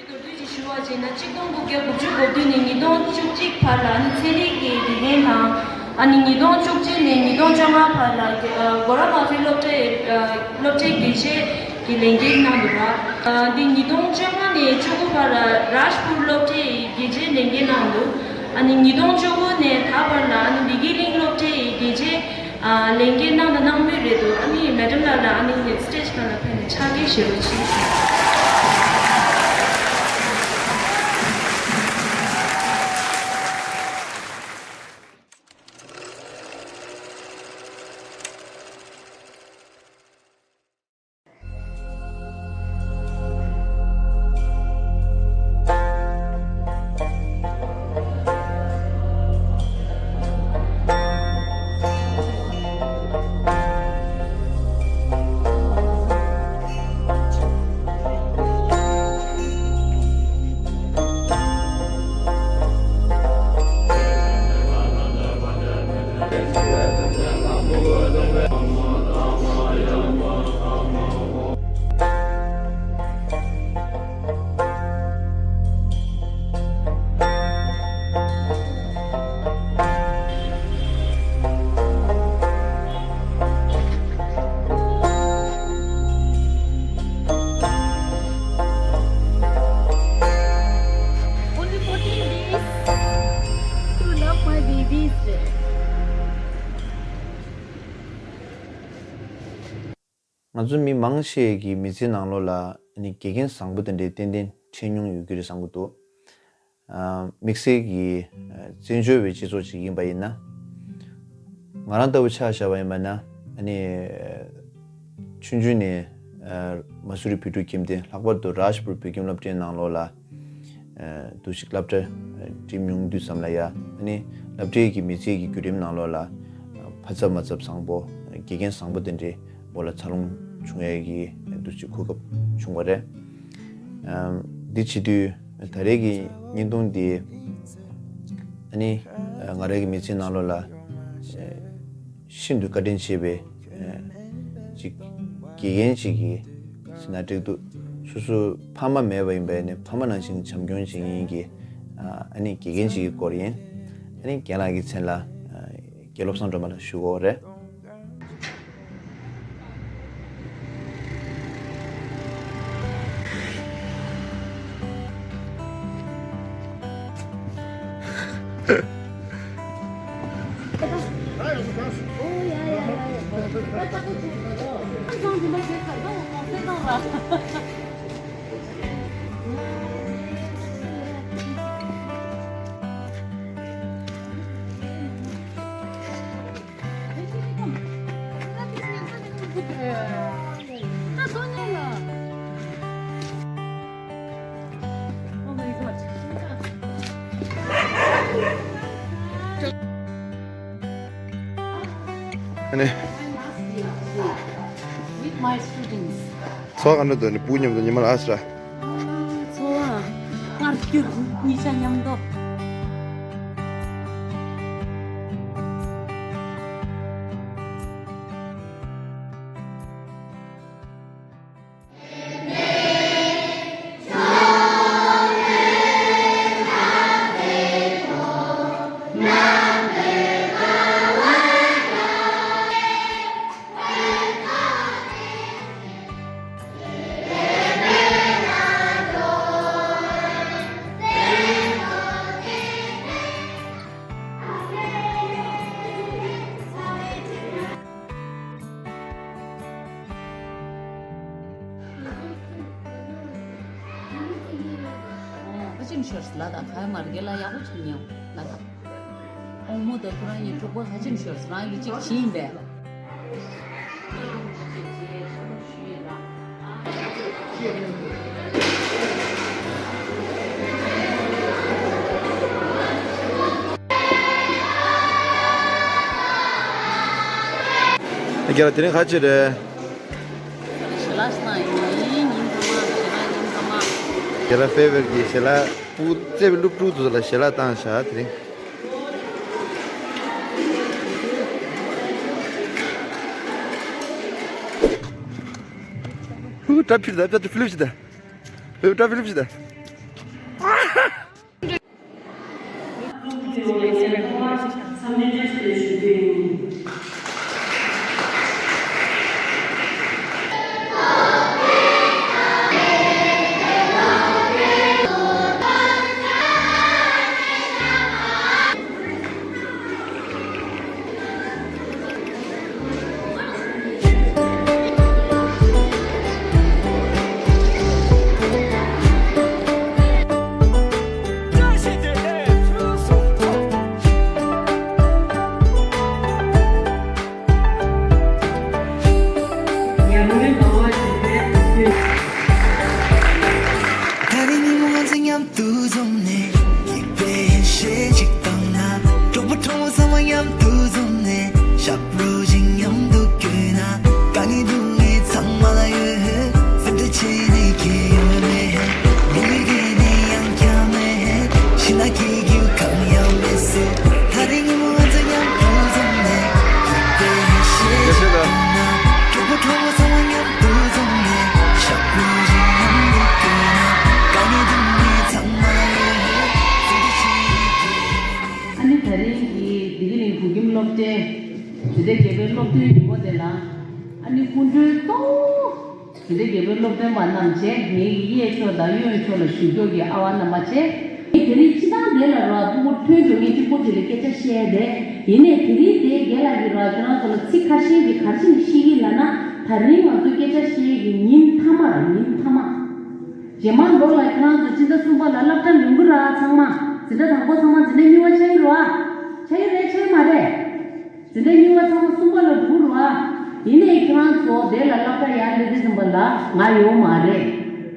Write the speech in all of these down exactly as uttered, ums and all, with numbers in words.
མདོར་བསྡུས་ཀྱིས་ཞུ་བ་བྱས་ན། གཅིག་སྟོང་དགུ་བརྒྱ་དགུ་བཅུ་གོ་བདུན་ནས་ཉིས་སྟོང་བཅུ་གཅིག་བར་ལ་ཨ་ནི་ཚན་རིག་གི་དགེ་རྒན་དང་། ཨ་ནི་ཉིས་སྟོང་བཅུ་གཅིག་ནས་ཉིས་སྟོང་བཅོ་ལྔ་བར་ལ་ཨ་གོ་ར་མ་ཕི་སློབ་གྲྭའི་ཨ་སློབ་གྲྭའི་དགེ་ཆེ་གི་ལས་འགན་གནང་འདུག་པ། ཨ་འདི་ཉིས་སྟོང་བཅོ་ལྔ་ནས་བཅུ་དགུ་བར་ལ་རཱཇ་པུར་སློབ་གྲྭའི་དགེ་ཆེ་ལས་འགན་གནང་འདུག་ཨ་ནི་ཉིས་སྟོང་བཅུ་དགུ་ནས་ད་བར་ལ་ཨ་ནི་བདེ་སྐྱིད་གླིང་སློབ་གྲྭའི་དགེ་ཆེ་ཨ་ལས་འགན་གནང་དང་གནང་མུས་རེད་འདུག་ཨ་ནི་མེ་ཌམ་ལགས་ལ་ཨ་ནི་སི་ཊེཇ་སྒང་ལ་ཕེབས་ནས་ཕྱག་འཁྱེར་ཞུ་རོགས་གྱིས། Only fourteen days to love my babies. ང་ཚོ་མི་མང་ཆེ་གི་མི་ཚེའི་ནང་ལོགས་ལ་ནི་དགེ་རྒན་བཟང་པོ་དེ་འདྲའི་ཏན་ཏན་འཕྲད་མྱོང་ཡོད་ཀྱི་རེད་བསམ་གྱི་འདུག་ཨ་དམིགས་བསལ་གྱི་ཨ་བཙན་བྱོལ་བའི་སྤྱི་ཚོགས་ཅིག་ཡིན་པ་ཡིན་ན། ང་རང་ལྟ་བུ་ཆ་བཞག་པ་ཡིན་པ་ན། ཨ་ནི་ཆུང་ཆུང་ནས་ཨ་མ་སུ་རི་བོད་ཕྲུག་ཁྱིམ་སྡེ། ལྷག་པར་དུ་རཱཇ་པུར་བོད་ཁྱིམ་སློབ་གྲྭའི་ནང་ལོགས་ལ་ཨ་འདུག་ཅིག་སློབ་གྲྭ་ཨ་འགྲིམ་མྱོང་དུས་ཙམ་ལ་ཡ། ཨ་ནི་སློབ་གྲྭའི་གི་མི་ཚེ་གི་བརྒྱུད་རིམ་ནང་ལོགས་ལ་ཨ་ཕ་ཚབ་མ་ཚབ་བཟང་པོ། དགེ་རྒན་བཟང་པོ་དེ་འདྲའི་འོག་ལ་འཚར་ལོངས་བྱུང་ཡས་ཀྱི་འདུག་ཅིག་གོ་སྐབས་བྱུང་བ་རེད། ཨམ་འདི་བྱེད་དུས་ད་རེས་ཀྱི་བརྙན་ཐུང་འདི་ཨ་ནི་ཨ་ང་རང་གི་མི་ཚེའི་ནང་ལོགས་ལ་ཨ་ཤིན་ཏུ་བཀའ་དྲིན་ཆེ་བའི་ཨ་ཅིག་དགེ་རྒན་ཅིག་གིས་ཟེར་ན་འགྲིག་འདུག་སོ་སོ་ཕ་མ་མེད་པ་ཡིན་པས་ནི། ཕ་མ་ནང་བཞིན་བྱམས་སྐྱོང་བྱེད་མཁན་གྱི་ཨ་ནི་དགེ་རྒན་ཅིག་གི་སྐོར་ཡིན། ཨ་ནི་རྒན་ལགས་ཀྱི་མཚན་ལ་ཨ་དགེ་བློ་བཟང་སྒྲོལ་མ་ལགས་ཞུ་དགོས་རེད། ཨ་ནི། With my students. ཚོགས་ག་འདྲ་འདུག་ནི་བུ་མཉམ་དུ་ཉི་མ་ལ་ཨ་སྲ། ཚོགས་ཨ། མངར་སྐྱུར་གཉིས་ཆ་མཉམ་དུ། ཧ་ཅང་ཤོར་ལ་དང་ཁ་མར་གེ་ལ་ཡག་པོ་བྱུང་ཉེ་ལ་དང་། ཨོ་མོ་དང་ཁོ་རང་གཉིས་གྲོགས་པོ་ཧ་ཅང་ཤོར། རང་གི་གཅིག་བྱིན་པས། རྒན་ལགས་དེ་རིང་ག་ཅི་རེད། ཞལ་ལག་བཏང་ཡིན། ཉིན་ཐ་མ་ཞལ་ལག་ཉིན་ཐ་མ། རྒན་ལགས་ཕེ་ཝར་གྱི་ཞལ་ལག་ཕྲུ་གུ་བཙས་པའི་སློབ་ཕྲུག་ཚོ་ལ་ཞལ་ལག་བཏང་བཞག་དེ་རིང་། ཧུ་ཏྲ་ཕིར་ད་ཏྲ་ཕི་ལིབ་ཤི་ད། ཧུ་ཏྲ་ཕི་ལིབ་ཤི་ད། དེ་རིང་ཉིན་མོ་ང་ཚོ་མཉམ་དུ་འཛོམས་ནས། སྐྱིད་པའི་ཡེ་ཤེས་ཅིག་བཏང་ན། གྲོགས་པོ་གྲོགས་མོ་ཚང་མ་མཉམ་དུ་འཛོམས་ནས། ཞབས་བྲོ་ཞིག་མཉམ་དུ་བརྐྱངས་ན། དཀའ་ངལ་སྡུག་བསྔལ་ཚང་མ་ལ་ཡོད། སེམས་ཁྲལ་བྱེད་ནས་ཁྱད་ཡོད་མེད། མི་ལུས་དེ་ནི་ཡང་བསྐྱར་མེད། ཤི་ན་སྐྱིད་རྒྱུ་གང་ཡང་མེད་སུ། དེ་རིང་ཉིན་མོ་ང་ཚོ་མཉམ་དུ་འཛོམས་ནས། སྐྱིད་པའི་ཡེ་ཤེས་ཅིག་བཏང་ན། གྲོགས་པོ་གྲོགས་མོ་ཚང་མ་མཉམ་དུ་འཛོམས་ནས། ཞབས་བྲོ་ཞིག་མཉམ་དུ་བརྐྱངས་ན། དཀའ་ངལ་སྡུག་བསྔལ་ཚང་མ་ལ་ཡོད། སེམས་ཁྲལ་བྱེད་ནས་ཁྱད་ཡོད་མེད། ཨ་ནི་དེ་རིང་གི་བདེ་སྐྱིད་གླིང་བོད་ཁྱིམ་སློབ་གྲྭའི་འཛིན་གྲྭ་བརྒྱད་པའི་སློབ་ཐོན་ཉིན་མོ་དེ་ལ། ཨ་ནི་སྐུ་མགྲོན་གཙོ་བོ་འཛིན་གྲྭ་བརྒྱད་པའི་སློབ་སྟོན་པ་རྣམས་བཅས། ངེད་ཀྱི་གཡས་ཕྱོགས་དང་གཡོན་ཕྱོགས་ལ་བཞུགས་མཁན་གྱི་ཨ་བ་རྣམ་པ་བཅས། ངས་དེ་རིང་སྤྱིར་བཏང་དེ་ལ་ར་སྤུ་གུ་ཐོན་འགྲོ་མཁན་གཅིག་པོ་དེ་ལ་སྐད་ཆ་བཤད་དེ། ཡིན་ནའི་དེ་རིང་དེ་རྒན་ལགས་ཀྱིས་ར་ཁྱེད་རང་ཚོ་ལ་ཚིག་ཁ་ཤས་ཀྱིས་ག་རེ་བྱས་ནས་བཤད་ཀྱི་ལབ་ན། དེ་རིང་ང་ཚོ་སྐད་ཆ་བཤད་ཀྱི་ཉིན་མཐའ་མ་རེད། ཉིན་མཐའ་མ། རྗེས་མ་ལོ་ལ་ཁྱེད་རང་ཚོ་སྤྱི་ཟླ་གསུམ་པ་ལ་སློབ་གྲྭ་ལོན་གི་ར། ཚང་མ། འཛིན་གྲྭ་དང་པོ་ཚང་མ། འཛིན་གྲྭ་གཉིས་པ་ཆགས་ཀྱི་རེད་བ། ཆགས་ཀྱི་རེད། ཆགས་ཀྱི་མ་རེད། འཛིན་གྲྭ་གཉིས་པ་ཚང་མ་གསུམ་པ་ལ་འགྲོ་གི་རེད་བ། ཡིན་ནའི་ཁྱེད་རང་ཚོ་དེ་ལ་སློབ་གྲྭ་ཡར་སླེབས་དུས་ཙམ་པ་ལ་ང་ཡོད་མ་རེད།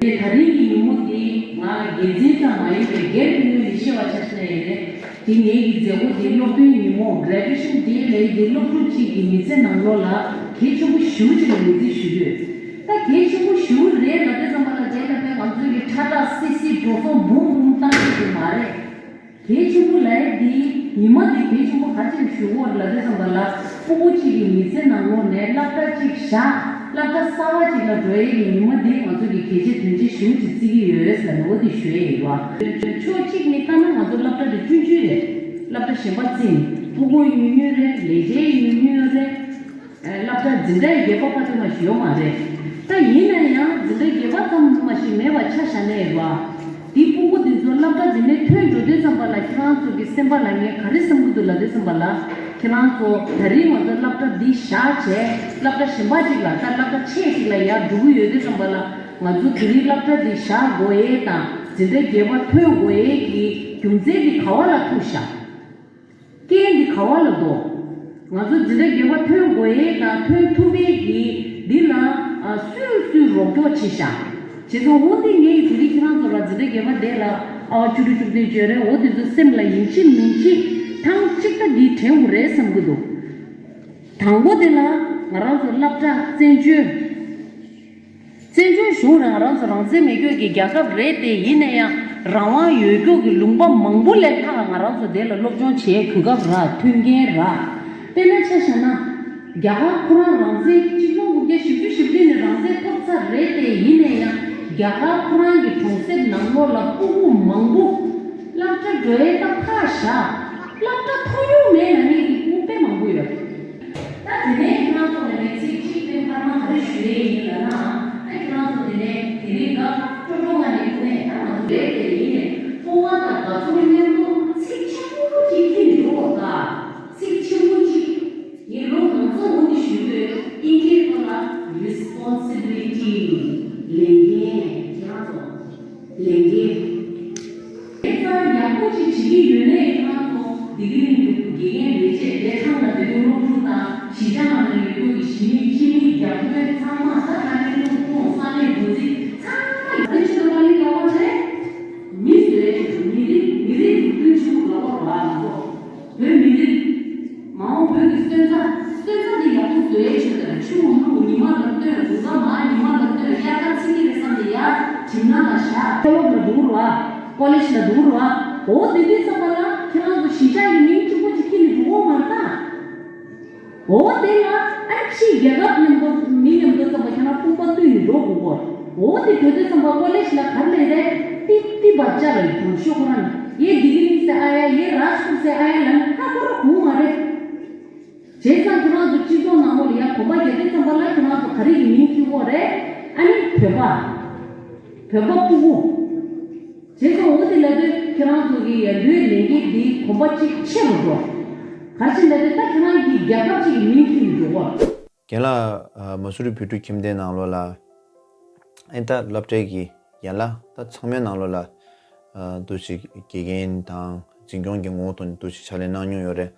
དེ་དེ་རིང་གི་ཉིན་མོ་དེ་ང་དགེ་མཚན་ཙམ་མ་ཡིན་པའི་སྒེར་དུ་ངོས་ནས་བཤད་པ་ཆ་བཞག་ན་ཡིན་རེད། དེ་ངེད་ཀྱི་མཛད་སྒོ་དེ་སློབ་ཐོན་ཉིན་མོ། Graduation Day ལབ་ཡག་དེ་སློབ་ཕྲུག་ཅིག་གི་མི་ཚེ་ནང་ལོགས་ལ་གལ་ཆེན་པོ་ཞེ་པོ་ཅིག་ལ་ངོས་འཛིན་ཞུ་གི་ཡོད། ད་གལ་ཆེན་པོ་ཞེ་པོ་རེད་ལབ་དུས་ཙམ་པ་ལ། དེ་ལ་ད་ང་ཚོ་གི་ཁྲ་ཁྲ་སིལ་སིལ་འགྲོ་སོང་འབུམ་འབུམ་བཏང་གི་ཡོད་མ་རེད། གལ་ཆེན་པོ་ལབ་ཡག་དེ། ཉི་མ་དེ་གལ་ཆེན་པོ་ག་རེ་བྱས་ནས་ཞུ་དགོས་རེད་ལབ་དུས་ཙམ་པ་ལ། སྤུ་གུ་གཅིག་གི་མི་ཚེ་ནང་ལོགས་ནས་སློབ་གྲྭ་གཅིག་བཞག་སློབ་གྲྭ་གསར་པ་གཅིག་ལ་འགྲོ་ཡག་གི་ཉི་མ་དེ་ང་ཚོ་གི་གལ་ཆེ་དོན་ཆེ་ཞེ་པོ་ཅིག་བརྩི་གི་ཡོད་ཟེར་ནས་འོ་དེ་ཞུ་ཡག་ཡིན་པ། ཕྱོགས་གཅིག་ནས་བལྟས་ན་ང་ཚོ་སློབ་གྲྭ་དེ་ཆུང་ཆུང་རེད། སློབ་གྲྭ་གཞན་པ་བརྩིས་ནས་སྤུ་གུ་ཉུང་ཉུང་རེད། ལས་བྱེད་ཉུང་ཉུང་རེད། ཨ། སློབ་གྲྭ་འཛིན་གྲྭ་ཡི་བརྒྱད་པ་བར་དུ་མ་ཞིག་ཡོད་མ་རེད། ད་ཡིན་ན་ཡང་འཛིན་གྲྭ་བརྒྱད་པ་ཙམ་མ་ཞིག་མེད་པ་ཆ་བཞག་ན་ཡིན་པ། དེ་སྤུ་གུ་དེ་ཚོ་སློབ་གྲྭ་དེ་ནས་ཐོན་འགྲོ་དུས་ཙམ་པ་ལ་ཁྱེད་རང་ཚོ་གི་སེམས་པ་ལ་ངས་ག་རེ་བསམ་གྱི་འདུག་ལབ་དུས་ཙམ་པ་ལ། ཁྱེད་རང་ཚོ་དེ་རིང་ང་ཚོ་སློབ་གྲྭ་འདི་བཞག་བྱས་སློབ་གྲྭ་གཞན་པ་ཅིག་ལ། ད་སློབ་གྲྭ་ཆེ་ཅིག་ལ་ཡར་འགྲོ་གི་ཡོད་དུས་ཙམ་པ་ལ། ང་ཚོ་དེ་རིང་སློབ་གྲྭ་འདི་བཞག་དགོས་ཡག་དང་འཛིན་གྲྭ་བརྒྱད་པ་ཐོན་དགོས་ཡག་གི་རྒྱུ་མཚན་འདི་ག་བ་ལ་ཐུག་བཞག་རྐྱེན་འདི་ག་བ་ལ་འདུག་ང་ཚོ་འཛིན་གྲྭ་བརྒྱད་པ་ཐོན་དགོས་ཡག་དང་ཐོན་ཐུབ་ཡག་གི་འདི་ལ། ཨ། སུས་སུས་རོགས་སྐྱོར་བྱས་ཤག་བྱས་ཙང་འོ་འདི་ངས་དེ་རིང་ཁྱེད་རང་ཚོ་ལ་འཛིན་གྲྭ་བརྒྱད་པ་དེ་ལ་ཨ་བ་བཅུ་དྲུག་བཅུ་བདུན་བརྗོད་རེད། འོ་དེ་ཚོ་སེམས་ལ་ཡིན་གཅིག་མིན་གཅིག་ཐེངས་གཅིག་ད་འདི་དྲན་དགོས་རེད་བསམ་གྱི་འདུག་དང་པོ་དེ་ལ་ང་རང་ཚོ་སློབ་གྲྭ་བཙན་བྱོལ། བཙན་བྱོལ་གཞུང་རང་རང་ཚོ་རང་བཙན་མེད་རྒྱུ་གི་རྒྱལ་ཁབ་རེད་དེ། ཡིན་ན་ཡང་རང་དབང་ཡོད་རྒྱུ་གི་ལུང་པ་མང་པོ་ལས་ལྷག་ང་རང་ཚོ་དེ་ལ་སློབ་སྦྱོང་བྱེད་གོ་སྐབས་རག་མཐུན་རྐྱེན་རག་དཔེར་ན་ཆ་བཞག་ན། རྒྱ་གར་ཁོ་རང་རང་བཙན་གཅིག་སྟོང་དགུ་བརྒྱ་བཞི་བཅུ་ཞེ་བདུན་ནས་རང་བཙན་ཐོབ་ཚར་རེད་དེ། ཡིན་ན་ཡང་རྒྱ་གར་ཁོ་རང་གི་གྲོང་གསེབ་ནང་ལོགས་ལ་སྤུ་གུ་མང་པོ་སློབ་གྲྭ་འགྲོ་ཡག་ད་ཕར་བཞག་སློབ་གྲྭ་མཐོང་མྱོང་མེད་ལབ་མཁན་གྱི་སྤུ་གུ་དཔེ་མང་པོ་ཡོད། ད་དེ་ནས་ཁྱེད་རང་ཚོ་ལ་ངས་ཚིག་གཅིག་དཔེ་འཕར་མ་ག་རེ་ཞུ་ཡས་ཡིན་ལབ་ན། ད་ཁྱེད་རང་ཚོ་དེ་ནས་དེ་རིང་ག་སྤྲོ་སྤྲོ་ངང་ནས་ཐུག་ནས། ད་ང་ཚོ་རེད་དེ་ཡིན་ནས་སྤོབས་པ་དང་དགའ་ཚོར་མཉམ་དུ་ཚིག་ཆེན་པོ་གཅིག་ཁྱེར་ནས་འགྲོ་དགོས་ད། ཚིག་ཆེན་པོ་གཅིག་ངས་ལོ་མང་ཙམ་སྔོན་ནས་ཞུས་ཡོད། དབྱིན་སྐད་ཐོག་ལ་responsibility ལས་འགན། ཁྱེད་རང་ཚོ་ལས་འགན། དེ་ལྟར་ཡག་པོ་ཅིག་བྱེད་ཀྱི་ཡོད་ནའི་ཁྱེད་རང་ཚོ་བདེ་སྐྱིད་གླིང་གི་དགེ་རྒན་ལས་བྱེད་བདེ་ཐང་ལ་བསྡད་རྒྱུ་སློབ་ཕྲུག་དང་གཞིས་ཆགས་ནང་ལ་ཡོད་རྒྱུ་གི་གཞིས་མི་སྤྱི་མི་རྒྱ་དཔོན་ཚང་མ། ད་ད་ལྟའི་སློབ་ཕྲུག་ས་གནས་འགོ་འཛིན་ཚང་མ་ཡག་པོ་ཅིག་ལ་ལ་ཡག་པོ་བྱས། མི་བཟོས། མི་རིགས་མི་རིགས་འཛུགས་སྐྲུན་ཆེན་པོ་ལ་བར་བ་ང་ཚོ་བོད་མི་རིགས། མ་འོངས་བོད་ཀྱི་སོན་རྩ། སོན་རྩ་འདི་ཡག་པོ་བཟོ་ཡའི་ཆེད་དུ་ཆུ་བོ་ཀླུ་ཉི་མ་ལ་སྟོན། དགུན་ཁ་མར་ཉི་མ་ལ་སྟོན། དབྱར་ཁ་ཚིག་གི་རེད་བསམ་སྟེ་ཡར་གྲིབ་ནག་ལ་བཞག་ཁེ་ལོག་ལ་འགྲོ་རུ་བ། ཀོ་ལེ་ཇི་ལ་འགྲོ་རུ་བ། འོ་དེ་དུས་ཙམ་པ་ལ་ཁྱེད་རང་ཚོ་གཞིས་ཆགས་ཀྱི་མིང་གཅིག་པོ་གཅིག་ཁྱེར་ནས་འགྲོ་དགོས་མ་རེད་ད། འོ་དེ་ལ་ཨ་ཕྱིའི་རྒྱལ་ཁབ་མཉམ་དུ་མི་མཉམ་དུ་ཙམ་པ་ཁྱེད་རང་དཔུང་པ་བསྟུན་ནས་འགྲོ་དགོས་གོ་འོ་དེ་གྲོས་དེ་ཙམ་པ་ཀོ་ལེ་ཇི་ལ་ག་རེ་ལས་རེད། ཏི་ཏི་བར་ཅ་ལ་ཡི་དང་ཤོག་ཁོ་རང་ཡེ་དིག་ལིང་སེ་ཨ་ཡ་ཡེ་རཱཇ་ཕུར་སེ་ཨ་ཡ་ལ་ཧ་གོ་ར་གོ་མ་རེད། བྱས་ཙང་ཁྱེད་རང་ཚོ་སྤྱི་ཚོགས་ནང་ལོགས་ལ་ཡ་གོམ་པ་རྒྱག་དུས་ཙམ་པ་ལ་ཁྱེད་རང་ཚོ་ག་རེ་གི་མིང་བྲིས་ཡོད་རེད། ཨ་ནི་བོད་པ། བོད་པ་སྤུ་གུ། བྱས་ཙང་འོ་དེ་ལབ་དུས་ཁྱེད་རང་ཚོ་གི་ཡ་འདུའི་ལས་འགན་འདི་གོམ་པ་གཅིག་ཆེ་རུ་འགྲོ། ག་རེ་བྱས་ལབ་དུས་ད་ཁྱེད་རང་གི་རྒྱལ་ཁབ་གཅིག་གི་མིང་བྲིས་ནས་འགྲོ་གོ་རྒན་ལགས། ཨ། མ་སུ་རི་བོད་ཕྲུག་ཁྱིམ་སྡེའི་ནང་ལོགས་ལ། ཨེ། ད་སློབ་གྲྭའི་གི་ཡན་ལག་ད་ཚང་མའི་ནང་ལོགས་ལ། ཨ། འདུག་སེ་དགེ་རྒན་དང་འཛིན་སྐྱོང་གི་ངོ་བོ་ཐོག་ནས་འདུག་སེ་ཕྱག་ལས་གནང་མྱོང་ཡོད་རེད།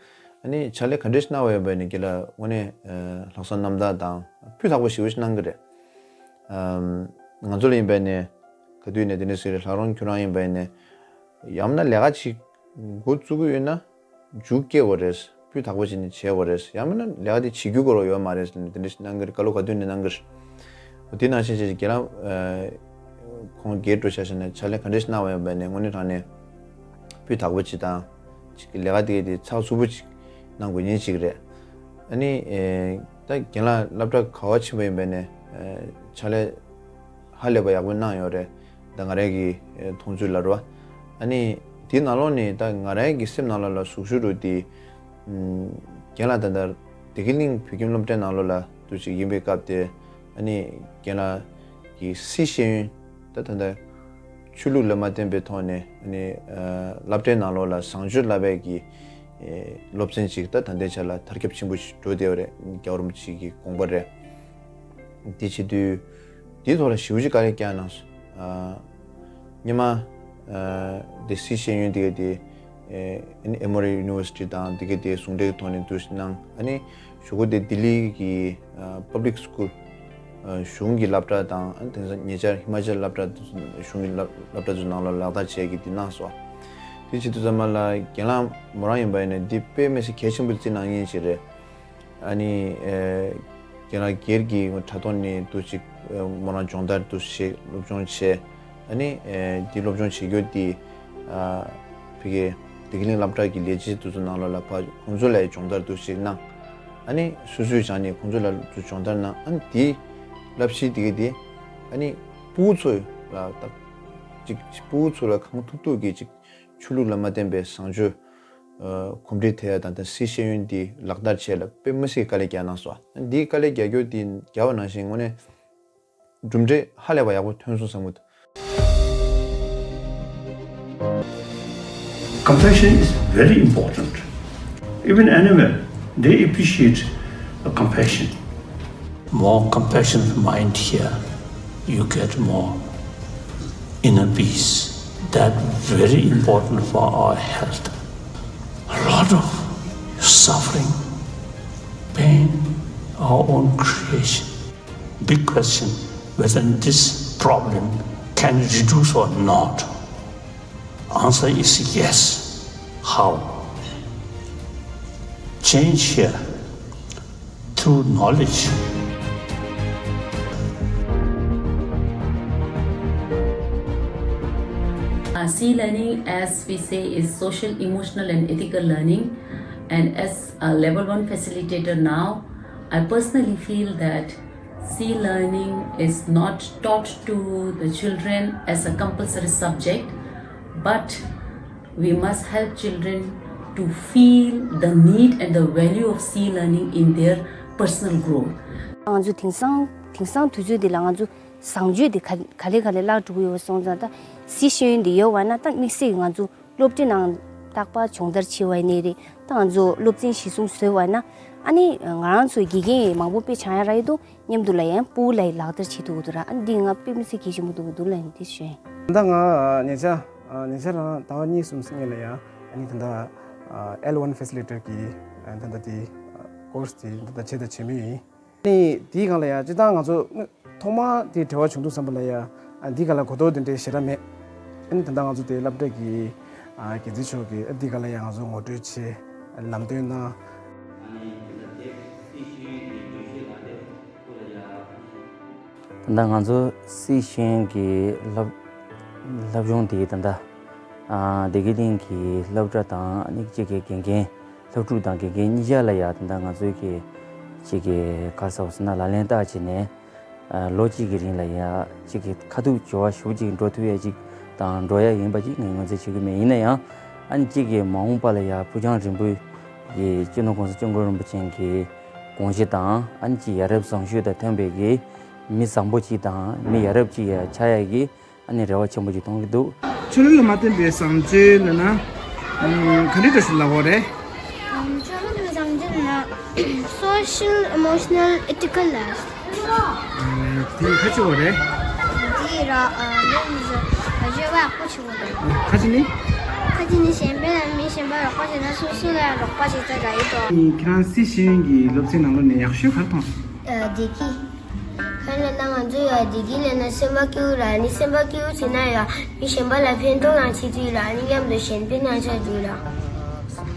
ཨ་ནི་ཕྱག་ལས་ག་འདྲ་ཞིག་གནང་བ་ཡིན་པ་ནི་རྒན་ལགས་དངོས་གནས་ལྷག་བསམ་རྣམ་དག་དང་སྤུས་དག་པོ་ཞེ་པོ་ཞིག་གནང་གི་རེད། ང་ཚོ་ལ་ཡིན་པ་ནི་ག་དུས་ནས་དེ་འདྲ་ཟེར་རེད། ལྷག་རུང་ཁྱོད་རང་ཡིན་པ་ནི་ཡང་ན་ལས་ཀ་ཅིག་འགོ་བཙུགས་ཀྱི་ཡོད་ན་མཇུག་སྐྱེལ་དགོས་རེད། སྤུས་དག་པོ་བྱས་ནས་བྱེད་དགོས་རེད། ཡང་མིན་ན་ལས་ཀ་དེ་བྱེད་རྒྱུ་དགོས་རོགས་ཡོད་མ་རེད་ཟེར་ནས་དེ་འདྲ་ཞིག་གནང་གི་རེད། བཀའ་སློབ་ག་དུས་ནས་གནང་གི་རེད། དེ་ནང་བཞིན་བྱས་རྒན་ལགས་ཁོང་སྒེར་དུ་ཆ་བཞག་ན་ཕྱག་ལས་ག་འདྲ་ཞིག་གནང་བ་ཡིན་པ་ནས་དངོས་གནས་དྲང་གནས་སྤུས་དག་པོ་ཅིག་དང་ཅིག་ལས་ཀ་དེ་དེ་ཚགས་ཚུད་པོ་ཅིག་གནང་དགོས་ཉེན་ཅིག་རེད། ཨ་ནི་ད་རྒན་ལགས་སློབ་གྲྭ་ག་བ་ཕྱིན་པ་ཡིན་པ་ནས་ཕྱག་ལས་ཧ་ལས་པ་ཡག་པོ་གནང་ཡོད་རེད། ད་ང་རང་གི་མཐོང་ཚུལ་ལ་རོ། ཨ་ནི་དེའི་ནང་ལོགས་ནས་ད་ང་རང་གི་སེམས་ནང་ལོགས་ལ་ཟུག་ཞུ་རུ་དེ་རྒན་ལགས་ད་ལྟ་བདེ་སྐྱིད་གླིང་བོད་ཁྱིམ་སློབ་གྲྭའི་ནང་ལོགས་ལ་དུ་ཅིག་ཡིན་པའི་སྐབས་དེ་ཨ་ནི་རྒན་ལགས་ཀྱི་སྲིད་ཤེས་ཡོན་ད་ད་ལྟ་ཆོས་ལུགས་ལ་མ་བརྟེན་པའི་ཐོག་ནས་ཨ་ནི་སློབ་གྲྭའི་ནང་ལོགས་ལ་བཟང་སྤྱོད་བསླབ་པའི་གི་སློབ་ཚན་ཅིག་ད་ད་ལྟའི་ཆ་ལ་དར་ཁྱབ་ཆེན་པོ་ཞིག་འགྲོ་བསྡད་ཡོད་རེད། རྒྱལ་བ་རིན་པོ་ཆེ་གི་དགོངས་པ་རེད། དེ་བྱེད་དུས་དེའི་ཐོག་ལ་ཞེ་པོ་ཅིག་དཀའ་ལས་བརྒྱབ་གནང་སོང་། ཨ། སྔོན་མ་ཨ་དེ་སྲིད་ཤེས་ཡོན་དེ་ག་དེ་ཨེ་ཨ་ནི་ཨེ་མོ་རི་ཡུ་ནི་ཝར་སི་ཊི་དང་དེ་ག་དེ་ཟུང་འབྲེལ་གྱི་ཐོག་ནས་འདུག་སེ་གནང་། ཨ་ནི་གཞུག་གུ་དེ་ལྡི་ལི་གི་ཨ་པབ་ལིག་སི་ཀུལ་ཨ་གཞུང་གི་སློབ་གྲྭ་དང་ཨ་དེང་སང་ཉེ་ཆར་ཧི་མ་ཅལ་སློབ་གྲྭ་དེ་ཚོ་གཞུང་གི་སློབ་སློབ་གྲྭ་ཚོའི་ནང་ལ་ལག་བསྟར་བྱས་ཀྱི་དེ་གནང་སོང་། དེ་བྱེད་དུས་ཙམ་པ་ལ་རྒན་ལགས་མོ་རང་ཡིན་པ་ཡིན་ན་འདི་དཔེ་མི་སྲིད་གལ་ཆེན་པོ་བརྩི་གནང་མཁན་ཞིག་རེད། ཨ་ནི་ཨེ་རྒན་ལགས་སྒེར་གྱི་དྲ་ཐོག་ནས་འདུག་ཅིག་ཨེ་མོ་རང་སྦྱོང་བརྡར་འདུག་ཞིག་སློབ་སྦྱོང་བྱས། ཨ་ནི་ཨེ་འདི་སློབ་སྦྱོང་བྱེད་རྒྱུ་དེ་ཨ་ཕ་གི་བདེ་སྐྱིད་གླིང་སློབ་གྲྭ་གི་ལས་བྱེད་དེ་ཚོ་ནང་ལོགས་ལ་ཕར་ཁོང་ཚོ་ལ་སྦྱོང་བརྡར་འདུག་ཞིག་གནང་། ཨ་ནི་སོ་སོའི་བྱས་ནས་ཁོང་ཚོ་ལ་འདུག་སྦྱོང་བརྡར་གནང་། ཨ་ནི་དེའི་བསླབ་གཞི་དེ་ག་དེ་ཨ་ནི་ཕྲུ་གུ་ཚོ་ལ་ད་ཅིག་ཕྲུ་གུ་ཚོ་ལ་གང་ཐུབ་ཐུབ་ཀྱིས་ཅིག་ཆོས་ལུགས་ལ་མ་བརྟེན་པའི་བཟང་སྤྱོད་ཨ་གོམས་འདྲིས་ཐེབས་ཡ་དང་ད་སྲིད་ཤེས་ཡོན་འདི་ལག་བསྟར་བྱེད་ལ་དཔེ་མི་སྲིད་དཀའ་ལས་བརྒྱབ་གནང་སོང་། འདིའི་དཀའ་ལས་རྒྱག་རྒྱུ་འདི་རྒྱག་པ་ནང་བཞིན་དངོས་གནས་གྲུབ་འབྲས་ཧ་ལས་པ་ཡག་པོ་ཐོན་སོང་བསམ་གྱི་འདུག Compassion is very important. Even animal, they appreciate a compassion. More compassionate mind here, you get more inner peace. That very important for our health. A lot of suffering, pain, our own creation. Big question whether this problem can reduce or not. Answer is yes. How? Change here through knowledge. Uh, C learning, as we say, is social, emotional, and ethical learning. And as a level one facilitator now, I personally feel that C learning is not taught to the children as a compulsory subject, but we must help children to feel the need and the value of C learning in their personal growth. ང་ཚོ་དེང་སང་དེང་སང་དུས་ཚོད་འདི་ལ་ང་ཚོ་བཟང་སྤྱོད་འདི་ག་ག་ལེ་ག་ལེ་བརླག་འགྲོ་གི་ཡོད་སོང་ཙང་ད་སྲིད་ཤེས་ཡོན་འདི་ཡོད་པ་ན་ད་དམིགས་བསལ་ང་ཚོ་སློབ་གྲྭའི་ནང་རྟག་པར་སྦྱོང་བརྡར་བྱེད་པ་ཡིན་ནའི་རེད། ད་ང་ཚོ་སློབ་ཚན་གཞི་བཟུང་བཟོས་པ་ན་ཨ་ནི་ང་རང་ཚོའི་དགེ་རྒན་མང་པོ་དཔེ་བྱང་ཡ་རག་གི་འདུག་མཉམ་དུ་ལ་ཡང་ཕྲུ་གུ་ལ་ཡང་ལག་བསྟར་བྱེད་ཐུབ་ཀྱི་འདུག་ར། ཨ་ནི་འདི་ང་དཔེ་མི་སྲིད་གལ་ཆེན་པོ་འདུག་འདུག་ལ་ཡང་འདི་ཞུ་ཡིན། ད་ང་ཉེ་ཆར་ཉེ་ཆར་རང་ཟླ་བ་གཉིས་གསུམ་སྔོན་ལ་ཡང་ཨ་ནི་ད་ལྟ་L one facilitator གི་ད་ལྟ་དེ་course དེ་ད་ལྟ་བྱས་དང་བྱེད་མུས་ཡིན། ནི་དེའི་སྒང་ལ་ཡང་སྤྱིར་བཏང་ང་ཚོ་ཐོག་མ་དེ་འབྲེལ་བ་བྱུང་དུས་ཙམ་པ་ལ་ཡང་ཨ་འདི་སྒང་ལ་གོ་རྟོགས་དེ་འདྲའི་ཞེ་དྲག་མེད། ཨ་ནི་ད་ལྟ་ང་ཚོ་དེ་སློབ་གྲྭ་གི་ཨ་འགན་འཛིན་མཆོག་གིས་ཨ་འདི་སྒང་ལ་ཡང་ང་ཚོ་ངོ་སྤྲོད་བྱས་ལམ་སྟོན་གནང་། ད་ལྟ་ང་ཚོ་སྲིད་ཤེས་ཡོན་གྱི་སློབ་སློབ་སྦྱོང་དེ་ད་ལྟ་ཨ་བདེ་སྐྱིད་གླིང་གི་སློབ་གྲྭ་དང་ཨ་ནི་གཅིག་གི་དགེ་རྒན་སློབ་ཕྲུག་དང་དགེ་རྒན་གཉིས་ཆ་ལ་ཡང་ད་ལྟ་ང་ཚོའི་གི་གཅིག་གི་ག་རེ་ཟེར་བ་ཟེར་ན་ལག་ལེན་བསྟར་བྱས་ནས་ཨ་ལོ་གཅིག་གི་རིང་ལ་ཡང་གཅིག་གི་ཁ་ཐུག་འབྱོར་བ་ཞེ་པོ་ཅིག་འགྲོ་ཐུབ་ཡ་ཅིག་དང་འགྲོ་ཡ་ཡིན་པ་ཅིག་ངས་ངོས་འཛིན་བྱེད་ཀྱི་མེད། ཡིན་ན་ཡང་ཨ་ནི་གཅིག་གི་མ་འོངས་པ་ལ་ཡང་ཕུགས་རྒྱང་རིང་པོའི་གི་སྤྱི་ནོར་༸གོང་ས་༸སྐྱབས་མགོན་རིན་པོ་ཆེ་གི་དགོངས་གཞི་དང་ཨ་ནི་ཅིག་ཡ་རབས་བཟང་སྤྱོད་དང་མཐུན་པའི་གི་མི་བཟང་པོ་ཅིག་དང་མི་ཡ་རབས་ཅིག་ཡ་ཆགས་ཡ་གི་ཨ་ནི་རེ་བ་ཆེན་པོ་ཅིག་མཐོང་གི་འདུག་ཆོས་ལུགས་ལ་མ་བརྟེན་པའི་བཟང་སྤྱོད་ལབ་ན་ཨམ་ག་འདྲ་འདྲ་ཞིག་ལབ་དགོས་རེད། ཆོས་ལུགས་ལ་བཟང་སྤྱོད་ལབ་ན་social, emotional, ethical ལབ། དེ་ཁ་ཆེ་བ་རེད། དེ་ར་ཨ་ལེན་བཟོ་བ་ཡག་པོ་ཆེ་བ་རེད། ཁ་ཆེ་ནི། ཨ་ཅེ་ནི་གཞན་ཕན་ལ་མི་གཞན་པ་རོགས་པ་བྱས་ན་སོ་སོ་ལ་ཡང་རོགས་པ་བྱས་ཙང་དགའ་ཡི་འདུག་ཁྱེད་རང་སི་ཤེས་ཡོན་གྱི་སློབ་ཚན་ནང་ལོགས་ནས་ཡག་ཤོས་ག་རེ་མཐོང་སོང་། ཨ། བདེ་སྐྱིད། གང་ལབ་ན་ང་ཚོ་ཡང་བདེ་སྐྱིད་ལབ་ན་སེམས་པ་སྐྱིད་པོ་ར། ཨ་ནི་སེམས་པ་སྐྱིད་པོ་བྱས་ན་ཡང་མི་གཞན་པ་ལ་ཕན་ཐོགས་ཡང་བྱེད་ཐུབ་ར། ཨ་ནི་མཉམ་དུ་གཞན་ཕན་ཡང་བྱ་ཐུབ་ར།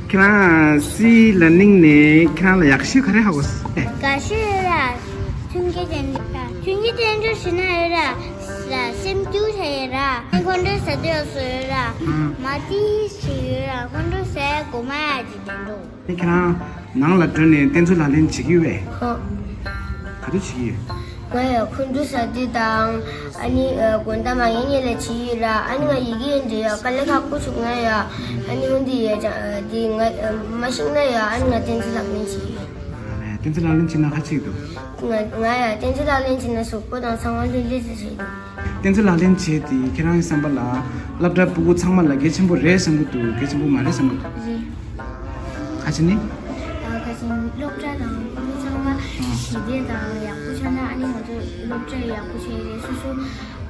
ཁྱེད་རང་སི་ལར་ནིང་ནས་ཁྱེད་རང་ལ་ཡག་ཤོས་ག་རེ་ཧ་གོ་སོང་། དགའ་ཤོས་ཡོད་ར། མཐུན་རྐྱེན་ལྡན་ར། མཐུན་རྐྱེན་ལྡན་འགྲོ་ཤེས་ན་ཡོད་ར། ལ་སེམས་སྐྱིད་པོ་ཆགས་ཡོད་ར། ཁོང་ཁྲོ་ཟ་འདོད་སོ་ཡོད་ར། ཨ། མ་ཏི་ཞིག་ཡོད་ར། ཁོང་ཁྲོ་ཟ་ཡ་གོ་མ་ཡ་ཅིག་ལྡན་འགྲོ། ཁྱེད་རང་ནང་ལ་འགྲོ་ནས་རྟེན་མཛོད་ལག་ལེན་བྱེད་ཀྱི་ཡོད་པས། ཧོ། ག་དུས་བྱེད་ཀྱི་ཡོད། ང་ཡང་ཁོང་ཁྲོ་ཟ་དུས་དང་། ཨ་ནི་ཨ་དགོང་དག་མ་ཉལ་སྔོན་ལ་བྱེད་ཀྱི་ཡོད་ར། ཨ་ནི་ང་ཡི་གེ་འབྲི་ཡ་དཀའ་ལས་ཁག་པོ་བྱུང་ན་ཡང་། ཨ་ནི་འོན་ཏེ་ཡ་ཅང་དེ་ང་མ་ཤེས་ན་ཡང་། ཨ་ནི་ང་རྟེན་མཛོད་ལག་ལེན་བྱེད་ཀྱི་ཡོད། ཨ་ལས། རྟེན་མཛོད་ལག་ལེན་བྱེད་ན་ག་རེ་བྱེད་ཀྱི་འདུག་ང་ང་ཡང་རྟེན་མཛོད་ལག་ལེན་བྱེད་ན་གཟུགས་པོ་དང་ཚང་མ་ལྷོད་ལྷོད་བྱེད་ཀྱི་འདུག་རྟེན་མཛོད་ལག་ལེན་བྱས་ཏེ་ཁྱེད་རང་གི་བསམ་པ་ལ་སློབ་གྲྭ་ཕྲུ་གུ་ཚང་མ་ལ་གལ་ཆེན་པོ་རེད་བསམ་གྱི་འདུག་གལ་ཆེན་པོ་མ་རེད་བསམ་གྱི་འདུག་རེད། ག་ཅི་ནི། ཨ། ག་ཅི་ནི་སློབ་གྲྭ་དང་ཕྲུ་གུ་ཚང་མ་ཞི་བདེ་དང་ཡག་པོ་ཆགས་ན། ཨ་ནི་ང་ཚོ་སློབ་གྲྭ་ཡག་པོ་བྱས་རེད། སོ་སོ་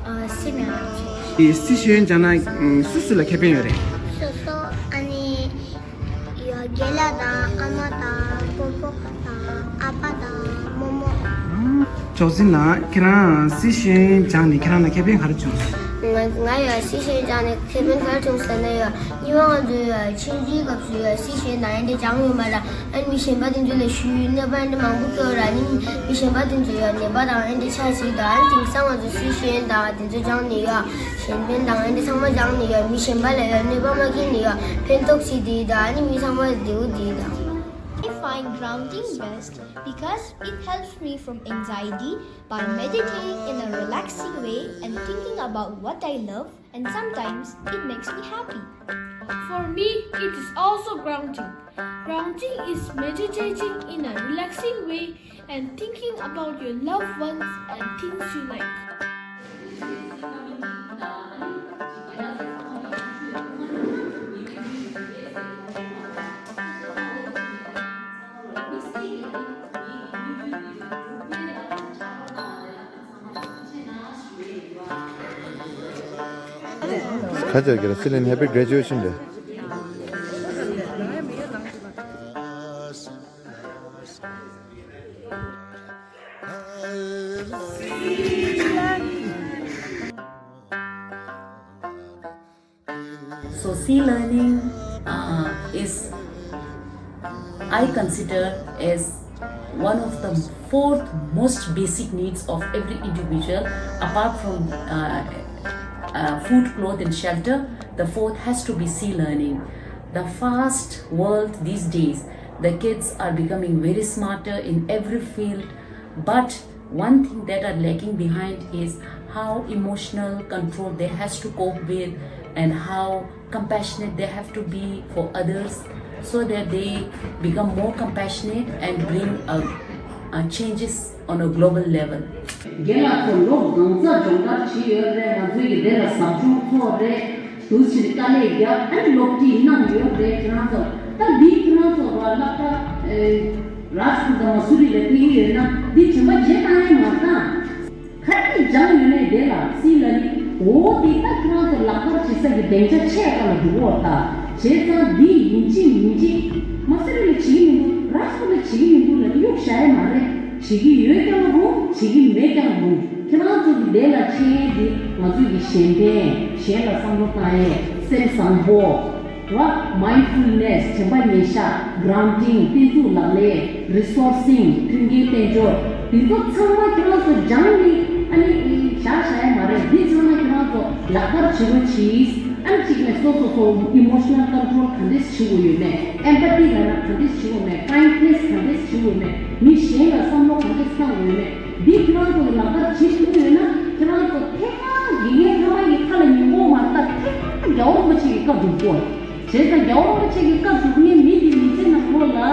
ཨ་སེམས་ཡག་པོ་བྱས། དེ་སི་ཤེས་ཡོན་སྦྱང་ན་སུ་སུ་ལ་ཁེ་ཕན་ཡོད་རེད། སོ་སོ། ཨ་ནི་ཡ་རྒན་ལགས་དང་ཨ་མ་དང་སྤོ་བོ་དང་ཨ་ཕ་དང་རྨོ་མོ། ཅོག་ཙེ་ལགས། ཁྱེད་རང་སི་ཤེས་ཡོན་སྦྱངས་ནས་ཁྱེད་རང་ལ་ཁེ་ཕན་ག་རེ་བྱུང་སོང་། ང་ང་ཡ་སི་ཤེས་ཡོན་སྦྱངས་ནས་ཁེ་ཕན་ག་རེ་བྱུང་ཟེར་ན་ཡ། སྔོན་མ་ང་ཚོ་ཡ་ཆུང་དུས་སྐབས་སུ་ཡ་སི་ཤེས་ཡོན་དང་ཨེ་འདྲ་སྦྱངས་ཡོད་མ་རེད། ཨ་ནི་མི་གཞན་པ་དེ་ཚོ་ལ་ཞུས་ཡོད། གནོད་པ་ཨེ་འདྲ་མང་པོ་སྐྱེལ་ར། ཨ་ནི་མི་གཞན་པ་དེ་ཚོ་ཡ་ནད་པ་དང་ཨེ་འདྲ་ཆགས་ཤིག་དང་། ཨ་ནི་དེང་སང་ང་ཚོ་སི་ཤེས་ཡོན་དང་དེ་ཚོ་སྦྱངས་ནས་ཡ། གཞན་ཕན་དང་ཨེ་འདྲ་ཚང་མ་སྦྱངས་ནས་ཡ། མི་གཞན་པ་ལ་ཡ་གནོད་པ་མ་སྐྱེལ་ནས་ཡ་ཕན་ཐོགས་ཤིག་དེ་དང་། ཨ་ནི་མི་ཚང་མ་བདེ་པོ་དེ་དང་། I find grounding best because it helps me from anxiety by meditating in a relaxing way and thinking about what I love, and sometimes it makes me happy. For me, it is also grounding. Grounding is meditating in a relaxing way and thinking about your loved ones and things you like. ཁ་ཆག་གི་ར། སི་ལིན། Happy graduation རེད། So, C learning uh, is, I consider, as one of the fourth most basic needs of every individual, apart from uh, uh, food, cloth, and shelter. The fourth has to be C learning. The fast world these days, the kids are becoming very smarter in every field, but one thing that are lacking behind is how emotional control they has to cope with and how compassionate they have to be for others, so that they become more compassionate and bring a, a changes on a global level. རྒན་ལགས་ཚོ་ལོ་གང་ཙམ་སྦྱོང་བརྡར་བྱས་ཡོད་རེད། ང་ཚོའི་གི་དེ་ལ་ཟབ་སྦྱོང་ཚོགས་རེད། འདུག་སེ་དཀའ་ལས་རྒྱབ། ཨ་ནི་སློབ་ཁྲིད་གནང་ཡོད་རེད། ཁྱེད་རང་ཚོ་ད་འདི་ཁྱེད་རང་ཚོ་བ་སློབ་གྲྭ་ཨེ་རཱཇ་ཁུལ་དང་མ་སུ་རི་ལ་ཕེབས་ཀྱི་ཡོད་ན་འདི་དྲན་པ་བརྗེད་བཏང་ཡ་མ་བཏང་། ག་རེ་སྦྱངས་ཡོད་ནའི་དེ་ལ་སི་ལ་ནི། འོ་དེ་ད་ཁྱེད་རང་ཚོ་ལག་བསྟར་བྱེད་ས་གི་སྡིངས་ཆ་ཆེ་ཁ་ལ་འགྲོ་གི་ཡོད་ད། བྱས་ཙང་འདི་ཡིན་གཅིག་མིན་གཅིག་མ་སུ་རི་ལ་བྱེད་ཀྱི་མི་འདུག་རཱཇ་ཁུལ་ལ་བྱེད་ཀྱི་མི་འདུག་ལབ་གཡུག་བཞག་ཡ་མ་རེད། བྱེད་ཀྱི་ཡོད་ཀྱང་རུང་། བྱེད་ཀྱི་མེད་ཀྱང་རུང་། ཁྱེད་རང་ཚོ་གི་དེ་ལ་ཆེད་དེ་ང་ཚོ་གི་གཞན་ཕན། གཞན་ལ་བསམ་བློ་བཏང་ཡས། སེམས་བཟང་པོ། ར། མའིན་ཌ་ཕུལ་ནེས། དྲན་པ་ཉེར་བཞག་རང་ཏིང་། རྟེན་གཙུག་ལག་ལེན། རི་སོར་སིང་། མཐུན་རྐྱེན་དཔལ་འབྱོར། དེ་ཚོ་ཚང་མ་ཁྱེད་རང་ཚོ་སྦྱངས་ནས་ཨ་ནི་བཞག་བཞག་ཡ་མ་རེད། འདི་ཚང་མ་ཁྱེད་རང་ཚོ་ལག་བསྟར་བྱེད་རོགས་གྱིས། ཨ་ནི་གཅིག་ནས་སོ་སོ་སོ་ཨི་མོ་ཤི་ནལ་ཀོན་ཊོལ་ག་འདྲས་བྱེད་དགོས་ཡོད་མེད། ཨེམ་པ་ཐི་ལབ་ན་ག་འདྲས་བྱེད་དགོས་མེད། ཀའིན་ཌ་ནེས་ག་འདྲས་བྱེད་དགོས་མེད། མི་གཞན་ལ་བསམ་བློ་ག་འདྲས་བཏང་དགོས་ཡོད་མེད། འདི་ཁྱེད་རང་ཚོ་གི་ལག་བསྟར་བྱེད་ཐུབ་ཀྱི་ཡོད་ན། ཁྱེད་རང་ཚོ་ཐད་ཀར་དགེ་རྒན་ཕ་མ་ཡི་ཁ་ལ་ཉན་དགོས་མ་རེད། ད་ཐད་ཀར་རྒྱལ་བ་རིན་པོ་ཆེ་གི་བཀའ་སྒྲུབ་དགོས། བྱས་ཙང་རྒྱལ་བ་རིན་པོ་ཆེ་གི་བཀའ་སྒྲུབ་མཁན་མི་དེ་མི་ཚེ་ནང་ལོགས་ལ་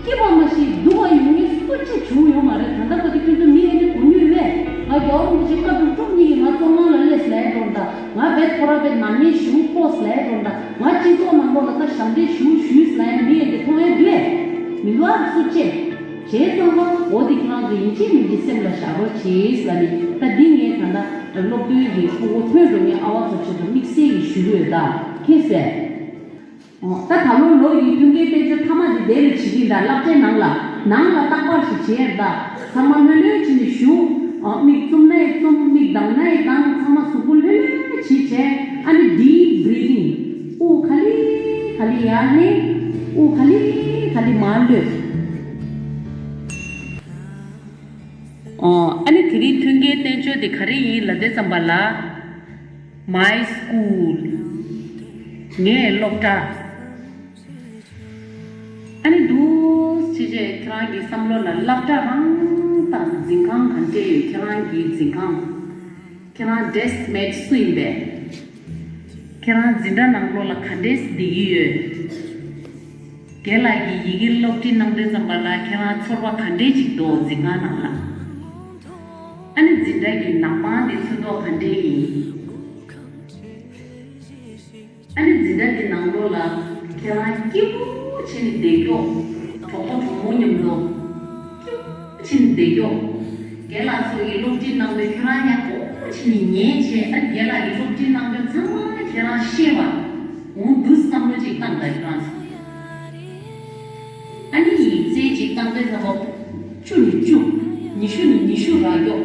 སྐྱིད་པ་མ་ཤེས་སྡུག་པ་ཡོང་མཁན་སུ་གཅིག་བྱུང་ཡོད་མ་རེད། ད་ལྟ་བར་དུ་ཁྱོད་ཚོ་མི་ཨེ་འདྲ་གོ་མྱོང་ཡོད་པས། ང་རྒྱལ་བ་རིན་པོ་ཆེ་བཀའ་སྒྲུབ་གྲུབ་གཉིས་ཀྱིས་ང་བཙོན་ཁང་ལ་སླེབས་ལབ་ཡ་འགྲོ་འདྲ། ང་བེད་ཁོ་ར་བེད་ནང་ཉེས་ཞུ་ཕོག་ལབ་ཡ་འགྲོ་འདྲ། ང་སྤྱི་ཚོགས་ནང་ལོགས་ལ་ད་ཞབས་འདྲེན་ཞུ་ཞུས་ལབ་ཡ་མི་ཨེ་འདྲ་མཐོང་ཡ་འདུག་གས། མི་འདུག་ཨ། སུ་གཅིག་བྱས་ཙང་ཁོ་འོ་དེ་ཁྱེད་རང་ཚོ་ཡིན་གཅིག་མིན་གཅིག་སེམས་ལ་བཞག་རོགས་བྱེད་ལབ་ནི། ད་འདི་ངས་ད་ལྟ་སློབ་སྟོན་གྱི་ཕྲུ་གུ་ཐོན་འགྲོ་མཁན་ཨ་བ་ཚོ་ཆེད་དུ་དམིགས་བསལ་གྱི་ཞུ་གི་ཡོད་ད། མཁྱེན་སོང་། ད་ད་ལོ་ལོ་ཡི་མཐུན་རྐྱེན་བསྟན་བཅོས་མཐའ་མ་དེ་དེ་ལ་བྱེད་ཀྱི་འདྲ། སློབ་གྲྭའི་ནང་ལ་ནང་ལ་རྟག་པར་ཞིག་བྱེད་ཡ་ད། ཚང་མ་ལྷོད་ལྷོད་བྱས་ནས་བཞུགས། མིག་བཙུམ་ན་ཡི་བཙུམ། མིག་གདངས་ན་ཡི་གདངས། ཚང་མ་གཟུགས་པོ་ལྷོད་ལྷོད་བྱས་བྱས། ཨ་ནི་deep breathing། དབུགས་ག་ལེ་ག་ལེ་ཡར་ལེན། དབུགས་ག་ལེ་ག་ལེ་མར་ལུད། ཨ་ནི་དེ་རིང་མཐུན་རྐྱེན་བསྟན་བཅོས་དེ་ག་རེ་ཡིན་ལབ་དུས་ཙམ་པ་ལ། My school། ངའི་སློབ་གྲྭ། ཨ་ནི་འདུག་སེ་བྱས་ཁྱེད་རང་གི་བསམ་བློ་ལ་སློབ་གྲྭ་རང་དང་འཛིན་ཁང་ག་འདྲས་ཡོད། ཁྱེད་རང་གི་འཛིན་ཁང་། ཁྱེད་རང་desk mate སུ་ཡིན་པས། ཁྱེད་རང་འཛིན་གྲྭ་ནང་ལོགས་ལ་ག་འདྲས་བསྡད་ཀྱི་ཡོད། རྒན་ལགས་ཀྱིས་ཡི་གེ་སློབ་ཁྲིད་གནང་དུས་ཙམ་པ་ལ་ཁྱེད་རང་ཚོར་བ་ག་འདྲས་ཅིག་འདུག་འཛིན་ཁང་ནང་ལ། ཨ་ནི་འཛིན་གྲྭ་གི་ནང་པང་དེ་ཚོན་མདོག་ག་འདྲས་ཡིན། ཨ་ནི་འཛིན་གྲྭ་འདི་ནང་ལོགས་ལ་ཁྱེད་རང་སྐྱིད་པོ་བྱས་ནས་བསྡད་ཀྱོག་གྲོགས་པོ་གྲོགས་མོ་མཉམ་དུ་སྐྱིད་པོ་བྱས་ནས་བསྡད་ཀྱོག་རྒན་ལགས་ཚོ་ཡི་སློབ་ཁྲིད་གནང་དུས་ཁྱེད་རང་ཡག་པོ་བྱས་ནས་ཉན་བྱས། ཨ་རྒན་ལགས་ཀྱི་སློབ་ཁྲིད་གནང་དུས་ཚང་མ་ཁྱེད་རང་ཤེས་པ་འོང་འདུག་བསམ་བློ་ཅིག་བཏང་དང་ཁྱེད་རང་ཚོ། ཨ་ནི་ཡིག་ཚད་ཅིག་བཏང་དུས་ཚང་མ་བཅུ་ནས་བཅུ། ཉི་ཤུ་ནས་ཉི་ཤུ་རག་ཀྱོག་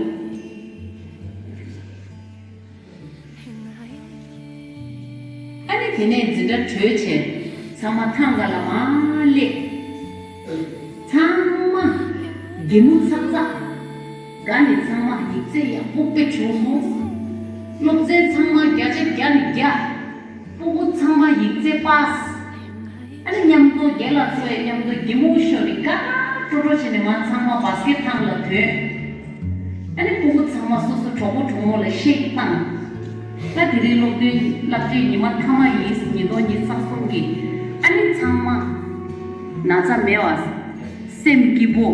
ཨ་ནི་དེ་ནས་འཛིན་གྲྭ་གྲོལ་བྱས་ཚང་མ་ཐང་ག་ལ་མར་སླེབས། ཚང་མ་གད་མོ་ཚག་ཚག་དགའ་ནས་ཚང་མ་ཡིག་ཚད་ཡག་པོ་དཔེ་བྱུང་སོང་། སློབ་ཚན་ཚང་མ་བརྒྱ་ཆ་བརྒྱ་ནས་བརྒྱ། སྤུ་གུ་ཚང་མ་ཡིག་ཚད་པཱས། ཨ་ནི་མཉམ་དུ་རྒན་ལགས་ཚོ་ཡང་མཉམ་དུ་གད་མོ་ཤོར་ནས་དགའ་དགའ་སྤྲོ་སྤྲོ་བྱས་ནས་མར་ཚང་མ་བཱ་སི་ཀེ་ཊི་ཐང་ལ་ཐོན། ཨ་ནི་སྤུ་གུ་ཚང་མ་སོ་སོ་གྲོགས་པོ་གྲོགས་མོ་ལ་བཤད་བཏང་། ད་དེ་རིང་སློབ་ཐོན་སློབ་གྲྭའི་ཉི་མ་མཐའ་མ་ཡིན། ཉིས་སྟོང་ཉི་ཤུ་རྩ་གསུམ་གྱི། ཨ་ནི་ཚང་མ་ན་ཚ་མེད་པ། སེམས་སྐྱིད་པོ།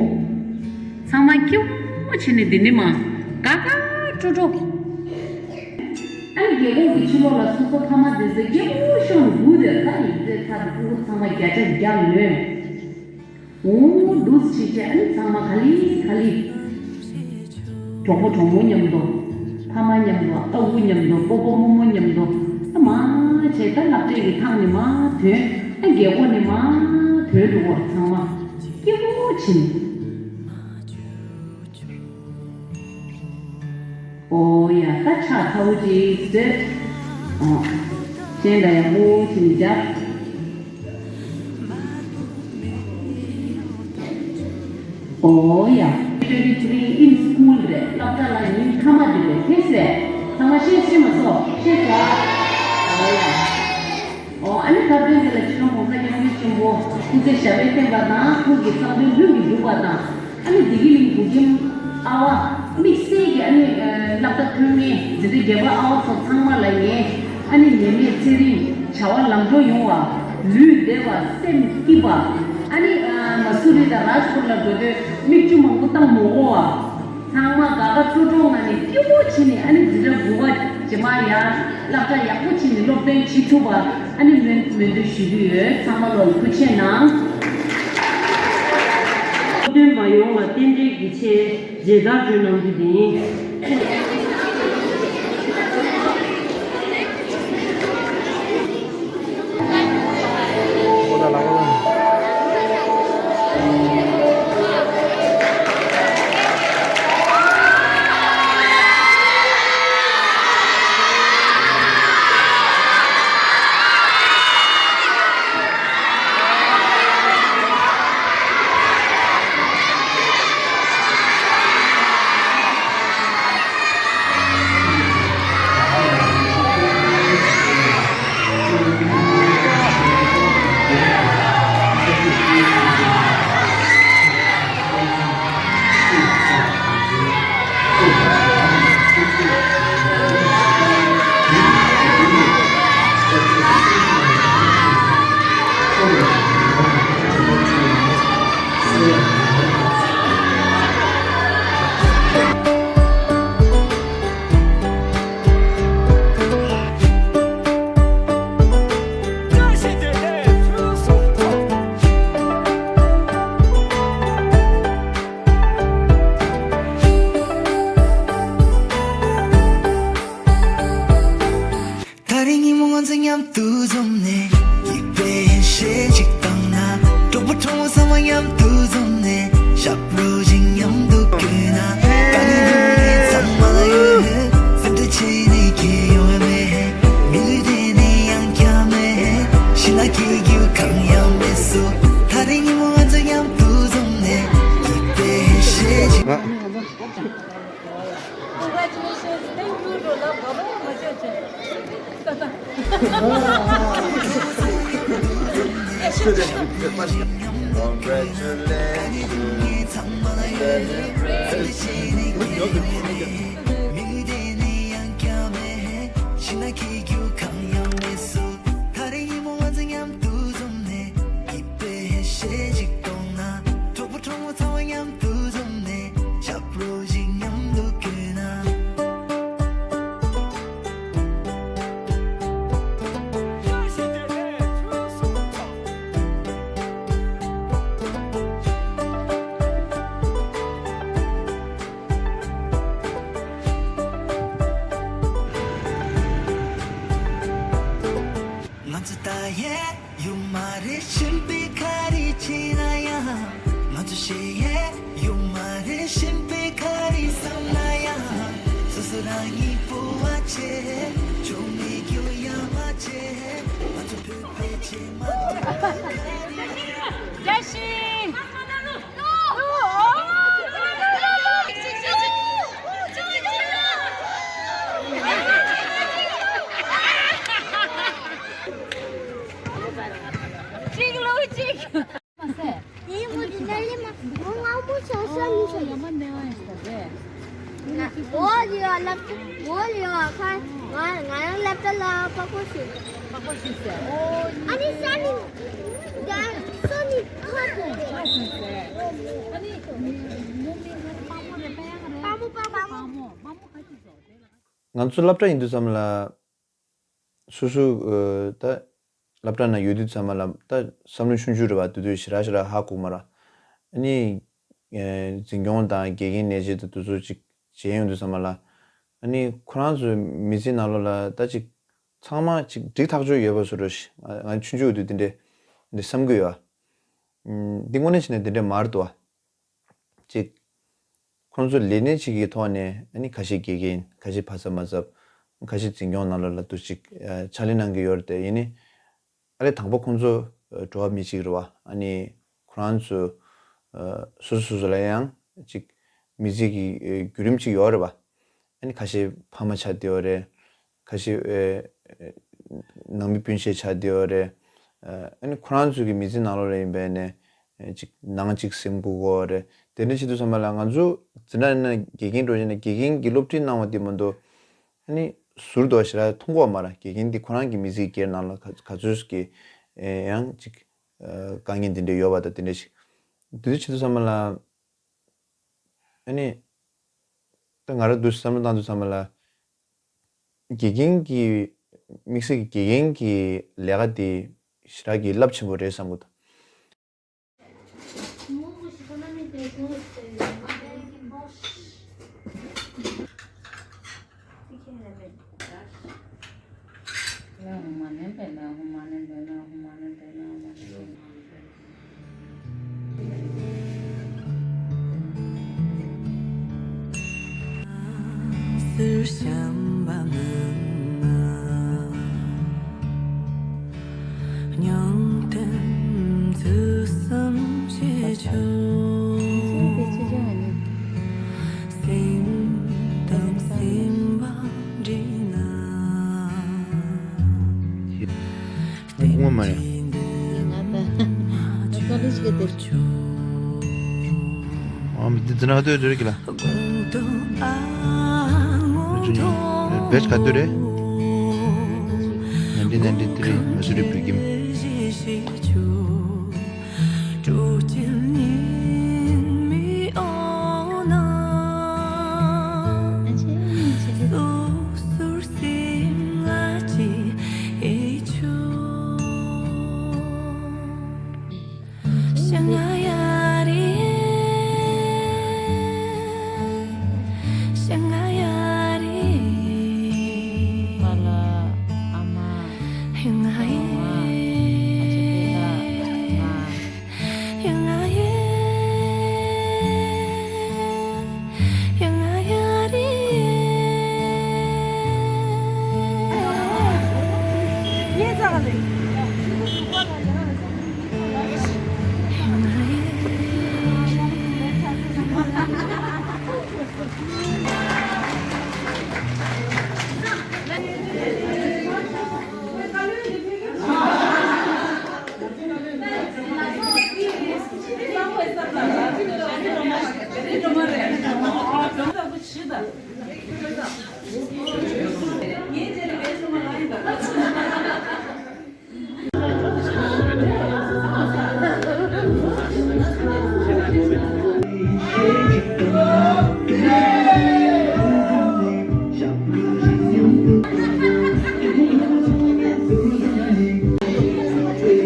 ཚང་མ་སྐྱིད་པོ་བྱས་ནས་འདི་ནས་མར་དགའ་དགའ་སྤྲོ་སྤྲོ། ཨ་ནི་རྒྱལ་ཁོངས་ཀྱི་ཕྱི་ལོགས་ལ་སོ་སོ་ཕ་མ་དེ་ཚོ་སྐྱིད་པོ་ཤོར་འདུག་དེ་ད་ཡིག་ཚད་ཚར་དུས་སྤུ་གུ་ཚང་མ་བརྒྱ་ཆ་བརྒྱ་ལོན། འོང་འདུག་སེ་བྱས་བྱས་ཨ་ནི་ཚང་མ་ག་ལེ་ག་ལེ། གྲོགས་པོ་གྲོགས་མོ་མཉམ་དུ། ཕ་མ་མཉམ་དུ། ཨ་ཁུ་མཉམ་དུ། སྤོ་བོ་རྨོ་མོ་མཉམ་དུ། ཨ་མ་བྱས་ད་སློབ་གྲྭའི་གི་ཐང་ནས་མར་ཐོན། ཨ་རྒྱལ་སྒོ་ནས་མར་ཐོན་འགྲོ་བར་ཚང་མ་སྐྱིད་པོ་བྱས་ནས། ཨོ་ཡ། ད་ཕྱག་ཚ་བོ་ཅིག་བཟོས། ཨོ། སྤྱན་ལ་ཡག་པོ་ཅིག་བརྒྱབ། ཨོ་ཡ། Twenty three in school རེད། སློབ་གྲྭ་ལ་ཉིན་མཐའ་མ་དེ་རེད། ཤེས་སོང་། ཚང་མ་ཤེས་ཤེས་མ་སོང་། ཤེས་སོང་། ཨོ་ཡ། ཨོ། ཨ་ནི་ད་དོན་འདི་ལ་ཕྱི་ནང་གོང་ས་སྐྱབས་མགོན་ཆེན་པོ་སྐུ་ཚེ་ཞབས་པད་བརྟན་པ་དང་། ཐུགས་ཀྱི་བསམ་དོན་ལྷུན་གྱིས་འགྲུབ་པ་དང་། ཨ་ནི་བདེ་སྐྱིད་གླིང་བུ་ཁྱིམ་ཨ་བ་དམིགས་བསལ་གྱི་ཨ་ནི་སློབ་གྲྭ་ཐོན་མཁན་འཛིན་གྲྭ་བརྒྱད་པ་ཨ་བ་ཚོ་ཚང་མ་ལ་ངས་ཨ་ནི་ནད་མེད་ཚེ་རིང་། བྱ་བ་ལམ་འགྲོ་ཡོང་བ། ལུས་བདེ་བ། སེམས་སྐྱིད་པ། ཨ་ནི་མ་སུ་རི་དང་རཱཇ་པུར་ལ་འགྲོ་དུས་མིག་ཆུ་མང་པོ་བཏང་མ་དགོས་པ། ཚང་མ་དགའ་དགའ་སྤྲོ་སྤྲོ་ངང་ནས་སྐྱིད་པོ་བྱས་ནས། ཨ་ནི་འཛིན་གྲྭ་དགུ་པ་རྗེས་མ་ཡར་སློབ་གྲྭ་ཡག་པོ་བྱས་ནས་སློབ་ཐོན་བྱེད་ཐུབ་པ། ཨ་ནི་སྨོན་སྨོན་འདུན་ཞུ་རྒྱུ་ཡོད། ཚང་མ་ལོ་ཐུགས་རྗེ་གནང་། སློབ་ཐོན་པ་ཡོངས་ལ་རྟེན་འབྲེལ་གྱི་ཆེད་མཇལ་དར་སྒྲོན་གནང་རྒྱུ་དེ་ཡིན། ད་རིང་ཉིན་མོ་ང་ཚོ་མཉམ་དུ་འཛོམས་ནས། ཡིད་དཔེ་ Congratulations. Thank you. ང་ཚོ་ད་ཡས་ཡོད་མ་རེད། གཞན་པའི་ག་རེ་བྱས་ན་ཡང་། ང་ཚོ་ཞེ་ཡས་ཡོད་མ་རེད། གཞན་པའི་ག་རེ་བསམ་ན་ཡང་། སོ་སོ་རང་ཉིད་སྤོབས་པ་བྱེད། ཆོ་མེད་རྒྱུ་ཡ་མ་བྱེད། ང་ཚོ་བོད་པའི་ཆེད་མ་གཏོགས་ག་རེ། བཀྲ་ཤིས། གཅིག་ལོ་གཅིག། མ་ཟད། དེའི་མུ་དེ་ནས་ལེ་མ་ངོ་ངའི་མུ་ཆ་ས་མི་ཆ། ཡ་མ་ནེ་བ་ཡིན་ས་རེད། ང་འོ་ལེ་བ་ལབ་འོ་ལེ་བ་ཁ་ང་ང་རང་སློབ་གྲྭ་ལ་པགས་པོ་ཤི། པགས་པོ་ཤི་ཟེར། ཨོ། ཨ་ནི་ས་ནི་ད་སོ་ནི་ཁ་ཐུག་ཁ་ཐུག་ཟེར། ཨ་ནི་མུ་མི་ང་པགས་མོ་རེད། པ་ཡང་རེད། པགས་མོ་པགས་མོ། པགས་མོ་པགས་མོ་ཁ་ཐུག་ཟེར། ང་ཚོ་སློབ་གྲྭ་ཡིན་དུས་ཙམ་ལ། སོ་སོ་ཨ་ད་སློབ་གྲྭ་ནང་ཡོད་དུས་ཙམ་པ་ལ་ད་བསམ་བློ་ཆུང་ཆུང་རེད་པ། དེ་དུས་ཞེ་དྲག་ཞེ་དྲག་ཧ་གོ་མ་རེད། ཨ་ནི་ཨ་འཛིན་སྐྱོང་དང་དགེ་རྒན་ནས་བྱེད་དུ་དུས་ཚོད་ཅིག་བྱེད་ཡོང་དུས་ཙམ་པ་ལ། ཨ་ནི་ཁོ་རང་ཚོའི་མི་ཚེ་ནང་ལོགས་ལ་ད་ཅིག་ཚང་མ་ཅིག་འགྲིག་ཐག་ཆོད་ཡོད་པ་བཟོ་འདྲ་ཞིག་ང་ང་ཆུང་ཆུང་དུས་དེ་འདྲས་འདི་བསམ་གྱི་ཡོད། ཨ་འདི་དངོས་གནས་བྱས་ན་དེ་འདྲས་མ་རེད་དོ། ཅིག་ཁོང་ཚོ་ལས་སྣེ་གཅིག་གི་ཐོག་ནས་ཨ་ནི་ཁ་ཤས་དགེ་རྒན། ཁ་ཤས་ཕ་ཚབ་མ་ཚབ། ཁ་ཤས་འཛིན་སྐྱོང་ནང་ལོགས་ལ་དུ་ཅིག་ཕྱག་ལས་གནང་གི་ཡོད་རེད་དེ། ཡིན་ནའི་ཨ་ལས་དང་པོ་ཁོང་ཚོ་འགྲོ་བ་མི་གཅིག་རེད་པ། ཨ་ནི་ཁོ་རང་ཚོ་སོ་སོ་སོ་སོ་ལ་ཡང་ཅིག་མི་ཚེ་གི་བརྒྱུད་རིམ་ཅིག་ཡོད་རེད་པ། ཨ་ནི་ཁ་ཤས་ཕ་མ་ཆགས་བསྡད་ཡོད་རེད། ཁ་ཤས་ཨེ་ནང་མི་སྤུན་མཆེད་ཆགས་བསྡད་ཡོད་རེད། ཨ་ནི་ཁོ་རང་ཚོའི་གི་མི་ཚེ་ནང་ལོགས་ལ་ཡིན་པས་ནས་ཨེ་ཅིག་ནང་ཅིག་སེམས་འགུག་གོ་རེད། དེ་འདྲ་བྱེད་དུས་ཙམ་པ་ལ་ང་ཚོ་འཛིན་གྲྭ་ནས་དགེ་རྒན་འགྲོ་བྱས་ནས་དགེ་རྒན་གྱི་སློབ་ཁྲིད་གནང་བ་དེ་མ་གཏོགས་ཨ་ནི་ཟུར་དུ་ཞེ་དྲག་མཐོང་གི་ཡོད་མ་རེད། དགེ་རྒན་དེ་ཁོ་རང་གི་མི་ཚེ་སྒེར་ནང་ལ་ག་ག་ཚོད་ཀྱི་ཨེ་ཡང་ཅིག་ཨེ་དཀའ་ངལ་འདི་འདྲ་ཡོད་པ་དང་དེ་འདྲ་ཞིག་དེ་འདྲ་བྱེད་དུས་ཙམ་པ་ལ། ཨ་ནི། ད་ང་རང་དུ་བསམ་བློ་བཏང་དུས་ཙམ་པ་ལ། དགེ་རྒན་གྱི། དམིགས་བསལ་གྱི་དགེ་རྒན་གྱི་ལས་ཀ་དེ་ཞེ་དྲག་གི་རླབས་ཆེན་པོ་རེད་བསམ་གྱི་འདུག་ངོ་མ་རེད། ཨ་མི་འདི་ན་ཏོ་རེ་གི་ལ། བེད་ག་ཏོ་རེད། ནན་ཏི་ནན་ཏི་ཏི་རི་མ་སུ་རི་བུ་གིམ།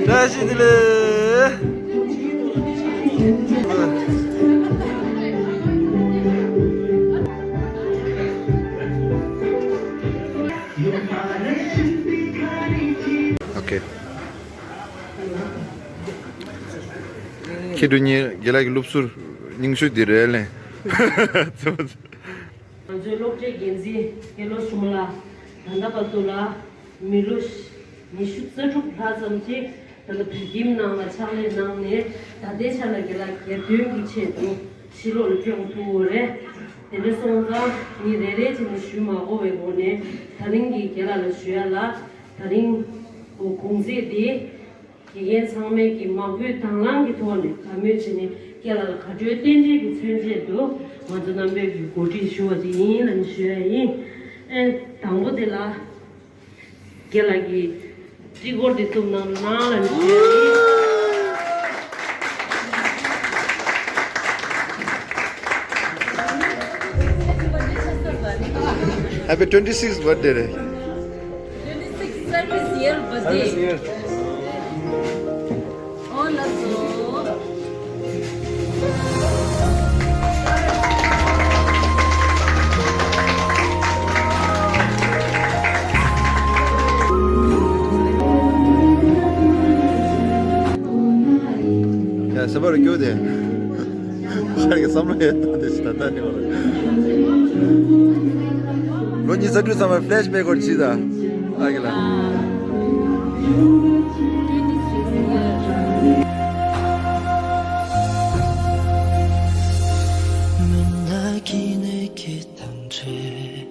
བཀྲ་ཤིས་བདེ་ལེགས། ཨོ་ཁེ། ཁྱེད་འགྲོ་ཉིན་རྒན་ལགས་ཀྱི་སློབ་ཟུར་རྙིང་ཤོས་འདི་རེད་ལེ། ང་ཚོའི་སློབ་གྲྭའི་འགན་འཛིན་དགེ་སློབ་ཆུང་མ་ལགས། ད་ལྟ་བར་དུ་ལ་མི་ལོ་ཉི་ཤུ་རྩ་དྲུག་ལྷག་ཙམ་ཅིག་ད་ལྟ་བོད་ཁྱིམ་ནང་ལ་ཕྱག་ལས་གནང་ནས། ད་ལྟའི་ཆ་ལ་རྒན་ལགས་སྒེར་དོན་གྱི་ཆེད་དུ་ཕྱི་ལོགས་ལ་ཕེབས་ཐུབ་ཡོད་རེད། དེ་འདྲ་སོང་ཙང་ངས་རེ་རེ་བྱས་ནས་ཞུ་མ་དགོས་པའི་སྒོ་ནས། ད་རིང་གི་རྒན་ལགས་ལ་ཞུ་ཡ་ལ། ད་རིང་གུང་ཚིགས་འདི་དགེ་རྒན་ཚང་མས་ཀྱི་མང་པོའི་དང་བླངས་ཀྱི་ཐོག་ནས་དགའ་མོས་བྱས་ནས་རྒན་ལགས་ལ་དགའ་སྤྲོའི་རྟེན་འབྲེལ་གྱི་མཚོན་བྱེད་དུ་ང་ཚོ་རྣམ་པས་ཀྱི་གོ་སྒྲིག་ཞུ་བ་ཅིག་ཡིན་ལབ་ནས་ཞུ་ཡ་ཡིན། ཨེ། དང་པོ་དེ་ལ་རྒན་ལགས་ཀྱིས་སྤྲི་གོར་དེ་བཏུམ་གནང་གནང་ལབ་ནས་ཞུ་ཡ་ཡིན། Happy twenty-sixth birthday རེད། Twenty-six service year birthday. Service year. Oh, love you. ཡ། སེམས་པ་རུ་སྐྱོ་དེ། ཤར་གྱི་བསམ་བློ་ཡོད་དོ་དེ་ཞིག་ད་ལྟ་ནས་བར། ལོ་ཉི་ཤུ་རྩ་དྲུག་ཙམ་པའི་ཕི་ལེ་ཤི་བེག་སྐོར་ཅིག་དང་། ཨ་གི་ལ། མི་ན་གི་ནས་ཀྱི་དང་བྲལ།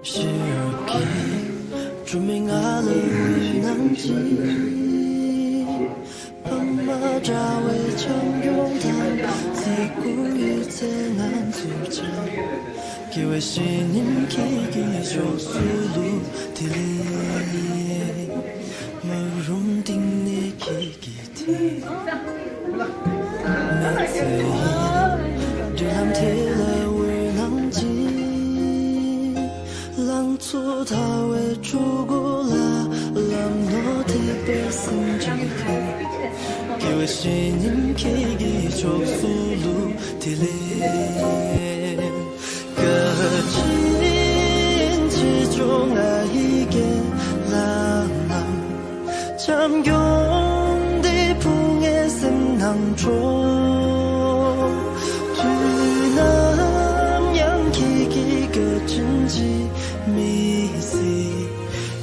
ཤེས་རབ་ཀྱིས་གྲུབ་མའི་ང་ལ་འོད་སྣང་གཅིག། ཕ་མ་འདྲ་བའི་བྱམས་སྐྱོང་དང་བརྩི་བཀུར་ཡོད་ཚད་ང་ཚོར་འཆང་། དགེ་བའི་བཤེས་གཉེན་ཁྱེད་ཀྱི་ཕྱོགས་སུ་ལུས་དེ་ལས། མ་རུངས་གཏིང་ནས་ཁྱེད་ཀྱི་མཐིལ། མི་ཚེ་ཡི་མདུན་ལམ་དེ་ལ་འོད་སྣང་གཅིག། ལང་ཚོ་དར་བའི་འཁྲུལ་འཁོར་ལ་ལམ་ནོར་ཐེབས་པའི་སེམས་ཅན་ཁྱེད། དགེ་བའི་བཤེས་གཉེན་ཁྱེད་ཀྱི་ཕྱོགས་སུ་ལུས་དེ་ལས། བཀའ་དྲིན་ཆེ་མཆོག་ང་ཡི་རྒན་ལགས་རྣམས། བྱམས་སྐྱོང་འདི་ཕུལ་ངའི་སེམས་ནང་འཕྲོ། དུས་ནམ་ཡང་ཁྱེད་ཀྱི་བཀའ་དྲིན་གྱིས་མི་ཟད།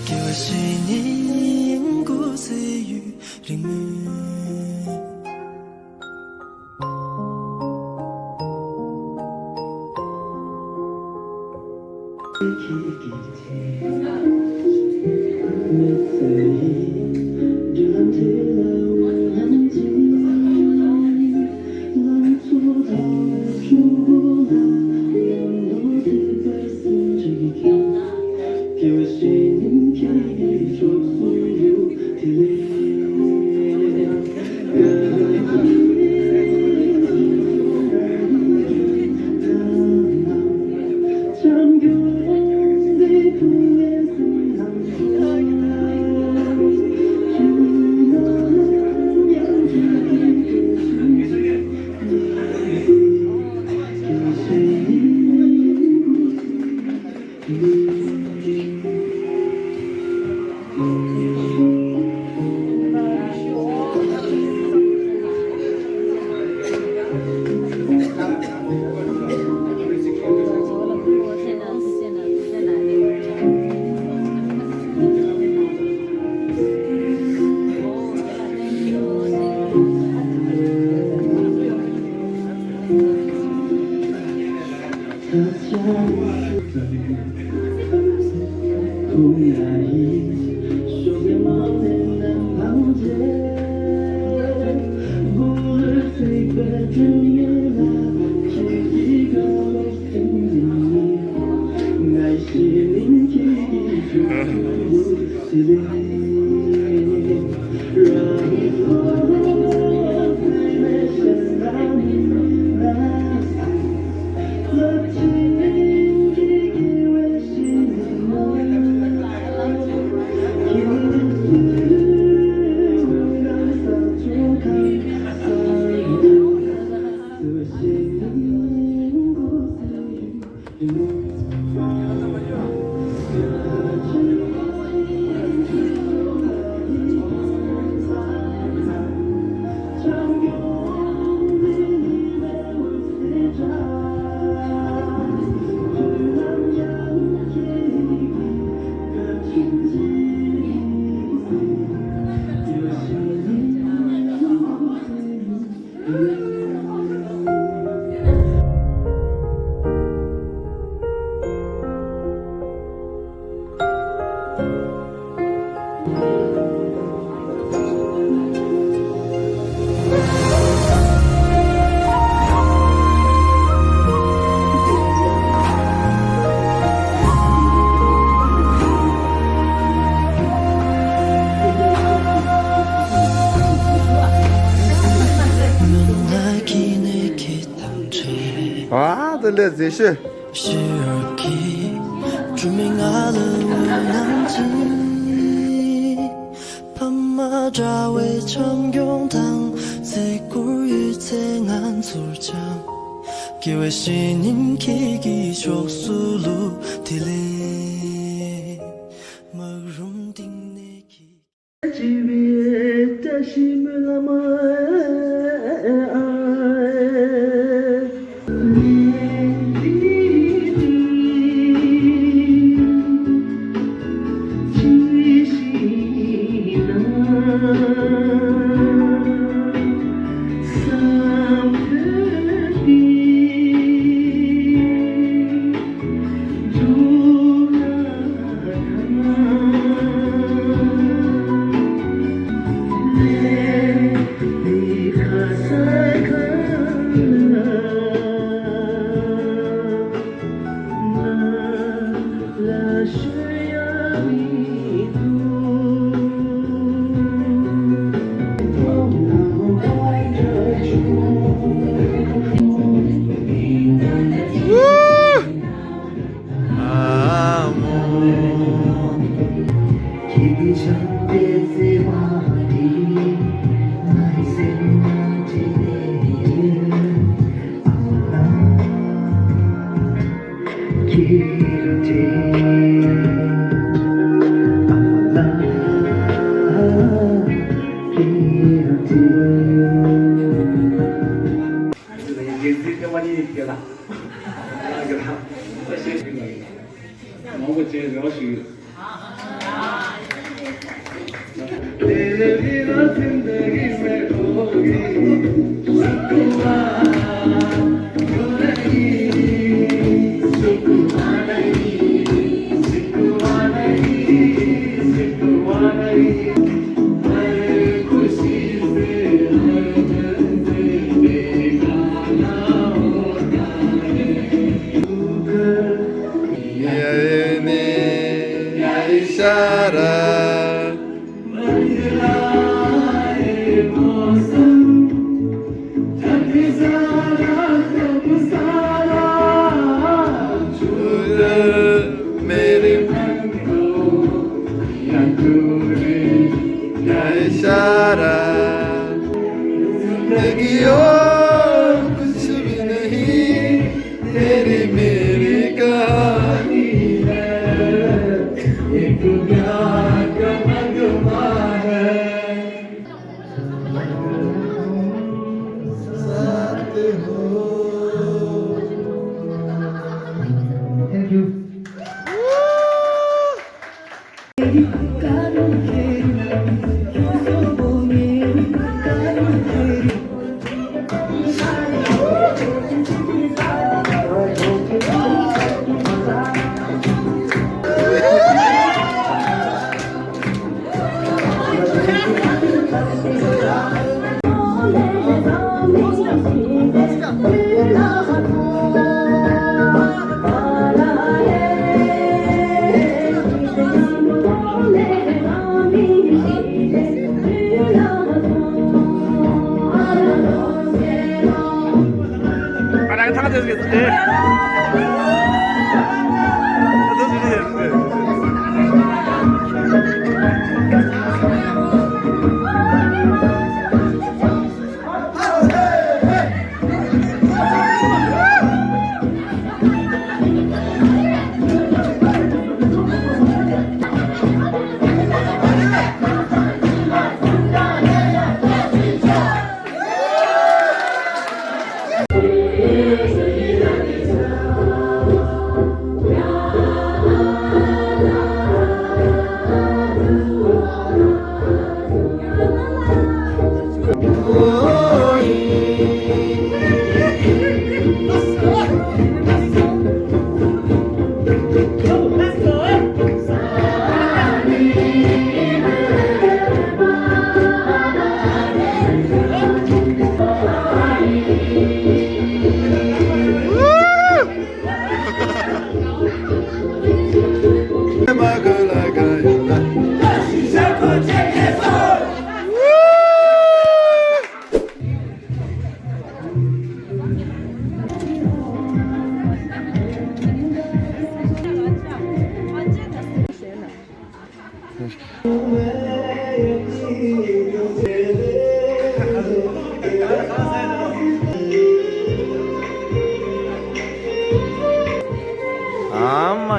དགེ་བའི་བཤེས་གཉེན་སྐུ་ཚེ་ཡུན་རིང་མོད། ཨ་དེ་ལས་མཛེས་ཤོས། ཕ་མ་དྲ་བའི་འཆམ་མགྱོགས་དང་གཟིགས་སྐོར་ཡོད་ཚེ་ང་ཚོར་འཆམ། དགེ་བའི་བཤེས་གཉེན་ཁྱེད་ཀྱི་ཕྱོགས་སུ་ལུས། དེ་ལས་སྨག་རུམ་གཏིང་ནས་ཁྱེད།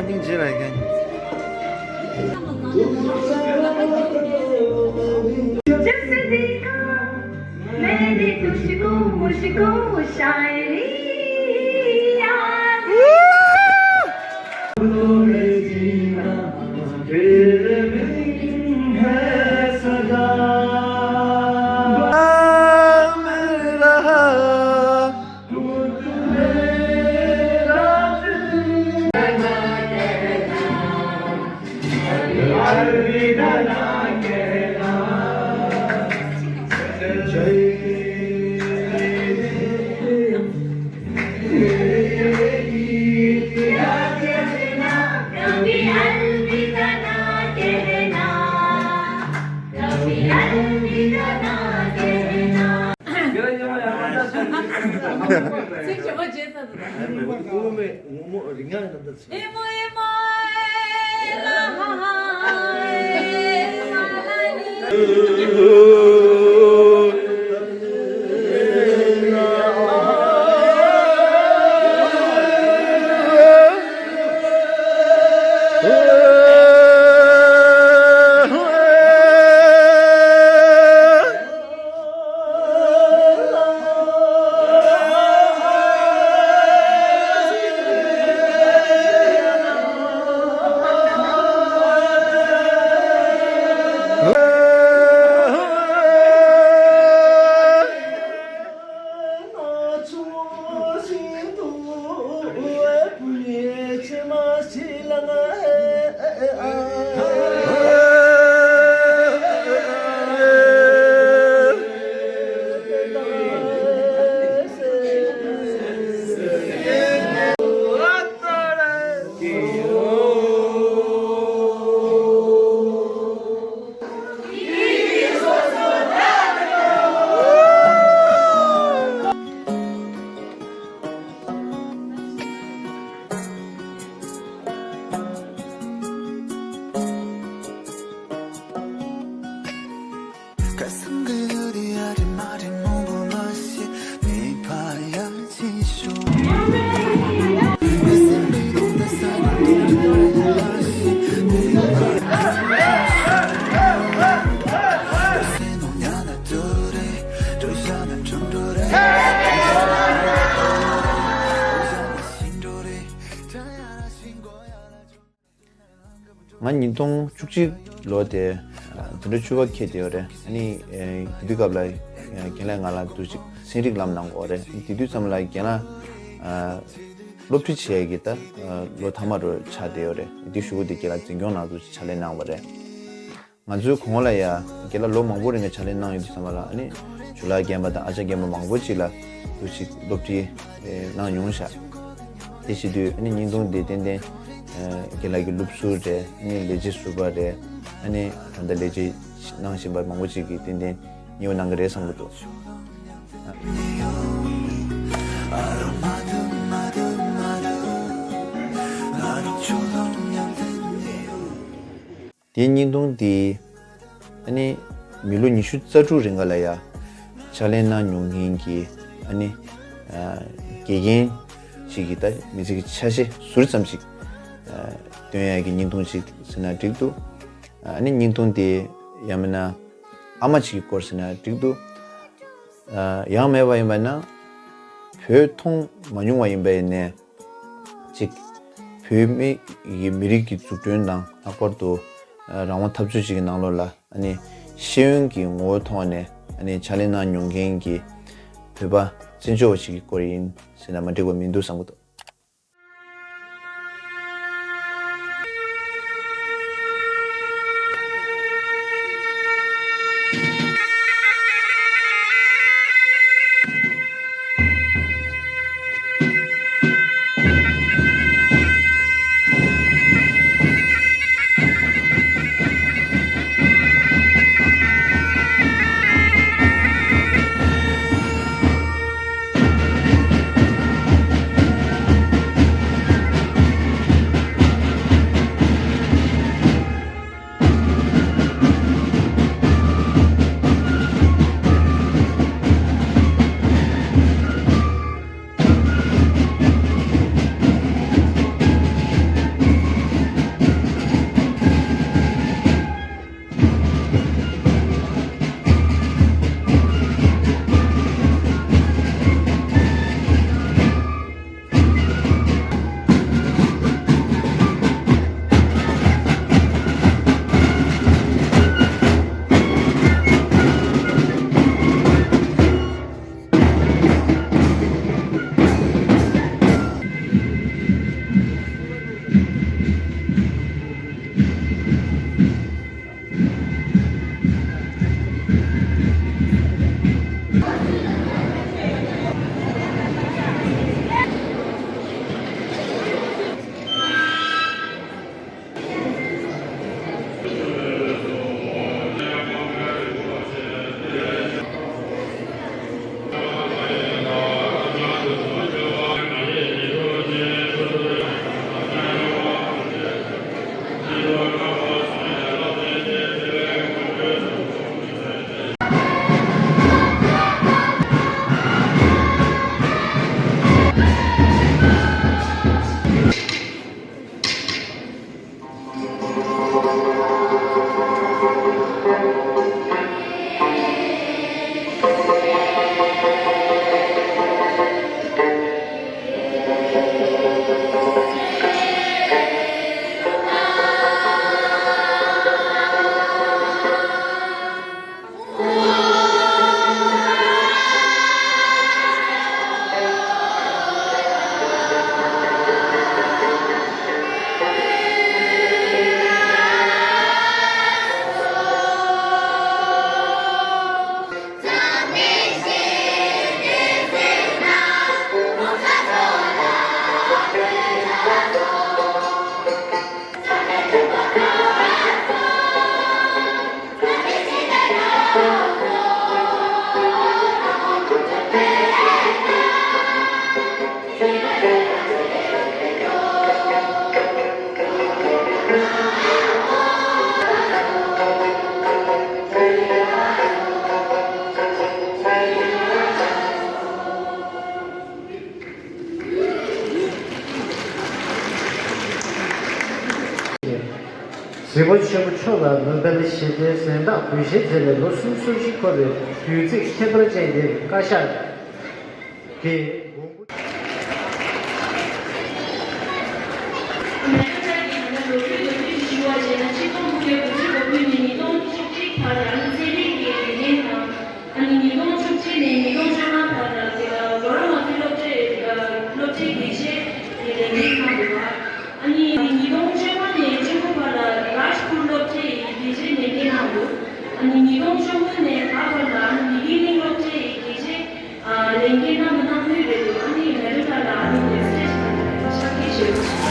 སྙིང་རྗེ་ལ་ཡིན། जब से देखा मैंने तुझको, मुझको शायरी याद। तेरे बिन है सदा। मेरा ང་ཉིས་སྟོང་བཅུ་གཅིག་ལོ་དེ་དུད་འགྲོ་བཅུ་པ་འཁྱེར་བསྡད་ཡོད་རེད། ཨ་ནི་དེ་དུས་སྐབས་ལ་རྒན་ལགས་ང་ལ་འདུག་ཅིག་ཚན་རིག་ལམ་གནང་གི་ཡོད་རེད། དེ་དུས་ཙམ་ལ་རྒན་ལགས་སློབ་ཁྲིད་བྱེད་ཡས་ཀྱི་ད་ལོ་མཐའ་མ་རུ་ཆགས་བསྡད་ཡོད་རེད། དེ་གཞུག་གུ་དེ་རྒན་ལགས་འཛིན་སྐྱོང་གནང་འདུག་ཅིག་ཕྱག་ལས་གནང་བ་རེད། ང་ཚོའི་གོང་ལ་ཡ་རྒན་ལགས་ལོ་མང་པོ་རིང་གི་ཕྱག་ལས་གནང་ཡོད་དུས་ཙམ་པ་ལ་ཨ་ནི་ཇོ་ལགས་རྒན་པ་དང་ཨ་ཅག་རྒན་པ་མང་པོ་ཅིག་ལ་འདུག་ཅིག་སློབ་ཁྲིད་གནང་མྱོང་ཤག་དེ་བྱེད་དུས་ཨ་ནི་བརྙན་ཐུང་འདི་ཏན་ཏན་རྒན་ལགས་ཀྱི་སློབ་ཟུར་རེད། ཨ་ནི་ལས་བྱེད་ཟུར་པ་རེད། ཨ་ནི་ད་ལྟ་ལས་བྱེད་གནང་བཞིན་པ་མང་པོ་ཅིག་གིས་ཏན་ཏན་མཉེས་པོ་གནང་གི་རེད་བསམ་གྱི་འདུག་དེའི་བརྙན་ཐུང་དེ་ཨ་ནི་མི་ལོ་ཉི་ཤུ་རྩ་དྲུག་རིང་ག་ལ་ཡ་ཕྱག་ལས་གནང་མྱོང་མཁན་གྱི་ཨ་ནི་དགེ་རྒན་ཞིག་གི་ད་མི་ཚེ་གི་ཆ་ཤས་ཟུར་ཙམ་ཞིག་སྟོན་ཡ་གི་བརྙན་ཐུང་ཞིག་ཟེར་ན་འགྲིག་འདུག་ཨ་ནི་བརྙན་ཐུང་དེ་ཡང་མིན་ན་ཨ་མ་ཞིག་གི་སྐོར་ཟེར་ན་འགྲིག་འདུག་ཡང་མེད་པ་ཡིན་པ་ན་བོད་མཐོང་མ་མྱོང་བ་ཡིན་པ་ཡིན་ནའི། གཅིག་བོད་མི་ཡི་མི་རིགས་ཀྱི་འཛུགས་སྐྲུན་དང་ལྷག་པར་དུ་རང་དབང་འཐབ་རྩོད་ཅིག་གི་ནང་ལོགས་ལ་ཨ་ནི་ཤེས་ཡོན་གྱི་ངོ་བོ་ཐོག་ནས་ཨ་ནི་ཕྱག་ལས་གནང་མྱོང་མཁན་གྱི་བོད་པ་བཙན་བྱོལ་བ་ཞིག་གི་སྐོར་ཡིན་ཟེར་ན་མ་འགྲིག་པ་མི་འདུག་བསམ་གྱི་འདུག་རིན་པོ་ཆེན་པོ་མཆོག་ལ་ནོ་བེལ་ཞི་བདེའི་གཟེངས་རྟགས་འབུལ་བཞེས་མཛད་པའི་ལོ་སུམ་ཅུ་སོ་བཞི་འཁོར་བའི་དུས་ཚིགས་ཁྱད་པར་ཅན་འདིར་བཀའ་ཤག་གིས་དགོངས་སྐོར། ཨ་ནི་ལོ་རྒྱུས་ལོ་རྒྱུས་ཞུ་བ་བྱས་ན་ཆིག་སྟོང་དགུ་བརྒྱ་དགུ་བཅུ་གོ་དགུ་ནས་ཉིས་སྟོང་བཅུ་གཅིག་བར་ཨ་ནི་ཚན་རིག་གི་ལས་འགན་དང་། ཨ་ནི་ཉིས་སྟོང་བཅུ་གཅིག་ནས་ཉིས་སྟོང་བཅོ་ལྔ་བར་ལ་དེ་ལ་ལོ་ར་མ་ཐུ་སློབ་གྲྭའི་སློབ་གྲྭའི་དགེ་བཤེས་ཀྱི་ལས་འགན་གནང་འདུག་པ། ཨ་ནི་ཉིས་སྟོང་བཅོ་ལྔ་ནས་བཅུ་དགུ་བར་ལ་རཱཇ་པུར་སློབ་གྲྭའི་དགེ་བཤེས་ལས་འགན་གནང་འདུག་ཨ་ནི་ཉིས་སྟོང་བཅུ་དགུ་ནས་ད་བར་ལ་ཨ་ནི་མི་གི་གླིང་སློབ་གྲྭའི་དགེ་བཤེས་ཨ་ལས་འགན་གནང་མི་གནང་མུས་རེད་འདུག་ཨ་ནི་མེ་རི་ཁ་ལ་ཨ་ནི་ལེགས་སྤྲད་ཞིག་ཕྱག་འཁྱེར་ཞུ། ད་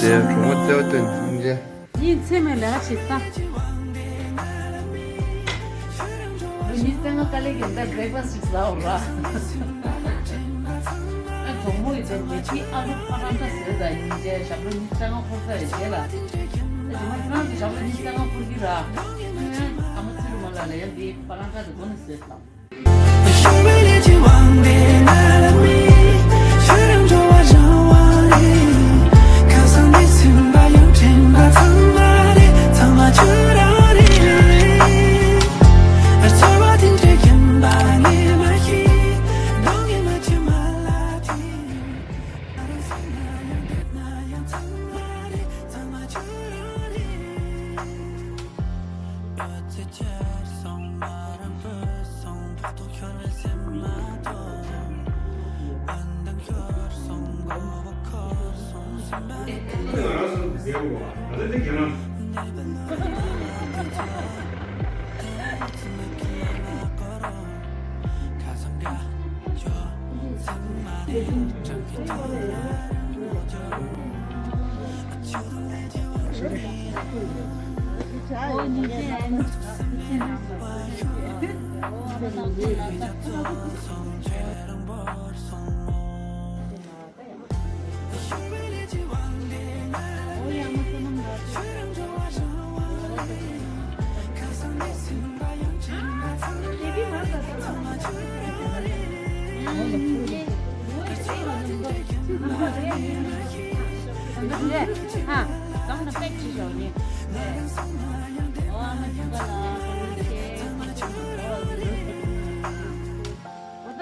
དེ་གྲོགས་མོ་བརྩེ་བ་བསྟོད་ནས་སྙིང་རྗེ། ཡིན་ཚེ་མེད་ལས་ཀ་བྱེད་ས། ཉི་ཤུ་རྩ་ལྔ་དཀའ་ལས་ཀྱི་འདྲ་བྷི་རེག་ཕ་སི་ཅིག་ཟ་འོ་ར། ཨ་གྲོགས་མོ་ཡི་དེ་མེ་ཁྱི་ཨ་ལུ་ཕ་རང་ད་ཟེར་ད་ཡིན་རྗེས་ཞབས་བྲོ་ཉི་ཤུ་རྩ་ལྔ་འཁོར་ས་ཡི་རྗེས་ལ། ཨ་ཇི་མ་ཁྱེད་རང་ཚོ་ཞབས་བྲོ་ཉི་ཤུ་རྩ་ལྔ་འཁོར་གི་ར། ཨ་མ་ཚེ་རིང་མ་ལ་ལ་ཡང་འདི་ཕ་རང་ད་དེ་དགོ་ནི་ཟེར་དང་།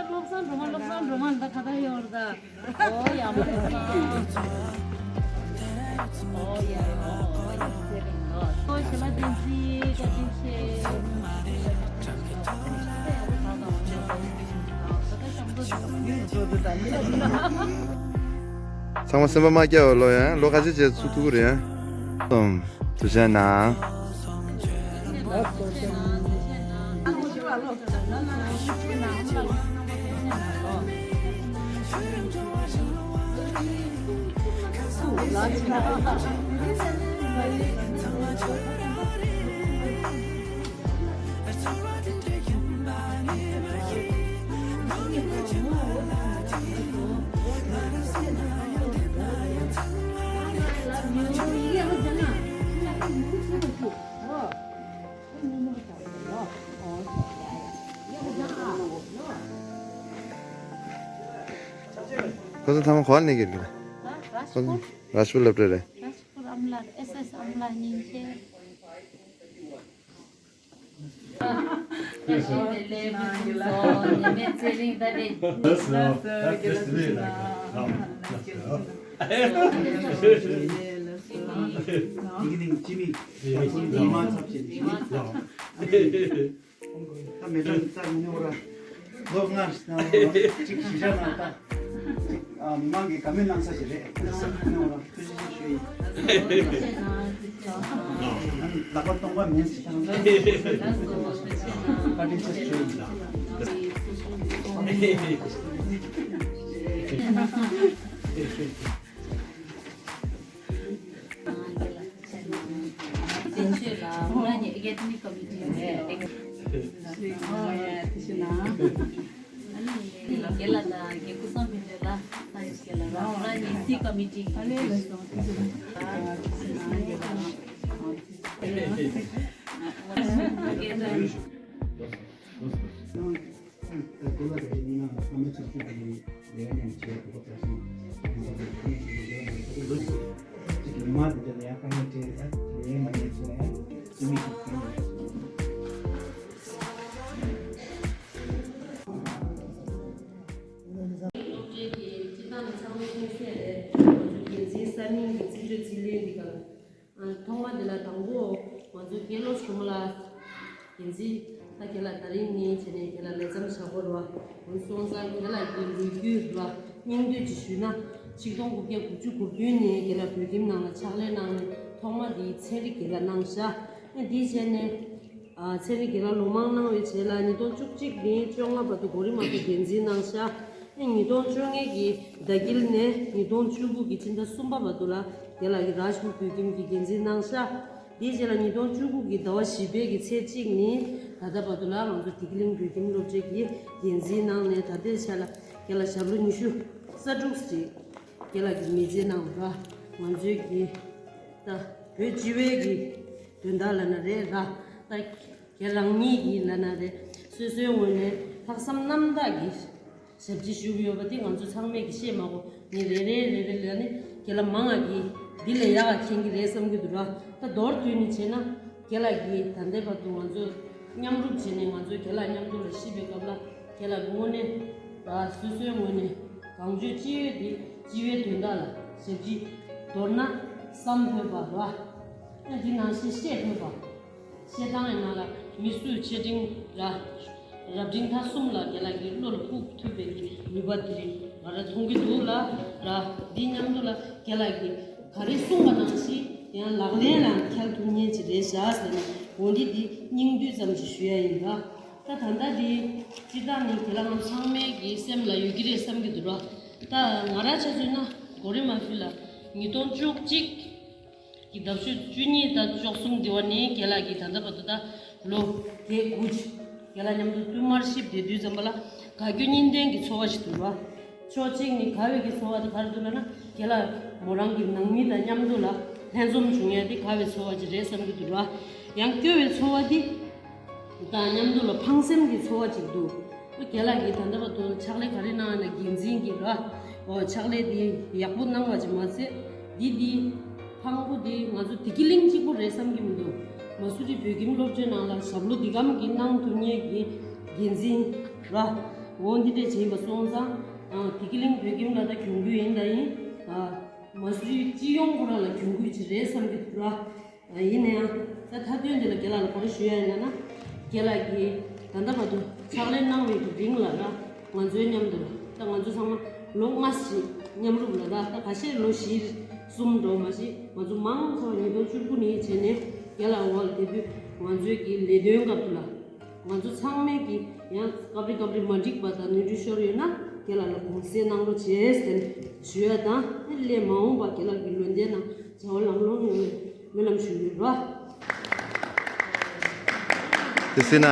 བློ་བཟང་སྒྲོལ་མ། བློ་བཟང་སྒྲོལ་མ་ད་ཁ་བརྡ་ཡོད་རེད་ད། ཨོ་ཡ་མ་ཧོ། ཨོ་ཡ་ཨོ་ཡ། ཨོ་ཞེ་མ་བསྟན་འཛིན་བཀའ་དྲིན་ཆེ། ཚང་མ་སེམས་པ་མ་སྐྱིད་པ་ལོ་ཡ། ལོ་ཁ་ཤས་བྱས་ཚུགས་ཐུབ་ཀྱི་རེད་ཡ། སོམ། ཐུགས་རྗེ་གནང་། ཁོ་ཚོ་ཚང་མ་ག་པར་གནས་ཀྱི་རེད། ཁོ་ཚོ་རཱཇ་པུར་སློབ་གྲྭ་རེད། རཱཇ་པུར་ཨམ་ལགས། ཨེས་ཨེས་ཨམ་ལགས་གཉིས་ཆེ། ད་མེ་ཏོག་རྩྭ་ཉོ་ར། ལོ་ལྔ་ཞིག་ན་གཅིག་ཞི་ཤ་ན་ད། གཅིག་ཨ། མི་མང་གིས་དགའ་མོས་གནང་ས་ཞིག་རེད། ཨ་ནི་ཐུགས་རྗེ་ཆེ་ཞུ་ཡིན། ཨ་ནི་ལག་པ་སྟོང་པ་མིན་ཟེར། བཀའ་དྲིན་ཆེ་ཞུ་ཡིན། དེ་ཆོས་ལ་ང་ནི་ཨེ་ཀེ་ཌེ་མིག་ཀོ་མི་ཊི་ཡོད་རེད། ཨེ་ཀེ་ཌེ་མིག་ཨོ་ཡ་དེ་ཤི་ན། ཨ་ནི་རྒན་ལགས་དང་རྒན་ཀུན་བཟང་ཕུན་ཚོགས་ལགས་ད་ཡོད་རྒན་ལགས་རང་ང་ནི་སི་ཀོ་མི་ཊི་ཨ་ནི་ལ་སོང་དེ་ཤི་ན། ཨ་ནི་རྒན་ལགས་ཨ་ནི་རྒན་ལགས་སློབ་གྲྭའི་གི་སྤྱི་བཏང་ཚང་མའི་ཁྱད་ཆོས་རེད། ང་ཚོའི་འགན་འཛིན་གསར་རྙིང་གི་རྩིས་སྤྲོད་རྩིས་ལེན་འདི་ག་ཨ། ཐོག་མ་དེ་ལ་དང་པོ་ང་ཚོའི་དགེ་སློབ་ཞུ་མ་ལ་འགན་འཛིན་ད་ཁྱེད་ལ་ད་རིང་ནས་བྱས་ནས་ཁྱེད་ལ་ལས་མཚམས་བཞག་དགོས་རེད་བ། འོན་སོང་ཙང་ཁྱེད་ལ་གི་ལོ་རྒྱུས་རེད་བ། སྙིང་བསྡུས་ཅིག་ཞུས་ན་ཆིག་སྟོང་དགུ་བརྒྱ་དགུ་བཅུ་གོ་བདུན་ནས་ཁྱེད་ལ་བོད་ཁྱིམ་ནང་ལ་ཕྱག་ལས་གནང་ནས་ཐོག་མ་དེའི་ཚན་རིག་ཁྱེད་ལ་གནང་ཤག་ཨ་དེ་བྱས་ནས་ཨ་ཚན་རིག་ཁྱེད་ལ་ལོ་མང་གནང་བའི་རྗེས་ལ་ཉིས་སྟོང་བཅུ་གཅིག་ནས་བཅོ་ལྔ་བར་དུ་གོ་རིམ་མ་གཏོགས་འགན་འཛིན་གནང་ཤག་ཨ་ཉིས་སྟོང་བཅོ་ལྔ་གི་ཟླ་དཀྱིལ་ནས་ཉིས་སྟོང་བཅུ་དགུ་གི་སྤྱི་ཟླ་གསུམ་པ་བར་དུ་ལ་དེ་ལ་གི་རཱཇ་པུར་བོད་ཁྱིམ་གྱི་འགན་འཛིན་གནང་ཤག་དེའི་རྗེས་ལ་ཉིས་སྟོང་བཅུ་དགུ་གི་ཟླ་བ་བཞི་པའི་གི་ཚེས་གཅིག་ནས་ད་ལྟ་བར་དུ་ལ་ང་ཚོ་བདེ་སྐྱིད་གླིང་བོད་ཁྱིམ་སློབ་གྲྭའི་གི་འགན་འཛིན་གནང་ནས་ད་ལྟའི་ཆ་ལ་དེ་ལ་ཞབས་ལོ་ཉི་ཤུ་རྩ་དྲུག་ཅིག་དེ་ལ་གི་མི་ཚེ་གནང་བ་ང་ཚོའི་གི་ད་བོད་སྤྱི་བའི་གི་དོན་དག་ལ་ན་རེད་ར་ད། ཁྱེད་རང་ཉིད་ཀྱིས་ལབ་ན་རེད། སོ་སོའི་ངོས་ནས་ལྷག་བསམ་རྣམ་དག་གིས་ཞབས་ཕྱི་ཞུ་གི་ཡོད་པ་དེ་ང་ཚོ་ཚང་མས་ཀྱིས་ཤེས་མ་གོ་ངས་རེ་རེ་རེ་རེ་ལབ་ནས་ཁྱེད་ལ་མང་ང་གིས་འདི་ལས་ཡག་ག་མཁྱེན་གྱི་རེད་བསམ་གྱི་འདུག་ར། ད་མདོར་བསྡུས་ནས་བྱས་ན་ཁྱེད་ལ་གིས་ད་ལྟའི་བར་དུ་ང་ཚོ་མཉམ་རུབ་བྱས་ནས་ང་ཚོས་ཁྱེད་ལ་མཉམ་དུ་ལ་ཤི་བའི་སྐབས་ལ་ཁྱེད་ལ་དངོས་གནས་ར་སོ་སོའི་ངོས་ནས་གང་བྱོས་ཅི་ཡོད་དེ་སྤྱི་བའི་དོན་དག་ལ་ཞབས་ཕྱི་མདོར་ན་བསམ་ཕོད་པ་ར་ཨ་འདི་ནང་བཞིན་བཤད་ཕོད་པ། བཤད་སྟངས་ཡིན་ན་ལ་མི་སུ་ཆེ་འབྲིང་ར། རབ་འབྲིང་ཐ་གསུམ་ལ་དེ་ལ་གི་བློ་ལ་ཕུག་ཐུབ་པའི་གི་ནུས་པ་དེ་ང་ར་མཐོང་གི་འདུག་ལ་ར། འདི་མཉམ་དུ་ལ་དེ་ལ་གི་ག་རེ་གསུངས་པ་ནང་བཞིན་ཡང་ལག་ལེན་ལ་འཁྱལ་ཐུབ་མཁན་ཅིག་རེད་བཞག་ཟེར་ནས་འོ་འདི་འདི་སྙིང་བསྡུས་ཙམ་ཅིག་ཞུ་ཡ་ཡིན་ལ། ད་ད་ལྟ་འདི་སྤྱི་བཏང་ནི་དེ་ལ་ང་ཚང་མའི་གི་སེམས་ལ་ཡོད་ཀྱི་རེད་བསམ་གི་འདུག་ར། ད་ང་ར་ཆ་མཚོན་ན་གོ་རེ་མ་ཕུལ་ལ་ཉིས་སྟོང་བཅུ་གཅིག་གི་ཟླ་བཅུ་བཅུ་གཉིས་དང་བཅུ་གསུམ་དེ་བ་ནས་རྒན་ལགས་ཀྱིས་ད་ལྟ་བར་དུ་ད་ལོ་བརྒྱད་དགུ་ཅིག་རྒན་ལགས་མཉམ་དུ་བསྟུད་མར་གཤིབ་བསྡད་དུས་ཙམ་པ་ལ་དགའ་སྐྱོ་གཉིས་ལྡན་གྱི་ཚོར་བ་ཞིག་འདུག་བ། ཕྱོགས་གཅིག་ནས་དགའ་བའི་གི་ཚོར་བ་དེ་ག་རེ་འདུག་ལབ་ན་རྒན་ལགས་མོ་རང་གི་ནང་མི་དང་མཉམ་དུ་ལ་ལྷན་འཛོམས་བྱུང་ཡ་དེ་དགའ་བའི་ཚོར་བ་ཅིག་རེད་བསམ་གྱི་འདུག་བ། ཡང་སྐྱོ་བའི་ཚོར་བ་དེ་དང་མཉམ་དུ་ལ་ཕངས་སེམས་ཀྱི་ཚོར་བ་ཅིག་འདུག་རྒན་ལགས་ཀྱིས་ད་ལྟ་བར་དུ་ཕྱག་ལས་ག་རེ་གནང་ཡ་ལ་འགན་འཛིན་གྱིས་ར་འོ་ཕྱག་ལས་དེ་ཡག་པོ་གནང་བ་ཅིག་མ་ཟད་འདི་འདི་ཕངས་པོ་དེ་ང་ཚོ་བདེ་སྐྱིད་གླིང་གཅིག་པུ་རེད་བསམ་གྱི་མི་འདུག་མ་སུ་རི་བོད་ཁྱིམ་སློབ་གྲྭའི་ནང་ལ་ཞབས་ལོ་འདི་གམ་གྱི་གནང་ཐུབ་མཁན་གྱི་འགན་འཛིན་ར་འོ་འདི་འདྲས་བྱས་ཡིན་པ་སོང་ཙང་བདེ་སྐྱིད་གླིང་བོད་ཁྱིམ་ལ་ད་གྱོང་གུད་ཡིན་ད་ཡིན་མ་སུ་རི་སྤྱི་ཡོངས་ཁོ་རང་ལ་གྱོང་གུད་ཅིག་རེད་བསམ་གྱི་འདུག་ར། ཡིན་ན་ཡང་ད་མཐའ་དོན་འདི་ལ་རྒན་ལགས་ལ་གོ་རེ་ཞུ་ཡ་ཡིན་ན་རྒན་ལགས་ཀྱིས་ད་ལྟ་བར་དུ་ཕྱག་ལས་གནང་བའི་གི་རིང་ལ་ར་ང་ཚོའི་མཉམ་དུ་ད་ང་ཚོ་ཚང་མ་ལོ་ལྔ་ཞིག་མཉམ་རུབ་ལ་ད་ད་ཁ་ཤས་ལོ་བཞི་གསུམ་འགྲོ་མ་ཞིག་ང་ཚོ་མང་ཆེ་བ་ཉིས་སྟོང་བཅུ་དགུ་ནས་བྱས་ནས་རྒན་ལགས་འོག་ལ་དེ་དུས་ང་ཚོའི་གི་ལས་དོན་སྐབས་དུ་ལ་ང་ཚོ་ཚང་མས་གི་ཡང་སྐབས་རེ་སྐབས་རེ་མ་འགྲིག་པ་དང་ནོར་འཁྲུལ་ཤོར་ཡོད་ན་རྒན་ལགས་ལ་དགོངས་སེལ་གནང་རོགས་བྱས་ཟེར་ཞུ་ཡ་དང་སླད་མ་འོངས་པ་རྒན་ལགས་ཀྱི་ལུང་བསྟན་ནང་བྱ་བ་ལམ་ལྷོང་ཡོང་བའི་སྨོན་ལམ་ཞུ་ཡོད་རོགས། དེ་སྲིད་ན།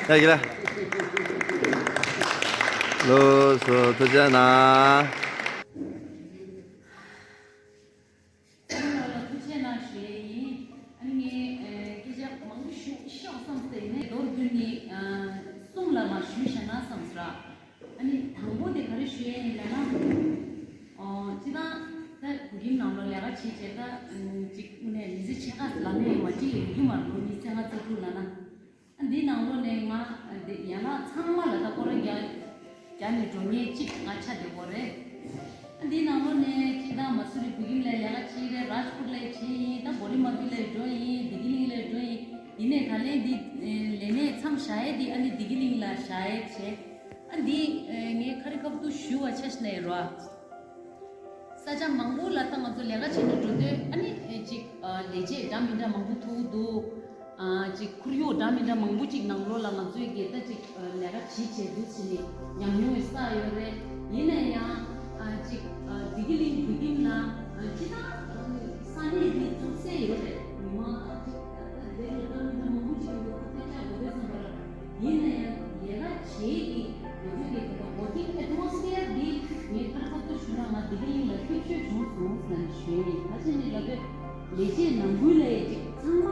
ཡ་གི་ལ། ལོ་སོ་ཐུགས་རྗེ་གནང་། ཐུགས་རྗེ་གནང་ཞུ་ཡས་ཡིན། ཨ་ནི་ངས་སྐད་ཆ་མང་པོ་ཞུ་ཤོག་བསམ་སྟེ་ཡིན་ནའི་མདོར་བསྡུས་ནས་གསུམ་ལ་མ་ཞུས་བཞག་ན་བསམ་སོང་། ཨ་ནི་དང་པོ་དེ་ག་རེ་ཞུ་ཡས་ཡིན་ལབ་ན། ཨོ་སྤྱི་བཏང་ད་བོད་ཁྱིམ་ནང་ལོགས་ལས་ཀ་བྱེད་བྱེད་ད་ཅིག་དངོས་གནས་མི་ཚེ་ཕྱེད་ཀ་ལབ་ན་ཡང་མ་འགྲིག་ཡོད་ཀྱི་མ་རེད་ལོ་ཉི་ཤུ་རྩ་ལྔ་རྩ་དྲུག་ལབ་ན། ཨ་འདིའི་ནང་ལོགས་ནས་ང་འདི་ཡན་ལག་ཚང་མ་ལ་ད་སྐོར་ར་རྒྱག་རྒྱག་ནས་འགྲོ་མཁན་གཅིག་ང་ཆགས་བསྡད་ཡོད་རེད། ཨ་འདིའི་ནང་ལོགས་ནས་སྤྱི་བཏང་མ་སུ་རི་བོད་ཁྱིམ་ལ་ལས་ཀ་བྱེད་རེད། རཱཇ་པུར་ལ་བྱེད་ཡིན། ད་གོ་རི་མ་བི་ལ་འགྲོ་ཡིན། བདེ་སྐྱིད་གླིང་ལ་འགྲོ་ཡིན། ཡིན་ནའི་ད་ལན་འདི་ལས་གནས་མཚམས་བཞག་ཡས་འདི་ཨ་ནི་བདེ་སྐྱིད་གླིང་ལ་བཞག་ཡས་བྱས། ཨ་ འདི་ངས་ཁ་རི་ཁ་ཐུག་ཞུ་བ་ཆ་ཤི་ནས་རོ། ས་ཆ་མང་པོ་ལ་ད་ང་ཚོ་ལས་ཀ་བྱེད་ནས་འགྲོ་དུས་ཨ་ནི་ཅིག་ལས་བྱེད་འདྲ་མི་འདྲ་མང་པོ་ཐུག་འདུག་ཅིག་ཁོར་ཡུག་འདྲ་མི་འདྲ་མང་པོ་ཅིག་ནང་ལོགས་ལ་ང་ཚོའི་གི་ད་ཅིག་ལས་ཀ་བྱེད་བྱེད་འདུག་ཟེར་ནས་ཉམས་མྱོང་ཡོད་ས་ཡོད་རེད། ཡིན་ན་ཡང་ཅིག་བདེ་སྐྱིད་གླིང་བོད་ཁྱིམ་ལ་ཅི་ད་ས་གནས་འདི་ཚུགས་སེ་ཡོད་རེད། མི་མང་ཅིག་ད་ལས་ཀ་འདྲ་མི་འདྲ་མང་པོ་ཅིག་ཡོད་པ་དེ་ཆགས་དགོས་དུས་ཙམ་པ་ལ། ཡིན་ན་ཡང་ལས་ཀ་བྱེད་ཀྱི་ང་ཚོའི་གི་ད་working atmosphere འདི་ངས་ཁ་ཁ་ཐུག་ཞུ་ན་ང་བདེ་སྐྱིད་གླིང་ལ་ཐེབས་ཆོད་བྱུང་སོང་ཟེར་ནས་ཞུས་ཡིན། ད་ཅི་ནས་ལབ་དུས་ལས་བྱེད་ནང་ཁུལ་ལ་ཡི་ཅིག་ཚང་མ་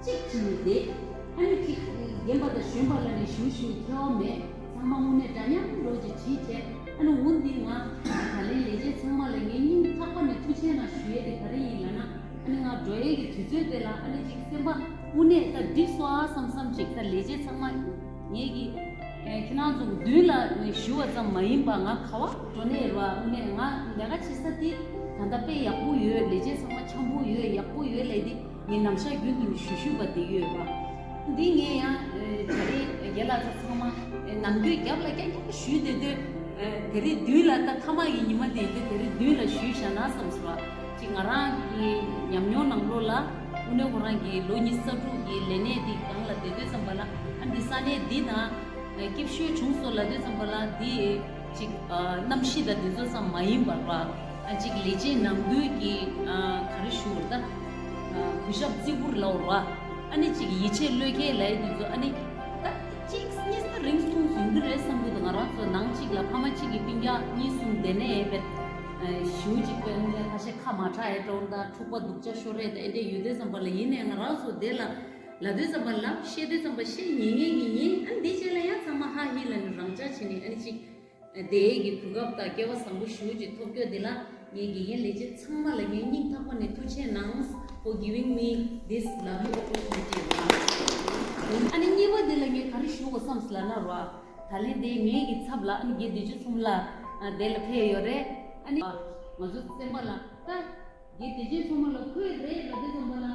གཅིག་བྱས་ནས་བསྡད། ཨ་ནི་ཅིག་རྒན་པ་དང་གཞོན་པ་ལ་ནི་ཞུ་ཞུ་ཁྱད་པར་མེད། ཚང་མ་དངོས་གནས་འདྲ་མཉམ་འགྲོ་ཅིག་བྱེད་བྱས། ཨ་ནི་འོ་འདི་ང་ད་ལན་ལས་བྱེད་ཚང་མ་ལ་ངས་སྙིང་ཐག་པ་ནས་ཐུགས་རྗེ་ཆེ་གནང་ཞུ་ཡས་དེ་ག་རེ་ཡིན་ལབ་ན། ཨ་ནི་ང་འགྲོ་ཡས་ཀྱི་དུས་ཚོད་དེ་ལ་ཨ་ནི་ཅིག་སེམས་པ་དངོས་གནས་ད་འགྲིག་སོང་ཨ་བསམ་བསམ་ཅིག་ད་ལས་བྱེད་ཚང་མ་ངེད་ཀྱི་ཁྱེད་རང་ཚོ་མདུན་ལ་ཞུ་བ་ཙམ་མ་ཡིན་པ་ང་ག་བ་འགྲོ་ནས་ར་དངོས་གནས་ང་ལས་ཀ་བྱེད་ས་དེ་ད་ལྟ་དཔེ་ཡག་པོ་ཡོད། ལས་བྱེད་ཚང་མ་འཆམ་པོ་ཡོད། ཡག་པོ་ཡོད་ལས་དེ་ངས་ནམ་ཞག་རྒྱུན་དུ་ཞུ་ཞུ་བ་དེ་ཡོད་པ། འདི་ངས་ཡང་ད་རེས་རྒན་ལགས་ཚོ་ཚང་མ་ནམ་རྒྱུན་རྒྱབ་ལ་རྐྱང་རྐྱང་ཞུས་བསྡད་དུས་དེ་རིང་མདུན་ལ་ད་ཐ་མག་གི་ཉི་མ་དེ་ཡིན་དུས་དེ་རིང་མདུན་ལ་ཞུས་བཞག་ན་བསམ་སོང་བ། ཅིག་ང་རང་གི་ཉམས་མྱོང་ནང་ལོགས་ལ་དངོས་གནས་ཁོ་རང་གི་ལོ་ཉི་ཤུ་རྩ་དྲུག་གི་ལས་གནས་འདི་སྒང་ལ་བསྡད་དུས་ཙམ་པ་ལ་ཨ་འདི་ས་གནས་འདི་ནང་སྐྱིད་ཤོས་བྱུང་སོང་ལབ་དུས་ཙམ་པ་ལ་འདི་ཅིག་གནམ་གཤིས་དང་འདི་ཚོ་ཙམ་མ་ཡིན་པར་བ། ཅིག་ལས་བྱེད་ནང་ཁུལ་གྱི་ག་རེ་ཞུ་བར་ད་གུས་ཞབས་བརྩི་བཀུར་ལ་བར་བ། ཨ་ནི་ཅིག་ཡིད་ཆེས་བློས་འཁེལ་ལབ་ཡས་འདི་ཚོ་ཨ་ནི་ད་གཅིག་གཉིས་ད་རིང་ཐུང་ཡོང་གི་རེད་བསམ་གྱི་འདུག་ང་རང་ཚོ་ནང་གཅིག་ལ་ཕ་མ་གཅིག་གི་སྤུན་ཀྱག་གཉིས་གསུམ་བསྡད་ནས་ཨེ་བེད་ཞུ་གཅིག་པའི་དངོས་གནས་ཁ་ཤས་ཁ་མ་གྲགས་ཨེ་འགྲོ་ད་འཁྲུག་པ་སྡུག་ཅག་ཤོར་རེད་ད་ཨེ་འདྲས་ཡོད་དུས་ཙམ་པ་ལ་ཡིན་ནའི་ང་རང་ཚོ་དེ་ལ་ལབ་དུས་ཙམ་པ་ལབ་བཤད་དུས་ཙམ་པ་བཤད་ཉན་ཉན་གྱི་ཡིན། ཨ་འདི་རྗེས་ལ་ཡང་ཚང་མ་ཧ་ཧི་ལ་ནི་རང་འཇགས་བྱས་ནས་ཨ་ནི་གཅིག་དེའི་གི་གོ་སྐབས་དང་སྐལ་བ་བཟང་པོ་ཞེ་པོ་ཅིག་ཐོབ་རྒྱུ་འདི་ལ་ངས་དགེ་རྒན་ལས་བྱེད་ཚང་མ་ལ་ངས་སྙིང་ཐག་པ་ནས་ཐུགས་རྗེ་ཆེ་གནང་། For giving me this lovely opportunity. ཨ་ནི་གཉིས་པ་འདི་ལ་ངས་ག་རེ་ཞུ་དགོས་བསམ་སོང་ལབ་ན་རོ། ད་ལན་དེ་ངའི་གི་ཚབ་ལ་ཨ་ནི་དགེ་བདེ་ཆོས་གསུམ་ལགས་དེ་ལ་ཕེབས་ཡོད་རེད། ཨ་ནི་ང་ཚོ་སེམས་པ་ལ་ད། དགེ་བདེ་ཆོས་གསུམ་ལ་ཁོས་རེད་ལབ་དུས་ཙམ་པ་ལ་ཨ་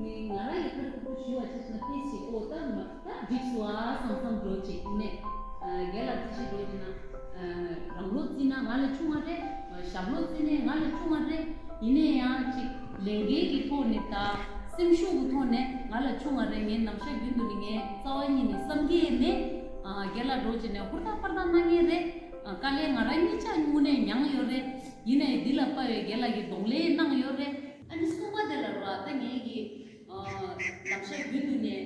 ནི་ང་རང་ཡི་ཁར་ཁོ་ཁོ་ཞུ་བ་ཆ་ཤས་ན་ཏེ་ཞིག་ཨོ་ད་མ་ད་འགྲིག་སོང་ཨ་བསམ་བསམ་འགྲོ་ཅིག་ནས་རྒན་ལགས་རྩིས་ཞིག་འགྲོ་ཅིག་ན་རང་ལོ་རྩིས་ན་ང་ལས་ཆུང་བ་རེད། ཞབས་ལོ་རྩིས་ནས་ང་ལས་ཆུང་བ་རེད། ཡིན་ནའི་ཡང་ཅིག་ལས་འགན་གྱི་ཐོག་ནས་ད་སེམས་ཤུགས་ཀྱི་ཐོག་ནས་ང་ལས་ཆུང་བ་རེད། ངས་ནམ་ཞག་རྒྱུན་དུ་ནི་ངས་རྩ་བ་ཉིད་ནས་བསམ་གྱི་མེད། རྒན་ལགས་འགྲོ་ཅིག་ནས་ཧུར་ཐག་པར་ཐག་གནང་མཁན་རེད། དཀའ་ལས་ང་རང་གཉིས་ཆ་དངོས་གནས་མྱངས་ཡོད་རེད། ཡིན་ནའི་འདི་ལ་དཔའ་བའི་རྒན་ལགས་ཀྱིས་གདོང་ལེན་གནང་ཡོད་རེད། ཨ་ནི་གསུམ་པ་དེ་ལ་ར་ད་ངེད་ཀྱི་ནམ་ཞག་རྒྱུན་དུ་ནས་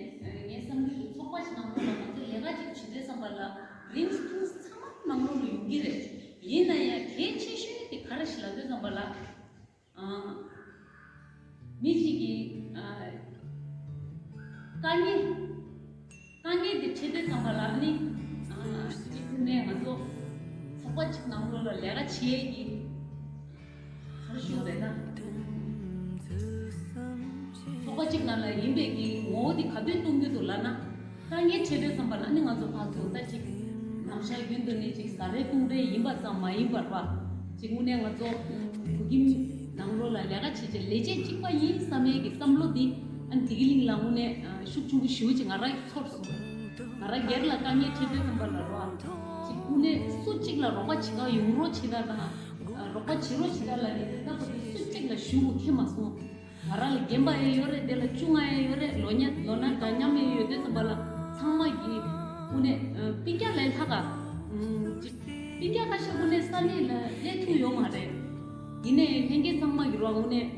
ངའི་བསམ་ཚུལ་དུ་ཚོགས་པ་ཞིག་ནང་ལོགས་ལ་ང་ཚོ་ལས་ཀ་ཅིག་བྱེད་དུས་ཙམ་པ་ལ་རིམས་ཐུང་ཚང་མ་ནང་ལོགས་ལ་ཡོང་གི་རེད། ཡིན་ན་ཡང་གལ་ཆེ་ཤོས་དེ་ག་རེ་ཞིག་ལབ་དུས་ཙམ་པ་ལ། མི་གཅིག་གིས་དཀའ་ངལ་དཀའ་ངལ་དེ་འཕྲད་དུས་ཙམ་པ་ལ་ནི་གཅིག་ནས་ང་ཚོ་ཚོགས་པ་གཅིག་ནང་ལོགས་ལ་ལས་ཀ་བྱེད་ཀྱི་ག་རེ་ཞུ་རེད་ན། ཚོགས་པ་གཅིག་ནང་ལ་ཡིན་པའི་གི་ངོ་བོ་དེ་ག་དུས་གཏོང་རྒྱུ་འདུག་ལབ་ན། དཀའ་ངལ་འཕྲད་དུས་ཙམ་པ་ལ་ནི་ང་ཚོ་ཕར་ཚུར་ལྟ་ཅིག་ནམ་ཞག་རྒྱུན་དུ་ནི་ཅིག་ཟ་རེས་བཏུང་རེས་ཡིན་པ་ཙམ་མ་ཡིན་པར་བ། ཅིག་དངོས་གནས་ང་ཚོ་བོད་ཁྱིམ་ནང་ལོགས་ལ་ལས་ཀ་བྱེད་ཅིག་ལས་བྱེད་གཅིག་པ་ཡིན་བསམ་ཡས་ཀྱི་བསམ་བློ་འདི་ཨ་ནི་བདེ་སྐྱིད་གླིང་ལ་དངོས་གནས་ཤུགས་ཆེན་པོ་ཞེ་པོ་ཅིག་ང་རང་གིས་ཚོར་སོང་། ང་རང་སྒེར་ལ་དཀའ་ངལ་འཕྲད་དུས་ཙམ་པ་ལ་རོ། ཅིག་དངོས་གནས་སུ་གཅིག་ལ་རོགས་པ་བྱེད་ག་ཡོང་རོགས་བྱེད་ད་དང་། རོགས་པ་བྱེད་རོགས་བྱེད་ད་ལ་ནི་ད་བར་དུ་སུ་གཅིག་ལ་ཞུ་དགོས་ཁེལ་མ་སོང་། ང་རང་ལ་རྒན་པ་ཡང་ཡོད་རེད། དེ་ལ་ཆུང་ང་ཡང་ཡོད་རེད། ལོ་ཉ་ལོ་ན་འདྲ་མཉམ་ཡང་ཡོད་དུས་ཙམ་པ་ལ་ཚང་མ་གིས་དངོས་གནས་སྤུན་ཀྱག་ལས་ལྷག་ག་ཅིག་སྤུན་ཀྱག་ཁ་ཤས་དངོས་གནས་ས་གནས་ལ་སླེབས་ཐུབ་ཡོད་མ་རེད། ཡིན་ནའི་ལྷན་རྒྱས་ཚང་མ་གིས་རོགས་དངོས་གནས་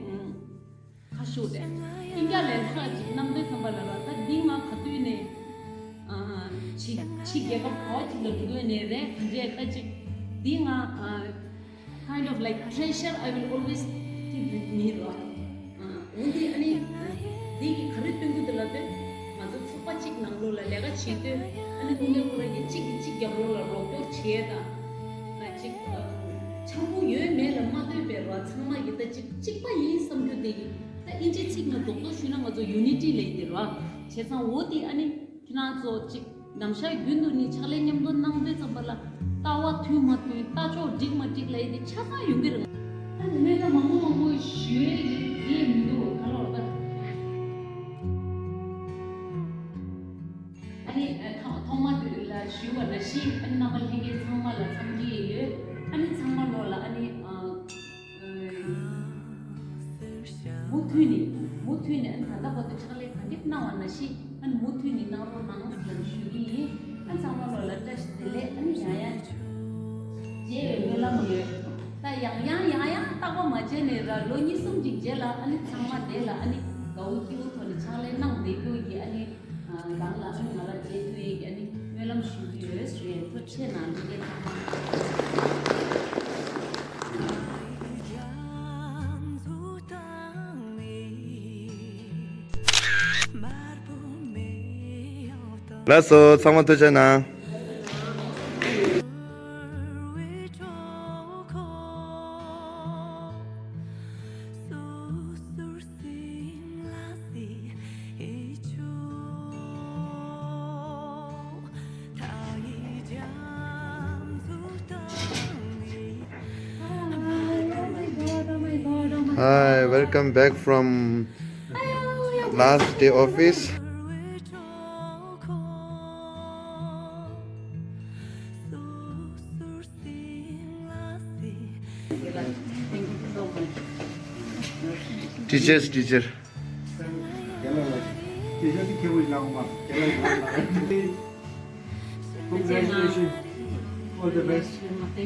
ཁ་ཤུགས་རེད། སྤུན་ཀྱག་ལས་ལྷག་ཅིག་གནང་དུས་ཙམ་པ་ལ་ར་ད་འདི་ང་ག་དུས་ནས་ཕྱི་ཕྱི་རྒྱལ་ཁབ་ག་བ་ཅིག་ལ་འགྲོ་དུས་ནས་རེད། ག་འདྲས་ད་ཅིག་འདི་ང་kind of like treasure I will always keep with me རོ། འོན་ཏེ་ཨ་ནི་འདི་གི་ག་རེ་སྟོན་གྱི་འདུག་ལབ་དུས་ང་ཚོ་ཚོགས་པ་གཅིག་ནང་ལོགས་ལ་ལས་ཀ་བྱེད་དུས་ཨ་ནི་དངོས་གནས་ཁོ་རང་གིས་གཅིག་གིས་གཅིག་རྒྱབ་ལོགས་ལ་རོགས་སྐྱོར་བྱེད་དང་། ཅིག་འཆམ་པོ་ཡོད་མེད་ལ་མ་ལྟོས་པའི་རོ་ཚང་མ་གིས་ད་ཅིག་གཅིག་པ་ཡིན་བསམ་རྒྱུ་དེ་གི་ད་ཨིན་ཇི་ཚིག་ནང་རྡོག་རྡོག་ཞུས་ན་ང་ཚོ་unity ལབ་ཡིན་དེ་རོ། བྱས་ཙང་འོ་དེ་ཨ་ནི་ཁྱེད་རང་ཚོ་ཅིག་ནམ་ཞག་རྒྱུན་དུ་ནི་ཕྱག་ལས་མཉམ་དུ་གནང་དུས་ཙམ་པ་ལ་ལྟ་བ་མཐུན་མ་མཐུན་ལྟ་ཕྱོགས་འགྲིག་མ་འགྲིག་ལབ་ཡིན་དེ་ཆ་ཚང་ཡོང་གི་རེད། ཨ་ནི་མེད་ད་མང་པོ་མང་པོ་ཞུ་ཡས་ཀྱི་ཡས་མི་འདུག་ག་ལོར་ད། ཨ་ནི་ཐོག་ཐོག་མ་དེ་ལ་ཞུ། ཞུ་བ་ནང་བཞིན་ཨ་ནི་རྣམ་པ་ལྷན་རྒྱས་ཚང་མ་ལ་འཚམས་འདྲི་ཡོད། ཨ་ནི་ཚང་མ་ལོ་ལ་ཨ་ནི་ཨ། མུ་མཐུད་ནས་མུ་མཐུད་ནས་ཨ་ནི་ད་ལྟ་བར་དུ་ཕྱག་ལས་ག་འདྲ་གནང་བ་ནང་བཞིན་ཨ་ནི་མུ་མཐུད་ནས་གནང་རོགས་གནང་ཟེར་ཞུ་གི་ཡིན། ཨ་ཚང་མ་ལོ་ལ་བཀྲ་ཤིས་བདེ་ལེགས། ཨ་ནི་ཡང་ཡང་མཇལ་བའི་སྨོན་ལམ་ཡོད། ད་ཡང་ཡང་ཡང་ཡང་རྟག་པར་མ་བྱས་ནས་ར་ལོ་གཉིས་གསུམ་ཅིག་རྗེས་ལ་ཨ་ནི་ཚང་མ་དེ་ལ་ཨ་ནི་དགའ་བོ་སྐྱིད་བོ་ཐོག་ནས་ཕྱག་ལས་གནང་བསྡད་རྒྱུ་ཡིན། ཨ་ནི་རང་ལ་ཨ་ནི་ང་ལ་མཇལ་ཐུབ་ཡས་ཀྱི་ཨ་ནི་སྨོན་ལམ་ཞུ་གི་ཡོད་ཞུ་ཡས། ཐུགས་རྗེ་གནང་། ལྷན་རྒྱས་ཚང་མ། ལགས་སོ། ཚང་མ་ཐུགས་རྗེ་གནང་། Hi, welcome back from last day office. Teachers, teacher. Congratulations. All the best.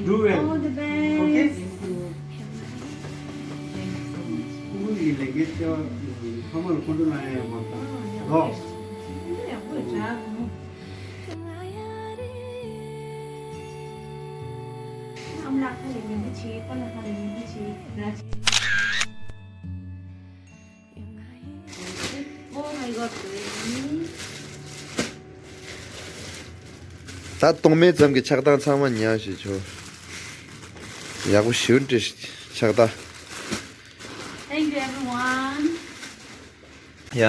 Do well. All the best. Okay? ད་གཏོང་མེད་ཙམ་གྱི་ཕྱག་རྟགས་ཚང་མ་ཉར་ཞིག་ཆོག་ཡག་པོ་ཞིག་འབྲི་ཕྱག་རྟགས། Thank you everyone. ཡ།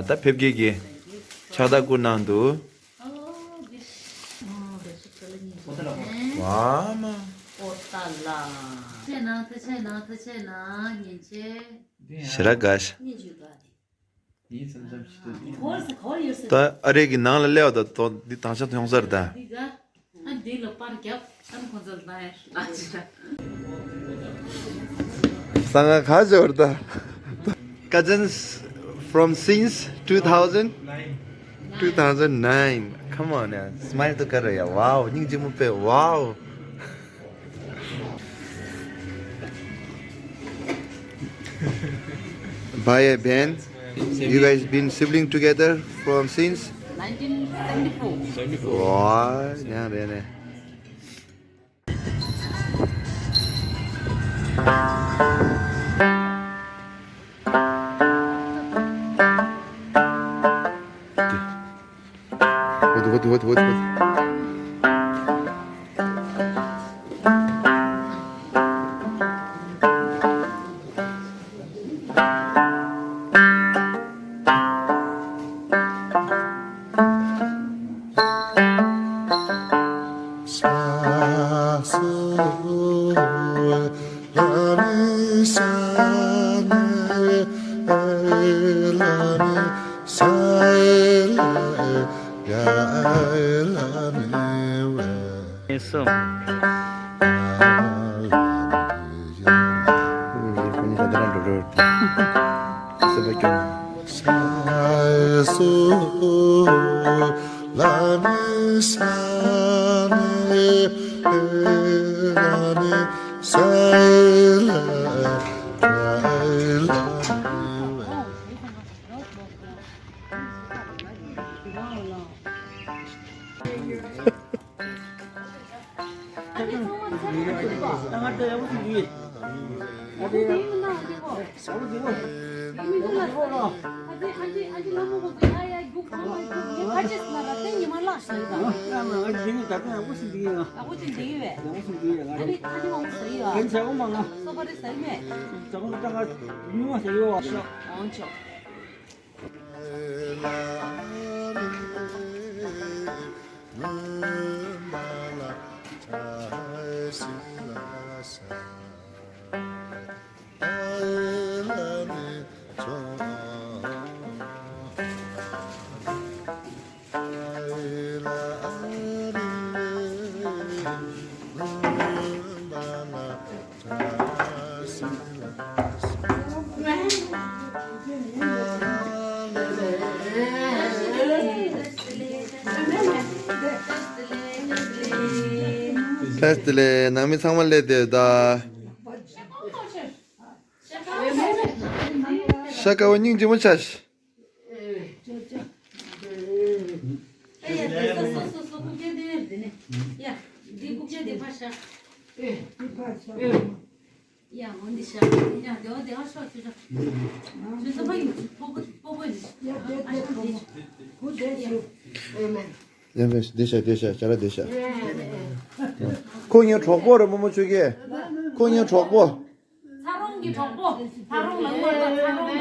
ད་ཕེབས་སྐྱེལ་གྱི་ཕྱག་རྟགས་བསྐུར་གནང་འདུག་ཨོ། འདི། ཨོ། འདི་ཞིག་ཁ་ལ་ཉན། ཨོ་ཏ་ལ། ཨོ་ཏ་ལ། ཐུགས་རྗེ་གནང་། ཐུགས་རྗེ་གནང་། ཐུགས་རྗེ་གནང་། ཉན་ཆེ། ཞེ་དྲག་དགའ་ཤ། སྙན་ཞུ་དགའ་དེ། ཁོར་ས་ཁོར་ཡོད་ས། ད་ཨ་རི་གི་ནང་ལ་སླེབས་པ་དང་ཏོ་འདི་དང་ཆ་མཐོང་ས་རེད་ད། འདི་ག་ཨ་འདི་ལ་པར་རྒྱབ། ཨ་ནི་ཁོང་ཚོ་ལ་ད་ཡ་ལ་ཅི་ད། ས་ང་ཁ་ཅོར་ད། Cousins from since two thousand? Two thousand nine. Come on, yeah. Smile to करो यार. Wow, སྙིང་རྗེ་མོ་དཔེ། Wow. Bhai and Ben, you guys been sibling together from since? Nineteen seventy-four. Wow, yeah, yeah, yeah. བཀྲ་ཤིས་བདེ་ལེགས། ནང་མི་ཚང་མ་སླེབས་བསྡད་ཡོད་ད། ཤ་དཀར་པོ་སྙིང་རྗེ་མོ་ཆགས་ཤིག། ཨེ་ཡ། དེ་སོ་སོ་སོ་སོ་ཀུ་ཀྱེ་དེ་དེ་ནས། ཡ། འདི་ཀུ་ཀྱེ་དེ་ཕར་བཞག། ཨེ། འདི་ཕར་བཞག། ཡ། འོ་འདི་བཞག། ཡ། དེ་བ་དེ་བ་ཤོག་ཤོག་ཤོག། ཁྱོད་ཚོ་ཕ་ཡིན། སྤོ་སྤོ་སྤོ་སྤོ་ཡིན། ཡ། དེ་ཨ་དེ་ཤོག་དེ་ཁོ་མོ་ཤོག། ཁོ་དེ་ཤོག། ཨེ་མེན། ཡ། བདེ་ཤག་བདེ་ཤག་ཇ་ར་བདེ་ཤག། ཁོ་ངའི་གྲོགས་པོ་རེད། རྨོ་མོ་ཆོས་རྒྱལ། ཁོ་ངའི་གྲོགས་པོ། ཚ་རོང་གི་གྲོགས་པོ། ཚ་རོང་ལ་ངོ་ལ་ཚ་རོང་ལ།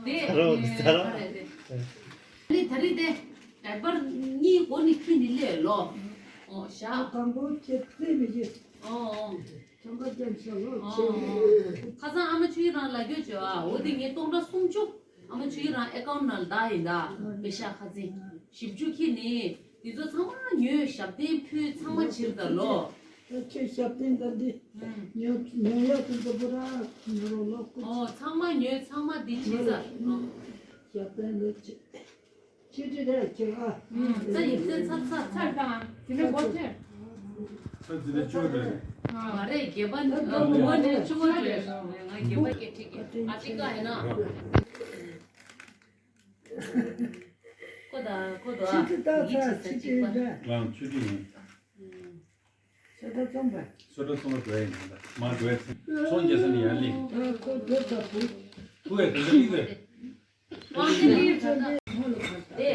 དེ། ཚ་རོང་ཚ་རོང་། ཨ་ནི་ད་རེས་དེ་ཌའི་པར་གཉིས་མགོ་ནས་ཁྱེར་ནས་སླེབས་ལོ། ཨོ་བཞག། དང་པོ་ཁྱེད་རྩེ་མི་བྱེད། ཨོ་ཨོ། ཁྱོད་ཀ་ཀྱང་ཤ་ལོ་ཨོ་ཆེ། ཨོ། ཁ་སང་ཨ་མ་ཆོས་རང་ལ་རྒྱུ་བྱོས་ཨ། འོ་དེ་ངས་སྟོང་ཕྲག་སུམ་ཅུ། ཨ་མ་ཆོས་རང་ཨེ་ཀའུན་ཊི་ནང་ལ་བཏང་ཡིན་ད། པེ་ཤག་ཁ་ཚིག་བཞི་བཅུ་ཁྱེར་ནས། འདི་ཚོ་ཚང་མ་ཉོས། ཞབས་བརྟན་ཕུལ། ཚང་མ་ཕྱིར་ད་ལོ། ཁྱོད་ཞབས་བརྟན་ད་འདི། ཨུམ། ཉོ་ཉོ་ཡག་དེ་ཚོ་པུ་ར་ཉོ་རོགས་ལོ་ཀུ། ཨོ་ཚང་མ་ཉོས། ཚང་མ་འདི་བྱས་ས། ཨོ། ཞབས་བརྟན་ལོ་ཆེ། ཆེ་ཆེ་རེད་ཁྱེད་ཨ། ཨུམ། ཚ་ཡིན་ཚེ་ཚ་ཚ་ཚ་དང་། དེ་ནས་སྒོ་ཕྱེ། ཚ་འཛིན་གྲྭ་བཅུ་རེད། མ་རེད། བརྒྱད་པ་ནི་ངོ་ནས་བཅུ་པ་རེད། ང་བརྒྱད་པ་སྐད་ཁྲིད་ཀྱི། ཨ་ཅི་ཀ་ཡིན་ན། ཁོ་ད་ཁོ་ད་ཨ། ཆི་ཆི་ད་ཡིད་ཆེས་ས་ཆི་ཅིག་པ། ང་ཆུ་ཆུ་ཡིན། ཨུམ། སོ་ད་ཙོང་པ། སོ་ད་ཙོང་པ་འགྲོ་ཡ་ཡིན་ད། མ་འགྲོ་ཡ་ཚེ། ཚོང་རྒྱག་ས་ནས་ཡར་སླེབས། ཨ་ཁོ་འགྲོ་ད་བུ། བུ་ཡ་དེ་འདྲ་ཡིན་གི། ཨང་ཀི་ལི་ད་ད། དེ།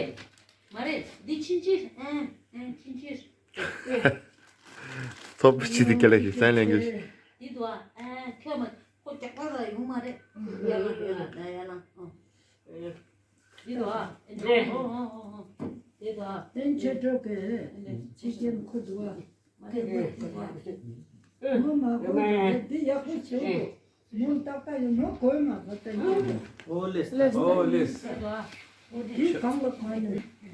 མ་རེད། འདི་ཕྱིན་ཆད། ཨང་ཨང་ཕྱིན་ཆད། ཚོགས་པ་ཅིག་དེ་སྐད་ལ་ཞིག་སང་ལེན་དགོས། འདི་འདུག་ཨ། ཨ་ཁྱོད་མ་ཁོ་རྒྱག་པ་ལ་ཡོང་མ་རེད། ཡ་ལ་ཡ་ལ་ཡ་ལ། འདི་འདུག་ཨ། འདི་འདུག་ཨ། འདི་འདུག་ཨ། དེ་ཆེ་དྲགས་གི་ཕྱི་རྒྱལ་ཁུ་འདུག་ཨ། དེ་མ་གོ་འདི་ཡག་པོ་བྱེད་དགོས། མོ་ཏག་ཏག་ཡིན་ནོ་གོས་མ་གོ་ཏན་ཏན། ཨོ་ལེས། ཨོ་ལེས། འདི་གང་ལ་གང་ཡིན། སུ།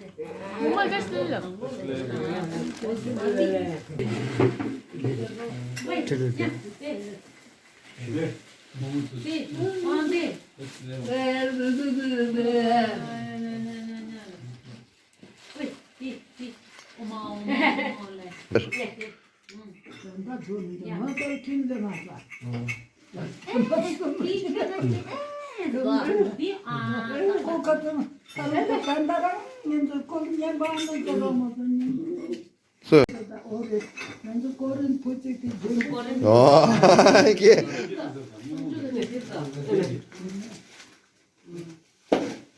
ཨོ་ཀེ།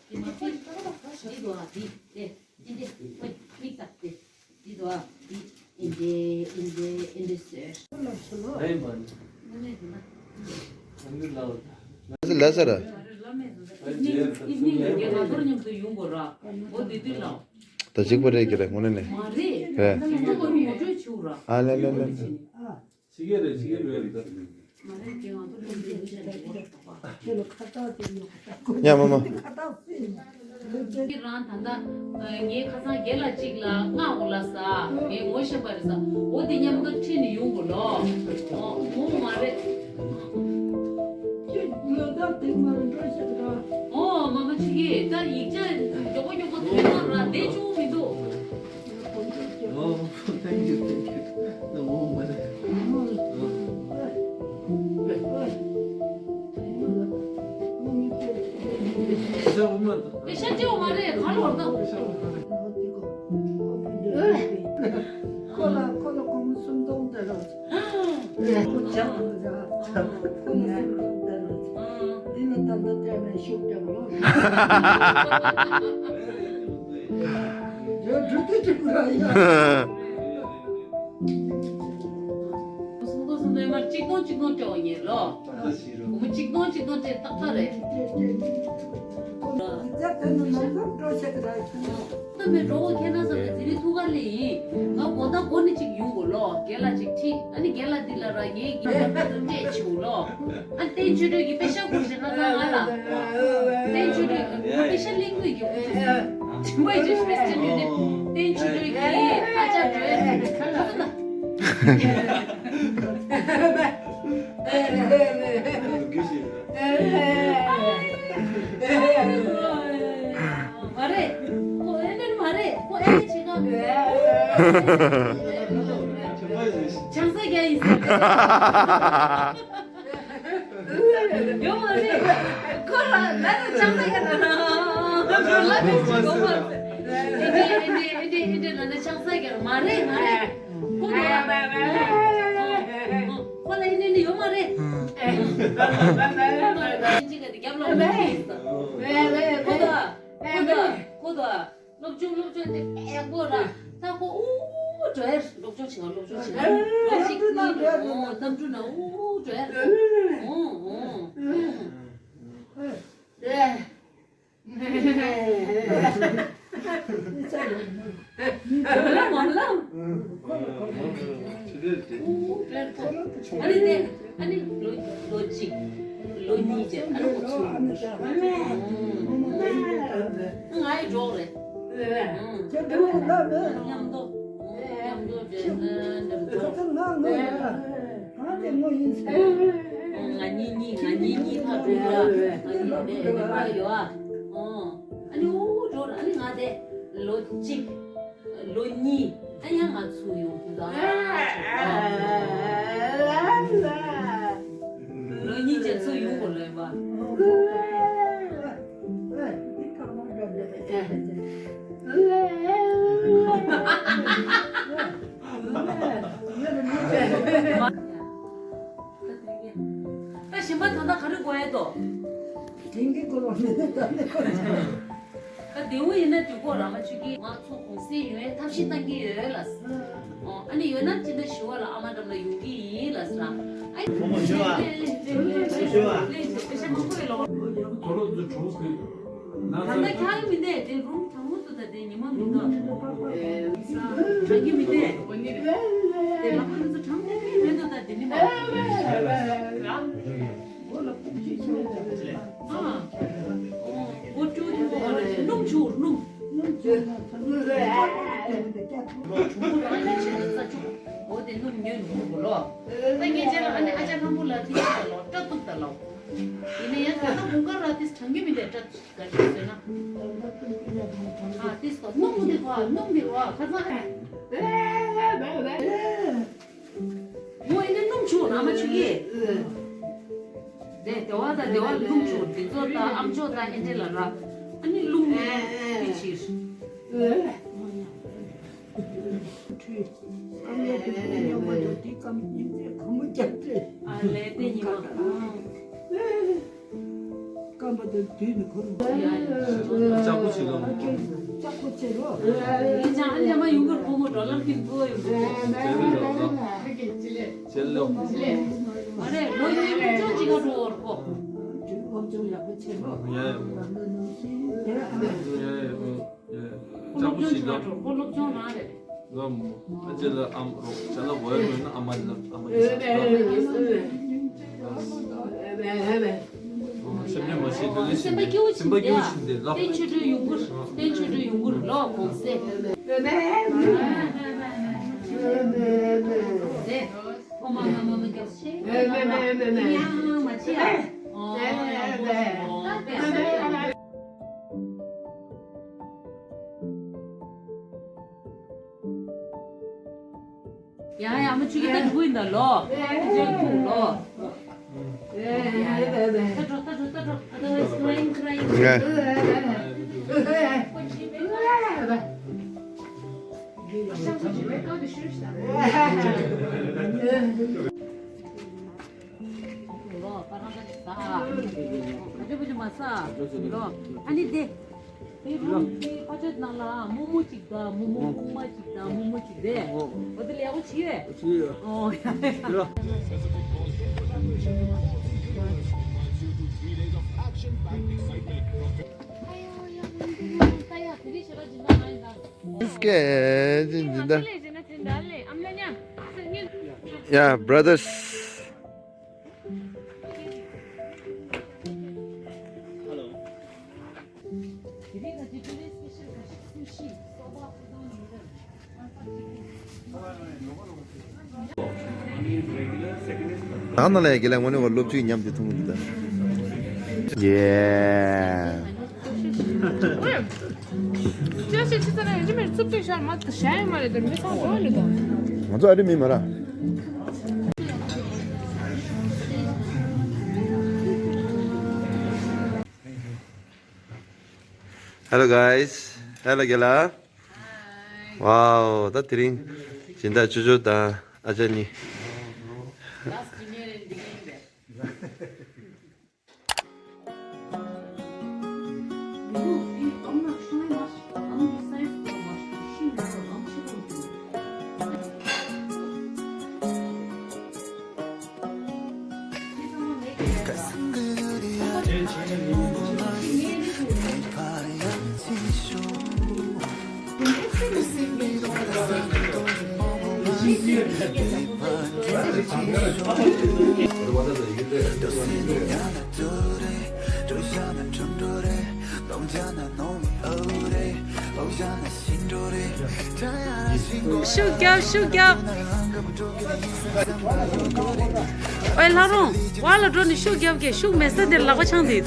འདི་མ་ཕིར། འདི་འདུག་ཨ། འདི་དེ་འདི་འདི་ཧོ་མིག་ལྟ་དེ། འདི་འདུག་ཨ། འདི་ཨིན་འདྲེ་ཨིན་འདྲེ་ཨིན་འདྲེ་ཟེར། ཨ་ནི་འདི་ན། ལ་ས་ར། ཨིབ་ནིང་ཨིབ་ནིང་ལ་རྒན་ང་ཚོར་མཉམ་དུ་ཡོང་དགོས་ར། འོ་དེ་དུས་ལ། ད་གཅིག་པ་རེད་ཀྱི་རེད་དངོས་གནས་ནས། མ་རེད། རེད། ཁྱོད་ཀྱི་ངོ་སྤྲོད་བྱེད་ར། ཨ་ལེ་ལེ་ལེ། ཕྱི་རྒྱལ་རེད། ཕྱི་རྒྱལ་རེད་ད། མ་རེད་ཀྱི་ང་ཚོ་ལུང་པའི་ཆ་ཆ་ཆ། ཁྱེད་ལ་ཁ་བཏགས་ཅིག་ཉོ། ཉ་མ་མ། ཁ་བཏགས་ཅིག་ཉོ། ཁྱེད་རང་ད་ལྟ་ངའི་ཁ་སང་རྒན་ལགས་གཅིག་ལ་མངགས་འོ་ལ་ས་ངས་ངོ་ཤེས་པ་རེད་ས། འོ་དེ་མཉམ་དུ་ཁྲིད་ནས་ཡོང་དགོས་ལོ། ཨོ་ངོ་མ་རེད། ཁྱེད་ལོ་ཟླ་དེ་མར་འགྲོ་ཤག་ར། ཨོ་མ་མ་ཆི་གི་ད་ཡིག་ཆ་མགྱོགས་པོ་མགྱོགས་པོ་ཐོན་ན་ར་བསྡད་བཅུག་མི་འདུག Oh, thank you, thank you. ད་འོ་མ་རེད། ཨེ་ཤ་ཅི་འོ་མ་རེད། ག་ལ་བར་ད། ཁོ་ལ་ཁོ་ལ་སྒོར་མོ་སུམ་སྟོང་སྟེར་རོགས། ཁོ་ལ་སུམ་སྟོང་སྟེར་རོགས། འདི་ལ་ད་ལྟ་སྟེར་ནས་ཤུགས་སྟེར་རོགས། འགྲོ་འགྲོ་དུས་འགྲོ་ར་ཡ། སུམ་སྟོང་སུམ་སྟོང་ཡིན་མ་གཅིག་སྟོང་གཅིག་སྟོང་སྤྲད་པ་ཡིན་ལོ། སྒོར་མོ་གཅིག་སྟོང་གཅིག་སྟོང་སྤྲད་ཏག་ཏག་རེད། ཡིག་ཆ་དེ་ནི་ནམ་རྒྱུན་སྤྲོད་བྱེད་ཀྱི་རེད། ད་མེད་འགྲོ་འོ་ཁྱེད་རང་ཚོ་ལ་དེ་རིང་ཐུག་ག་ལེ་ཡིན། ང་དགོང་དག་མགོ་ནས་གཅིག་ཡོང་དགོས་ལོ། རྒན་ལགས་གཅིག་ཁྲིད། ཨ་ནི་རྒན་ལགས་འདི་ལ་ར་ངའི་གི་ཡོང་ཁ་ཚོ་སྤྲད་བྱུང་ལོ། ཨ་བསྟན་ཆོས་སྒྲོན་གྱི་པེ་ཤ་སྒུར་ཞིག་ཁ་སང་ང་ལ། བསྟན་ཆོས་སྒྲོན་གྱི་ང་པེ་ཤ་ལེན་དགོས་ཀྱི་ཁོ་ཚོ། ཇི་མ་ཇི་བཤད་ཅི་ནུས་ནས་བསྟན་ཆོས་སྒྲོན་གྱི་ཨ་ཅག་སྒྲོན་ཁ་སང་ལ། མ་རེད། ཁོ་ཨེ་འདྲ་མ་རེད། ཁོ་ཨེ་འདྲ་བྱེད་ག་མེད། ཆང་ས་རྒྱག་ཡིན་ཟེར། ཡོད་མ་རེད། ཁོ་ལ་ལ་ལ་ཆང་ས་རྒྱག་ན། ལ་ལ་ཆང་ས་རྒྱག་ན། མ་རེད། མ་རེད། ཁོ་ལ་ཁོ་ལ་ཨེ་འདྲ་ནི་ཡོད་མ་རེད། ཁོ་ལ་ཨེ་འདྲ་ནི་ཡོད་མ་རེད། ཁོ་ལ་ཁོ་ལ་ཁོ་ལ་ཁོ་ལ། སློབ་སྦྱོང་སློབ་སྦྱོང་དེ་ཡག་པོ་ར། ད་ཁོ་ཨུ་འགྲོ་ཡར་སློབ་སྦྱོང་བྱེད་ང་སློབ་སྦྱོང་བྱེད་ང་ལོ་གཅིག་གཉིས་ཨོ་གནམ་གྲུ་ན་ཨུ་འགྲོ་ཡར་ཨོ་ཨོ་ཨོ། ཨ་ནི་དེ་ཨ་ནི་ལོ་ལོ་གཅིག་ལོ་གཉིས་བྱས་ཨ་ནི་ཁོ་ཚུར་ང་ཡི་འགྲོགས་རེད། མཉམ་དུ་མཉམ་དུ་འདྲེས་ན་འགྲམ་འགྲོགས། ང་གཉིས་གཉིས་ང་གཉིས་གཉིས་ཐག་འགྲོ་ཡ། ང་གཉིས་ནས་ནས་པ་ཡོད་ཨ། ཨ་ནི་ཨུ་འགྲོ་ཨ་ནི་ང་དེ་ལོ་གཅིག་ལོ་གཉིས་ཨ་ཡང་ང་ཚུར་ཡོང་དུས་ད་ལོ་གཉིས་ཅན་ཚུར་ཡོང་དགོས་ལོས་པ། ད་གཞན་པ་ད་ལྟ་ག་རེ་དགོས་ཡས་དོ། དེང་གི་སྐོར་བ་མི་ད་ནི་ཁོ། ད་དེའུ་ཡིན་ན་དུས་འཁོར་ར་མ་ཆུ་གི་ང་ཚོ་གུང་སེང་ཡོད་ཐབས་ཤེས་བཏང་གི་ཡོད་ལ། ཨོ་ཨ་ནི་ཡོད་ན་ཅི་འདྲ་ཞུ་བ་ལ་ཨ་མ་འགྲམ་ལ་ཡོང་གི་ཡིན་ལ་ཟེར། ཨ་ནི་ཞུ་བ་ཞུ་བ་ཞུ་བ། ད་ལྟ་ཁྱག་མི་འདས་དེ་རུང་གྲང་མོ་འདུག་ད་དེ་ཉི་མ་མི་འདུག་གྲང་གི་མི་འདས་དེ་ལ་ཁོ་ཚོ་གྲང་མོ་མི་འདུག་ད་དེ་ནི་མ། འོ་ཅོ་ཅོ་སྣུམ་ཆུ་སྣུམ། འོ་དེ་སྣུམ་ཉོས་ནུ་གོ་ལོ། ད་ངས་ཅེ་ལ་ཨ་ནི་ཨ་ཅག་ལྷམ་བུ་ལ་ཐིག་ལ་ལོ་སྐྲ་གཏུབ་ད་ལོ། ཡིན་ན་ཡང་ད་ལྟ་དགུན་ཁ་ར་ཏིས་གྲང་གི་མི་འདྲ་སྐྲ་ག་ཞིག་བཟོས་ན། ཨ་ཏིས་གོ་སྣུམ་མི་འདི་གོ་སྣུམ་འདི་གོ་ཁ་སང་། མོ་ཨེ་ནི་སྣུམ་ཆུ་ཨ་མ་ཆུ་ཡེ། དེ་དེ་བ་དང་དེ་བ་སྣུམ་ཆུ་དེ་ཚོ་དང་ཨམ་ཅོག་དང་ཨེ་འདྲེ་ལ་ར། ཨ་ནི་རླུང་ནི་དེ་ཕྱིར། ཨ་མའི་དེ་ཚོ་ཉོ་བ་དང་དེ་སྐམ་ཉིན་མཚན་གང་མོ་རྒྱབ་སྟེ། ཨ་ལས་དེ་ཉི་མ། སྐམ་པ་དང་དུས་ནི་འཁོར་བ། ལྕགས་པོ་བྱེད་ལ་མོ། ལྕགས་པོ་བྱེད་རོགས། ལས་ཅང་ཨ་ལས་མ་ཡོང་གར་ཕོ་མོ་འགྲོ་ལར་གྱིན་ཕོ་ཡོང་གི། བྱེད་ལ་ལོ། མ་རེད་ལོ་ཡོད་ཡོད་ཅོ་ཅི་ག་འགྲོ་བར་ཕོ། དུས་ཁོང་ཚོ་ཡག་པོ་བྱེད་རོགས། ཡ་ཡ། ཡ་ཡ། ལྕགས་པོ་ཞིག་ལ། ཁོ་སློབ་སྦྱོང་རང་རེད། ལ་མོ། ཨ་ཅེ་ལ་ཨམ་རོགས་ཅ་ལག་བོ་ཡ་ཡོད་ན་ཨ་མ་ལ་ཨ་མ་ལ་ཞིག་ལ། སེམས་ཅན་མ་ཤེས་དུས་ལ་ཞིག་ནས་སེམས་པ་སྐྱིད་པོ་ཞིག་འདེབས། བསྟན་ཆོས་སྒྲོན་ཡོང་གུར། བསྟན་ཆོས་སྒྲོན་ཡོང་གུར་ལོ་གོང་སེ། ཨོ་མ་མ་མ་མ་རྒྱབ་ཤེས། ཡང་མ་ཆེ་ཡ། ཨོ་ཡང་གོང་སེ། ཡ་ཡ་མ་ཆུ་གི་ད་འགྲོ་ཡིན་ད་ལོ། ད་འགྲོ་ད་འགྲོ་ད་འགྲོ། Otherwise crying crying. ལོ་པ་རང་ག་ས། ག་ཅི་བུ་ཅི་མ་ས། ལོ། ཨ་ནི་དེ། དེ་རུམ་དེ་ཕ་ཆད་ནང་ལ་མོག་མོག་ཅིག་དང་མོག་མོག་ཨུ་མ་ཅིག་དང་མོག་མོག་ཅིག་རེད། འོ་དེ་ལས་ཡག་པོ་བྱས་ཡོད། བྱས་ཡོད། ཨོ་ཡ། ཡ། སྐད་ཅིག་འཛིན་གདའ། Yeah, brothers. ད་ནང་ལ་ཡ་དགེ་ལགས་དངོས་གནས་ཁོ་སློབ་ཆུའི་ཉམས་དེ་ཐུང་གི་འདུག་ད། ཡེ། ཅི་ཞིག་ཅི་ཙམ་ན་ཡང་ཅི་མེད་རྩུབ་ཏོ་ཤར་མ་ཤར་ཡ་མ་རེད་དེ་མི་ཚང་འགྲོ་ལེ་དང་། ང་ཚོ་ཨ་རི་མི་མ་ར། Hello guys. Hello དགེ་ལགས། Wow, ད་དེ་རིང་སྦྱིན་བདག་ཅོ་ཅོ་དང་ཨ་ཅག་གཉིས། ཤུགས་རྒྱབ། ཤུགས་རྒྱབ། ཨོའི་ལྷ་རུང་། བར་ལ་འགྲོ་ནས་ཤུགས་རྒྱབ་ཀྱི། ཤུགས་མེད་ས་དེར་ལག་པ་འཆང་དེ།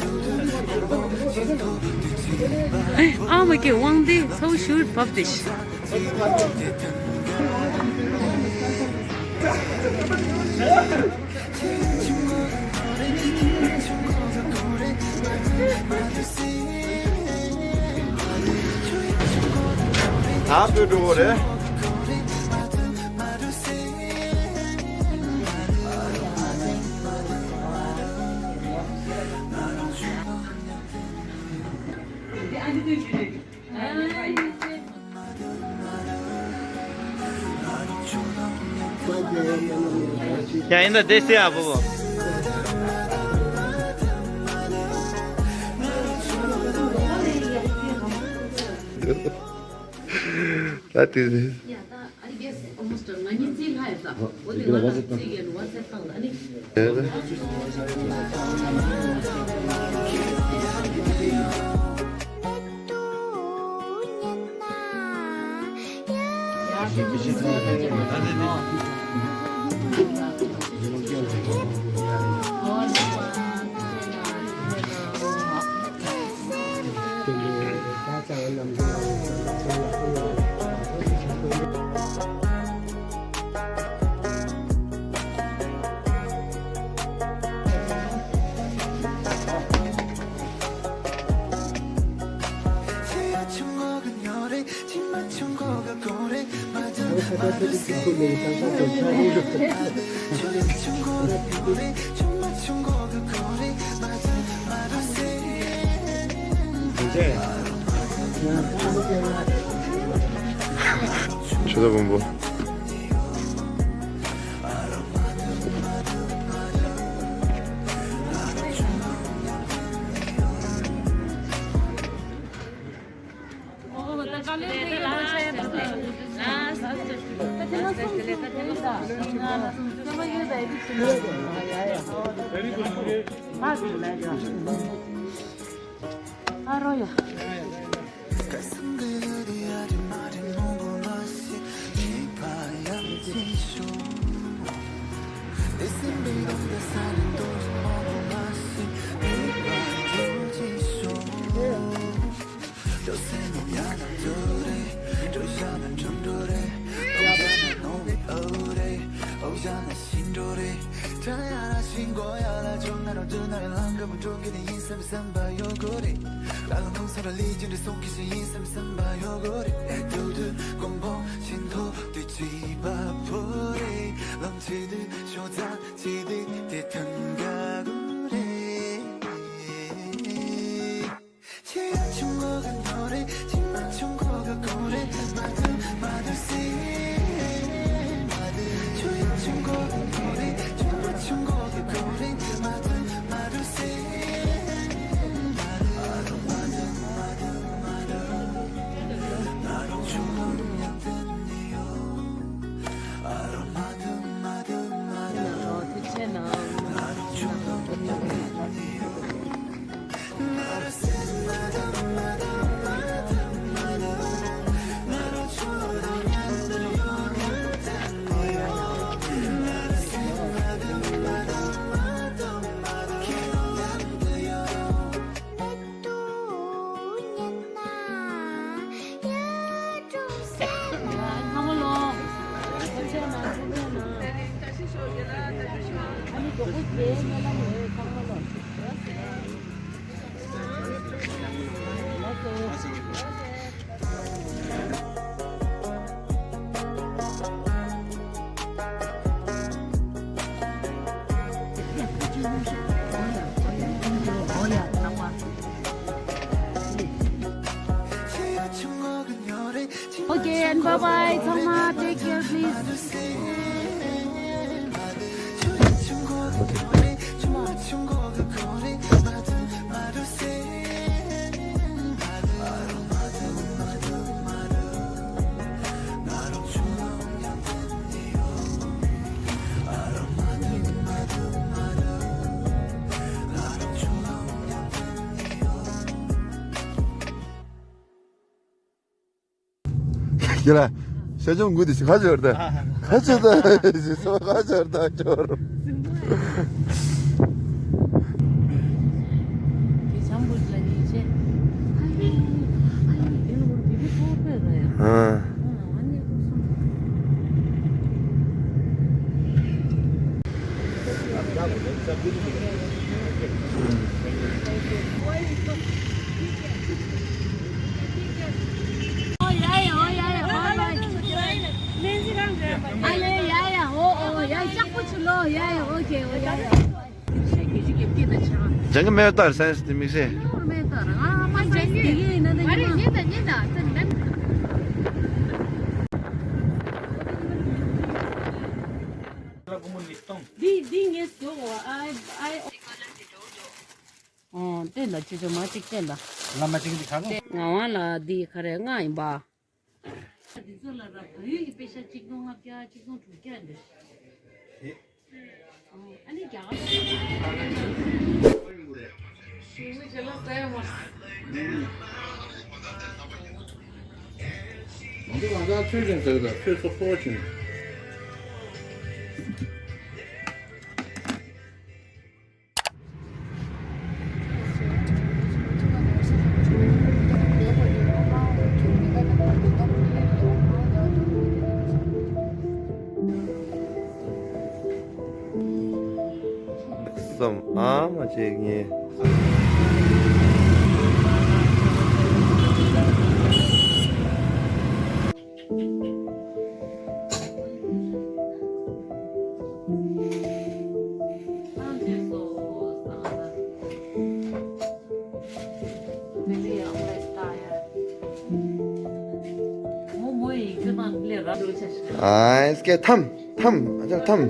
ཨ་མ་ཀི་དབང་འདི་ཚ་བོ་ཞུ་བབ་དེ་ཤི། ད་བོད་འགྲོ་གི་རེད། ཡ་ཡིན་ད་དེ་སེ་ཨ་བོ་བོ། ད་དེ་ནི། ཡ་ད་I guess almost ང་གཉིས་རྩིས་ལྷག་ཡོད་ས། འོ་དེ་ང་ལ་རྩིས་རྒྱག་ནས་WhatsApp བཏང་ད་ནི། ཆུ་ཚོད་དགོན་པོ། Okay, and bye bye. ཚང་མ་take care, please. ཁྱེད་ལ་ཤ་ཆུང་ངུ་དེ་ཞིག་ཁ་ཆོར་ད། ཁ་ཆོར་ད། ཞིག་སོ་ཁ་ཆོར་ད་ཆོར། ཨ། ལྗང་གི་མེ་ལྟར་སེམས་དེ་དམིགས་བསལ། འདི་འདི་ངས་བཟོ་བ། ཨའི་ཨའི། ཨོ་བལྟས་ལ་ཅི་ཅོ་མ་གཅིག་བལྟས་ལ། བླ་མ་གཅིག་འདི་ག་གོ། ང་དབང་ལ་འདི་ག་རེ་ལྔ་ཡིན་པ། འདི་ཚོ་ལ་ར་བལ་ཡུལ་གྱི་པེ་ཤ་གཅིག་སྟོང་ལྔ་བརྒྱ་གཅིག་སྟོང་དྲུག་བརྒྱ་འདི། ཨ་ནི་རྒྱ་གར། ང་ཚོ་གང་ཟག་ཆོས་ཅན་ཟེར་གི་ད་ཆོས་ཚོགས་གཙོ་བོ་ཆེན། བསམ་ཨ་མ་བྱེད་ངེས། ཨ་སྐད་ཐམ་ཐམ་ཨ་ཅག་ཐམ།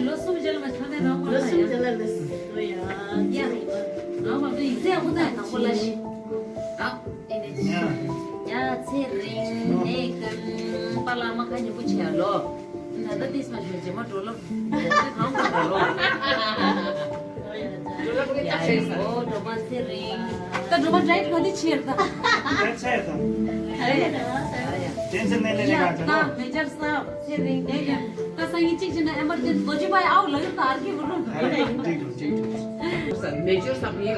ལོ་གསུམ་རྗེས་ལ་མ་ཆ་ནས་རང་ལོ་གསུམ་རྗེས་ལ་ལོ་གསུམ་ཡ། ཡ། ཨ་མ་དུ་ཡིག་ཚད་ཧུ་ད་དང་པོ་ལ་ཤི། ཨ། ཡ་ཚེ་རིང་ནས་ཀན་པ་ལ་མ་ཁ་ཉིན་པོ་ཆེ་ཡ་ལོ། ད་ལྟ་ཏིས་མ་ཞོ་རྗེས་མ་འགྲོ་ལོ། ད་ལྟ་གང་ག་འགྲོ་ལོ། ཡ་ཡ་འོ་འགྲོ་མ་ཚེ་རིང་། ད་འགྲོ་མ་ཌའེ་ཊི་ག་དུས་ཆེར་ད། ད་ཆེ་ད། ཨ་ཡ་ད། ཨ་ཡ། ཏན་ཚེ་ནས་ལས་ནས་ག་ད་ལོ། མེ་ཇར་ས་ཚེ་རིང་ནས་ཀན་ད་སང་ཉིན་གཅིག་བྱས་ན་ཨེ་མར་ཇེན་སི་ལོ་ཇི་བའི་ཨའུ་ལ་ཡོད་ད་ཨར་ཀི་བུ་རུ། ཨ་ཡ་ཡ་འགྲིག་འགྲིག་འགྲིག་འགྲིག་མེ་ཇར་ས་མི་ལ།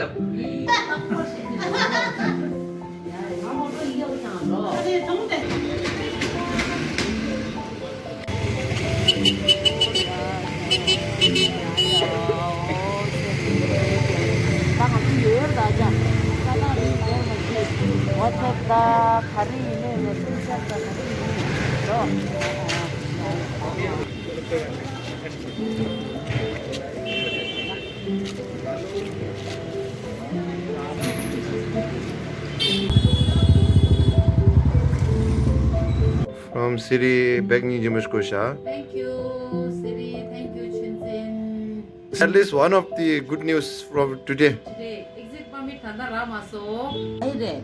From Siri, back ni jimush ko sha. Thank you, Siri. Thank you, Chinzin. At least one of the good news from today. Today, exit permit ད་ལྟ་རག་མ་སོང་། ཨེ་རེད།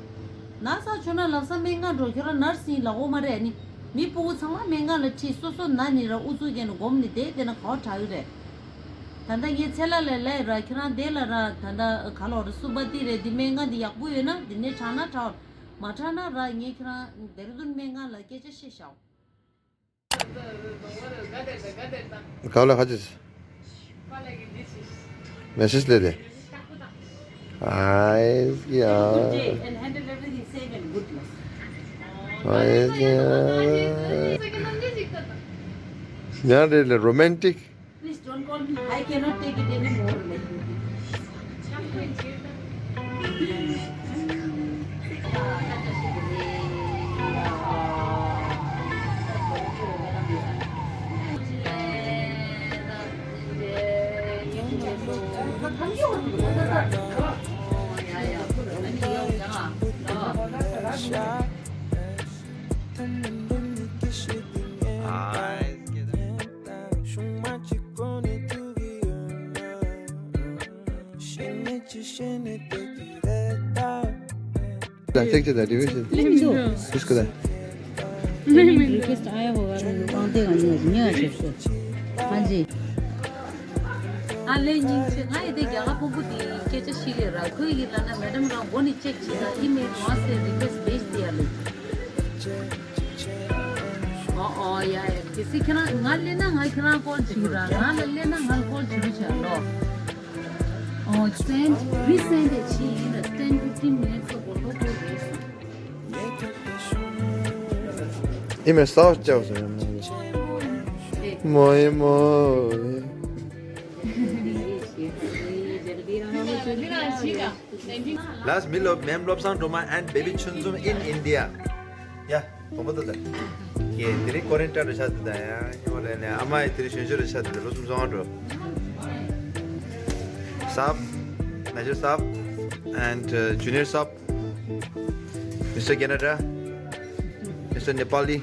ན་ས་ཆོ་ན་ལབ་ས་སྨན་ཁང་འགྲོ་ཁྱོད་རང་ནར་སིང་ལ་འོ་མ་རེད་ནི། མི་སྤུ་གུ་ཚང་མ་སྨན་ཁང་ལ་ཁྲིད་སོ་སོ་ན་ནི་ར་ཨུ་ཚུགས་རྒྱག་ནི་སྒོམ་ནི་བསྡད་དེ་ན་ག་བ་དྲག་གི་རེད། ད་ལྟ་ངས་ཚེ་ལ་ལས་ལས་ར་ཁྱེད་རང་དེ་ལ་ར་ད་ལྟ་ག་ལོག་རེ་སུ་པ་ཏི་རེད་འདི་སྨན་ཁང་འདི་ཡག་པོ་ཡོད་ན་འདི་ནས་དྲག་ན་དྲག་མ་དྲག་ན་ར་ངས་ཁྱེད་རང་དེ་རི་དུན་སྨན་ཁང་ལ་སྐད་ཆ་བཤད་ཤག་ག་ལ་ཁ་ཅིག་མེ་སེ་ཇི་ལས་དེ། ཨའི་ཡ། ཨའི་ཡ། ཉ་རེ་ལ་རོ་མན་ཊིག I cannot take it anymore. ད་ཅེག་ཅེག་ད་རི་བེ་ཤི། ལེན་མི་འདུག། ཁུ་སྐུ་ད། ལེན་མི་འདུག། རི་ཀུ་ཨེ་སི་ཊི་ཨ་ཡ་ཧོ་ག་རི་ཀུ་ཨང་ཏེ་ག་ཉི་ཉི་ཨ་ཆེ་ཤོ། ཧ་ཇི། ཨ་ལེ་ཉིང་ཆེ་ང་ཡི་དེ་རྒྱ་གར་ཕུང་པོ་དེ་སྐད་ཆ་ཤི་ལེ་ར་ཁོས་ཡི་ལ་ན་མེ་ཌམ་རང་མགོ་ནས་ཅེག་བྱེད་ད་ཨི་མེལ་ཝང་སེ་རི་ཀུ་ཨེ་སི་ཊི་བེ་ཤི་ཡ་ལེ། ཨོ་ཨོ་ཡ་ཡ་གལ་སྲིད་ཁྱེད་རང་ང་ལེན་ན་ང་ཁྱེད་རང་ཀོལ་བྱེད་ར་ང་ལ་ལེན་ན་ང་ལ་ཀོལ་བྱེད་རོགས་བྱ་ལོ། ཨོ་སེན་ཌི་རི་སེན་ཌི་བྱས་ཡིན་ལ་ཏེན་ཕིཕ་ཊིན་མི་ནིཊ་སོགས་འགོར་ཐོག་ཐོག་རེད། ཨི་མེ་སའོ་ཅའོ་ཟེར་ཡ་མོ་ཡེ་མོ་ཡེ། Last meal of Ma'am Lobsang Doma and Baby Chunzum in India. Yeah. ཁོང་པོ་ཏོ་ད། ཀྱེ་དེ་རིང་ཀོ་རེན་ཊ་རུ་ཆགས་ཏེ་ད་ཡ་ཡོང་ལེ་ནས་ཨ་མ་ཡི་དེ་རིང་གཞོན་གཞོན་རུ་ཆགས་ཏེ་ད་ལོ་གསུམ་སོང་ང་འགྲོ། Sab, Najib Sab, and uh, Junior Sab, Mister Canada, Mister Nepali.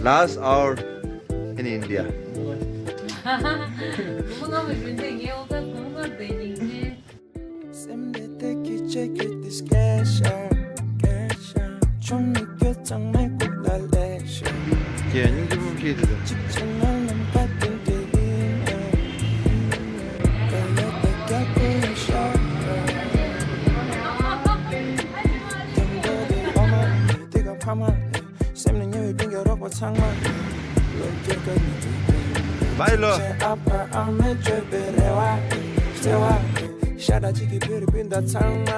Last hour in India. ཀྱེ་སྙིང་རྗེ་མོ་བྱེད་དེ་དང་། བའི་ལོ། ཚོགས་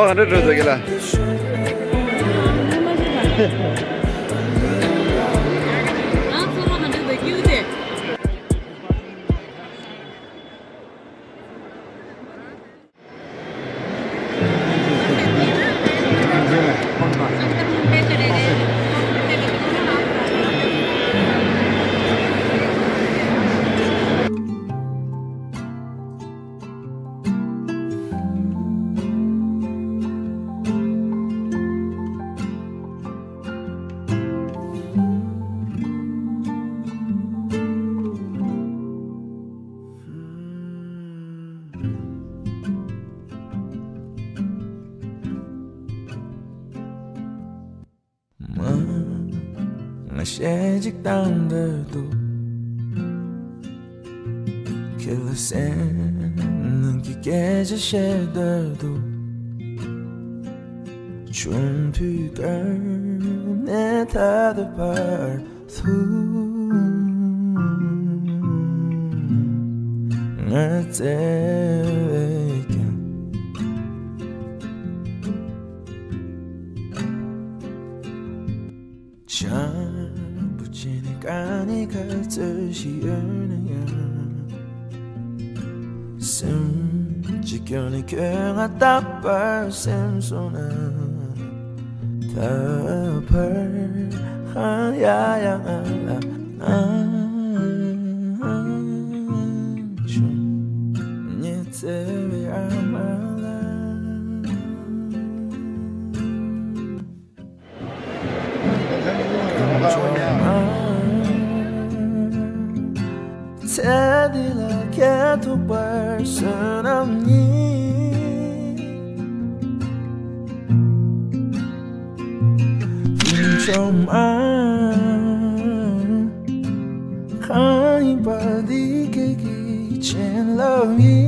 ག་འདྲ་འགྲོ་འདུག་གི་ལ། མ། ང་ཞེ་གཅིག་བཏང་འདོད་འདུག་ཁྱེད་ལ་སེམས་ནང་གི་སྐད་ཆ་བཤད་འདོད་འདུག་ཆུང་དུས་ཀར་ནས་ད་ལྟ་བར་དུ་ང་བརྩེ་བས་ཀྱང་། བྱམས་པོ་བྱས་ནས་ག་ནས་ག་ཚོད་ཞིག་ཡོད་ན་ཡང་། སེམས་ཀྱི་སྐྱོན་ནི་ཁྱོད་ང་རྟག་པར་སེམས་སོང་ན། ད་བར་ཧ་ཡ་ཡ་ང་ལ་ཨང་ཆུང་ཉེ་ཚེ་བའི་ཨ་མ་ལ། ཚེ་འདི་ལ་ཁྱེད་ཐུག་པར་བསོད་ནམས་ཡིན། From I can't body kiki chin love you.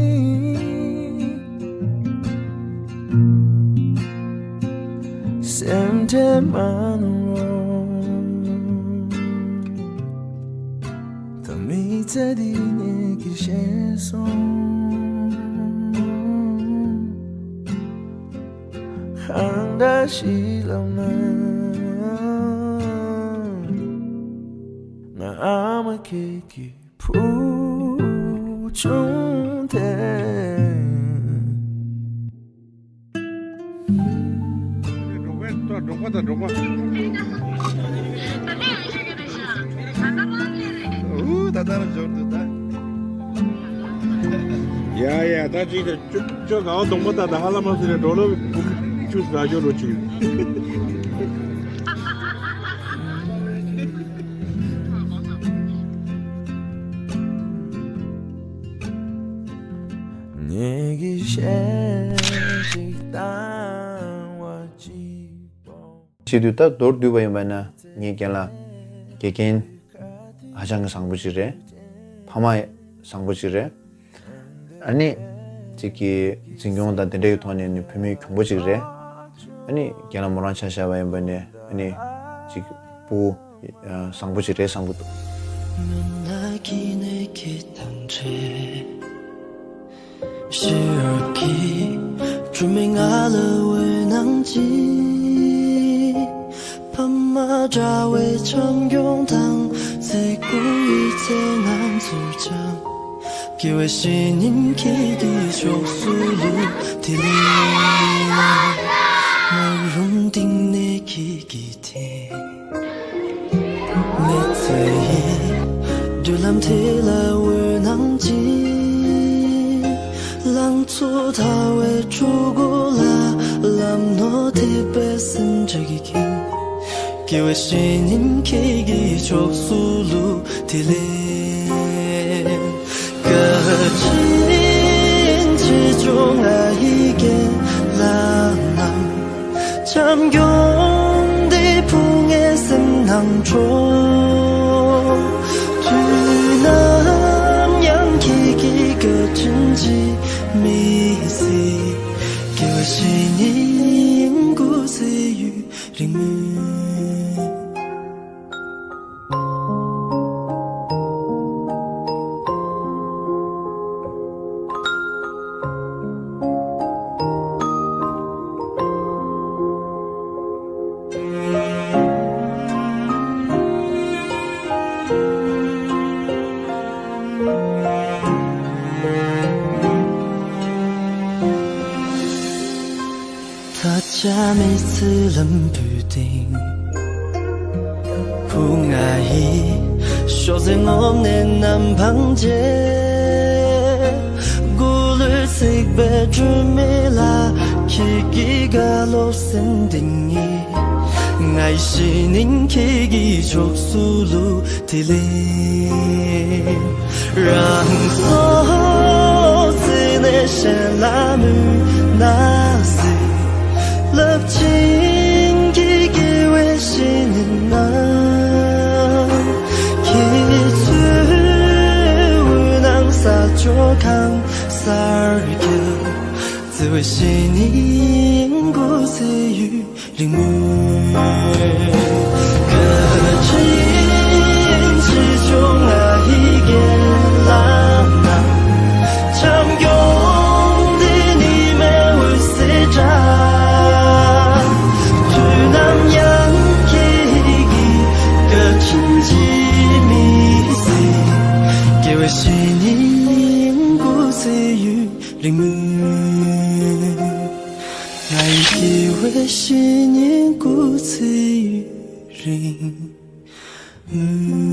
Same time I know. The meter di neki share song. Handa shi lama. Nga ama kiki puchunte. འབྲོག་པ་དང་འབྲོག་པ། ཨུ་ད་ད་ར་འབྱོར་འདུག་ད། ཡ་ཡ་ད་ཅིག་ད་ཅུ་ཅུ་ག་བ་གདོང་པ་ད་ད་ཧ་ལ་མ་སི་རེ་འགྲོ་ལོ་ཀུ་ཅུ་ས་ཇོ་རོ་ཅིག་ངེད་ཀྱི་ཤེས་ཅིག་བཏང་བ་ཅིག་པོ། བྱེད་དུས་ད་མདོར་བསྡུས་པ་ཡིན་པ་ན་ངའི་རྒན་ལགས་དགེ་རྒན་ཧ་ཅང་གི་བཟང་པོ་ཅིག་རེད། ཕ་མ་བཟང་པོ་ཅིག་རེད། ཨ་ནི་ཅིག་གི་འཛིན་སྐྱོང་དང་དེ་འདྲའི་ཐོག་ནས་ནི་བུད་མེད་གྱོང་པོ་ཅིག་རེད། ཨ་ནི་རྒན་ལགས་མོ་རང་ཆ་བཞག་པ་ཡིན་པ་ནི་ཨ་ནི་ཅིག་སྤུ་གུ་བཟང་པོ་ཅིག་རེད་བསམ་གྱི་འདུག། ཕྱི་རབས་ཀྱི་སྒྲོན་མེ་ང་ལ་འོད་སྣང་སྦྱིན། ཕ་མ་དྲ་བའི་འཆམ་མགྱོགས་དང་ཚིག་པོ་ཡི་ཚེ་ང་ཚོར་འཆམ། དགེ་བའི་བཤེས་གཉེན་ཁྱེད་ཀྱི་ཕྱོགས་སུ་ལུས། དེ་ལས་མ་རུངས་གཏིང་ནས་ཁྱེད་ཀྱི་མཚན། མི་ཚེ་ཡི་བགྲོད་ལམ་དེ་ལ་འོད་སྣང་སྦྱིན། ལང་ཚོ་ཐར་བའི་འཁྲུལ་འཁོར་ལ་ལམ་སྣ་དེད་པའི་ཟིན་བྲིས་ཀྱི་ཁྱེད། དགེ་བའི་བཤེས་གཉེན་ཁྱེད་ཀྱི་ཕྱོགས་སུ་ལུས། དེ་ལས་བཀའ་དྲིན་ཆེ་ཆུང་ང་ཡི་རྒན་ལགས་རྣམས། འཆམ་མགྱོགས་འདི་ཕུང་ངེ་སེམས་ནང་འཕྲོ། དུས་ནམ་ཡང་ཁྱེད་ཀྱི་བཀའ་དྲིན་གྱིས་མི་ཟད། དགེ་བའི་བཤེས་གཉེན་སྐུ་ཚེ་ཡུན་རིང་མོད། ད་ཆ་མི་ཚེ་ལམ་བུའི་སྟེང་། བུ་ང་ཡི་ཤོག་ཟས་ངོམ་ནས་ནམ་འཕང་རྒྱས། མགོ་ལུས་ཚིག་པའི་སྒྲོན་མེ་ལ་ཁྱེད་ཀྱི་བཀའ་སློབ་སེམས་གཏིང་ནས། ང་ཡི་བཤེས་གཉེན་ཁྱེད་ཀྱི་ཕྱོགས་སུ་ལུས། དེ་ལས་རང་སྲོག་བརྩིས་ནས་གཞན་ལ་མུན་ནག་གཟིགས། རླབས་ཆེན་གྱི་དགེ་བའི་བཤེས་གཉེན་རྣམས། ཁྱེད་ཚོའི་འོད་སྣང་ས་ཕྱོགས་གང་སར་ཁྱབ། བརྩེ་བའི་བཤེས་གཉེན་སྐུ་ཚེ་ཡུན་རིང་མོད། བཀའ་དྲིན་ཆེ་ཆུང་ང་ཡི་རྒན་ལགས་རྣམས། འཆམ་མགྱོགས་འདི་ཉི་མའི་འོད་ཟེར་འདྲ། དུས་ནམ་ཡང་ཁྱེད་ཀྱི་བཀའ་དྲིན་གྱིས་མི་ཟད། དགེ་བའི་བཤེས་གཉེན་སྐུ་ཚེ་ཡུན་རིང་མོད། ང་ཡི་དགེ་བའི་བཤེས་གཉེན་སྐུ་ཚེ་ཡུན་རིང་མོད།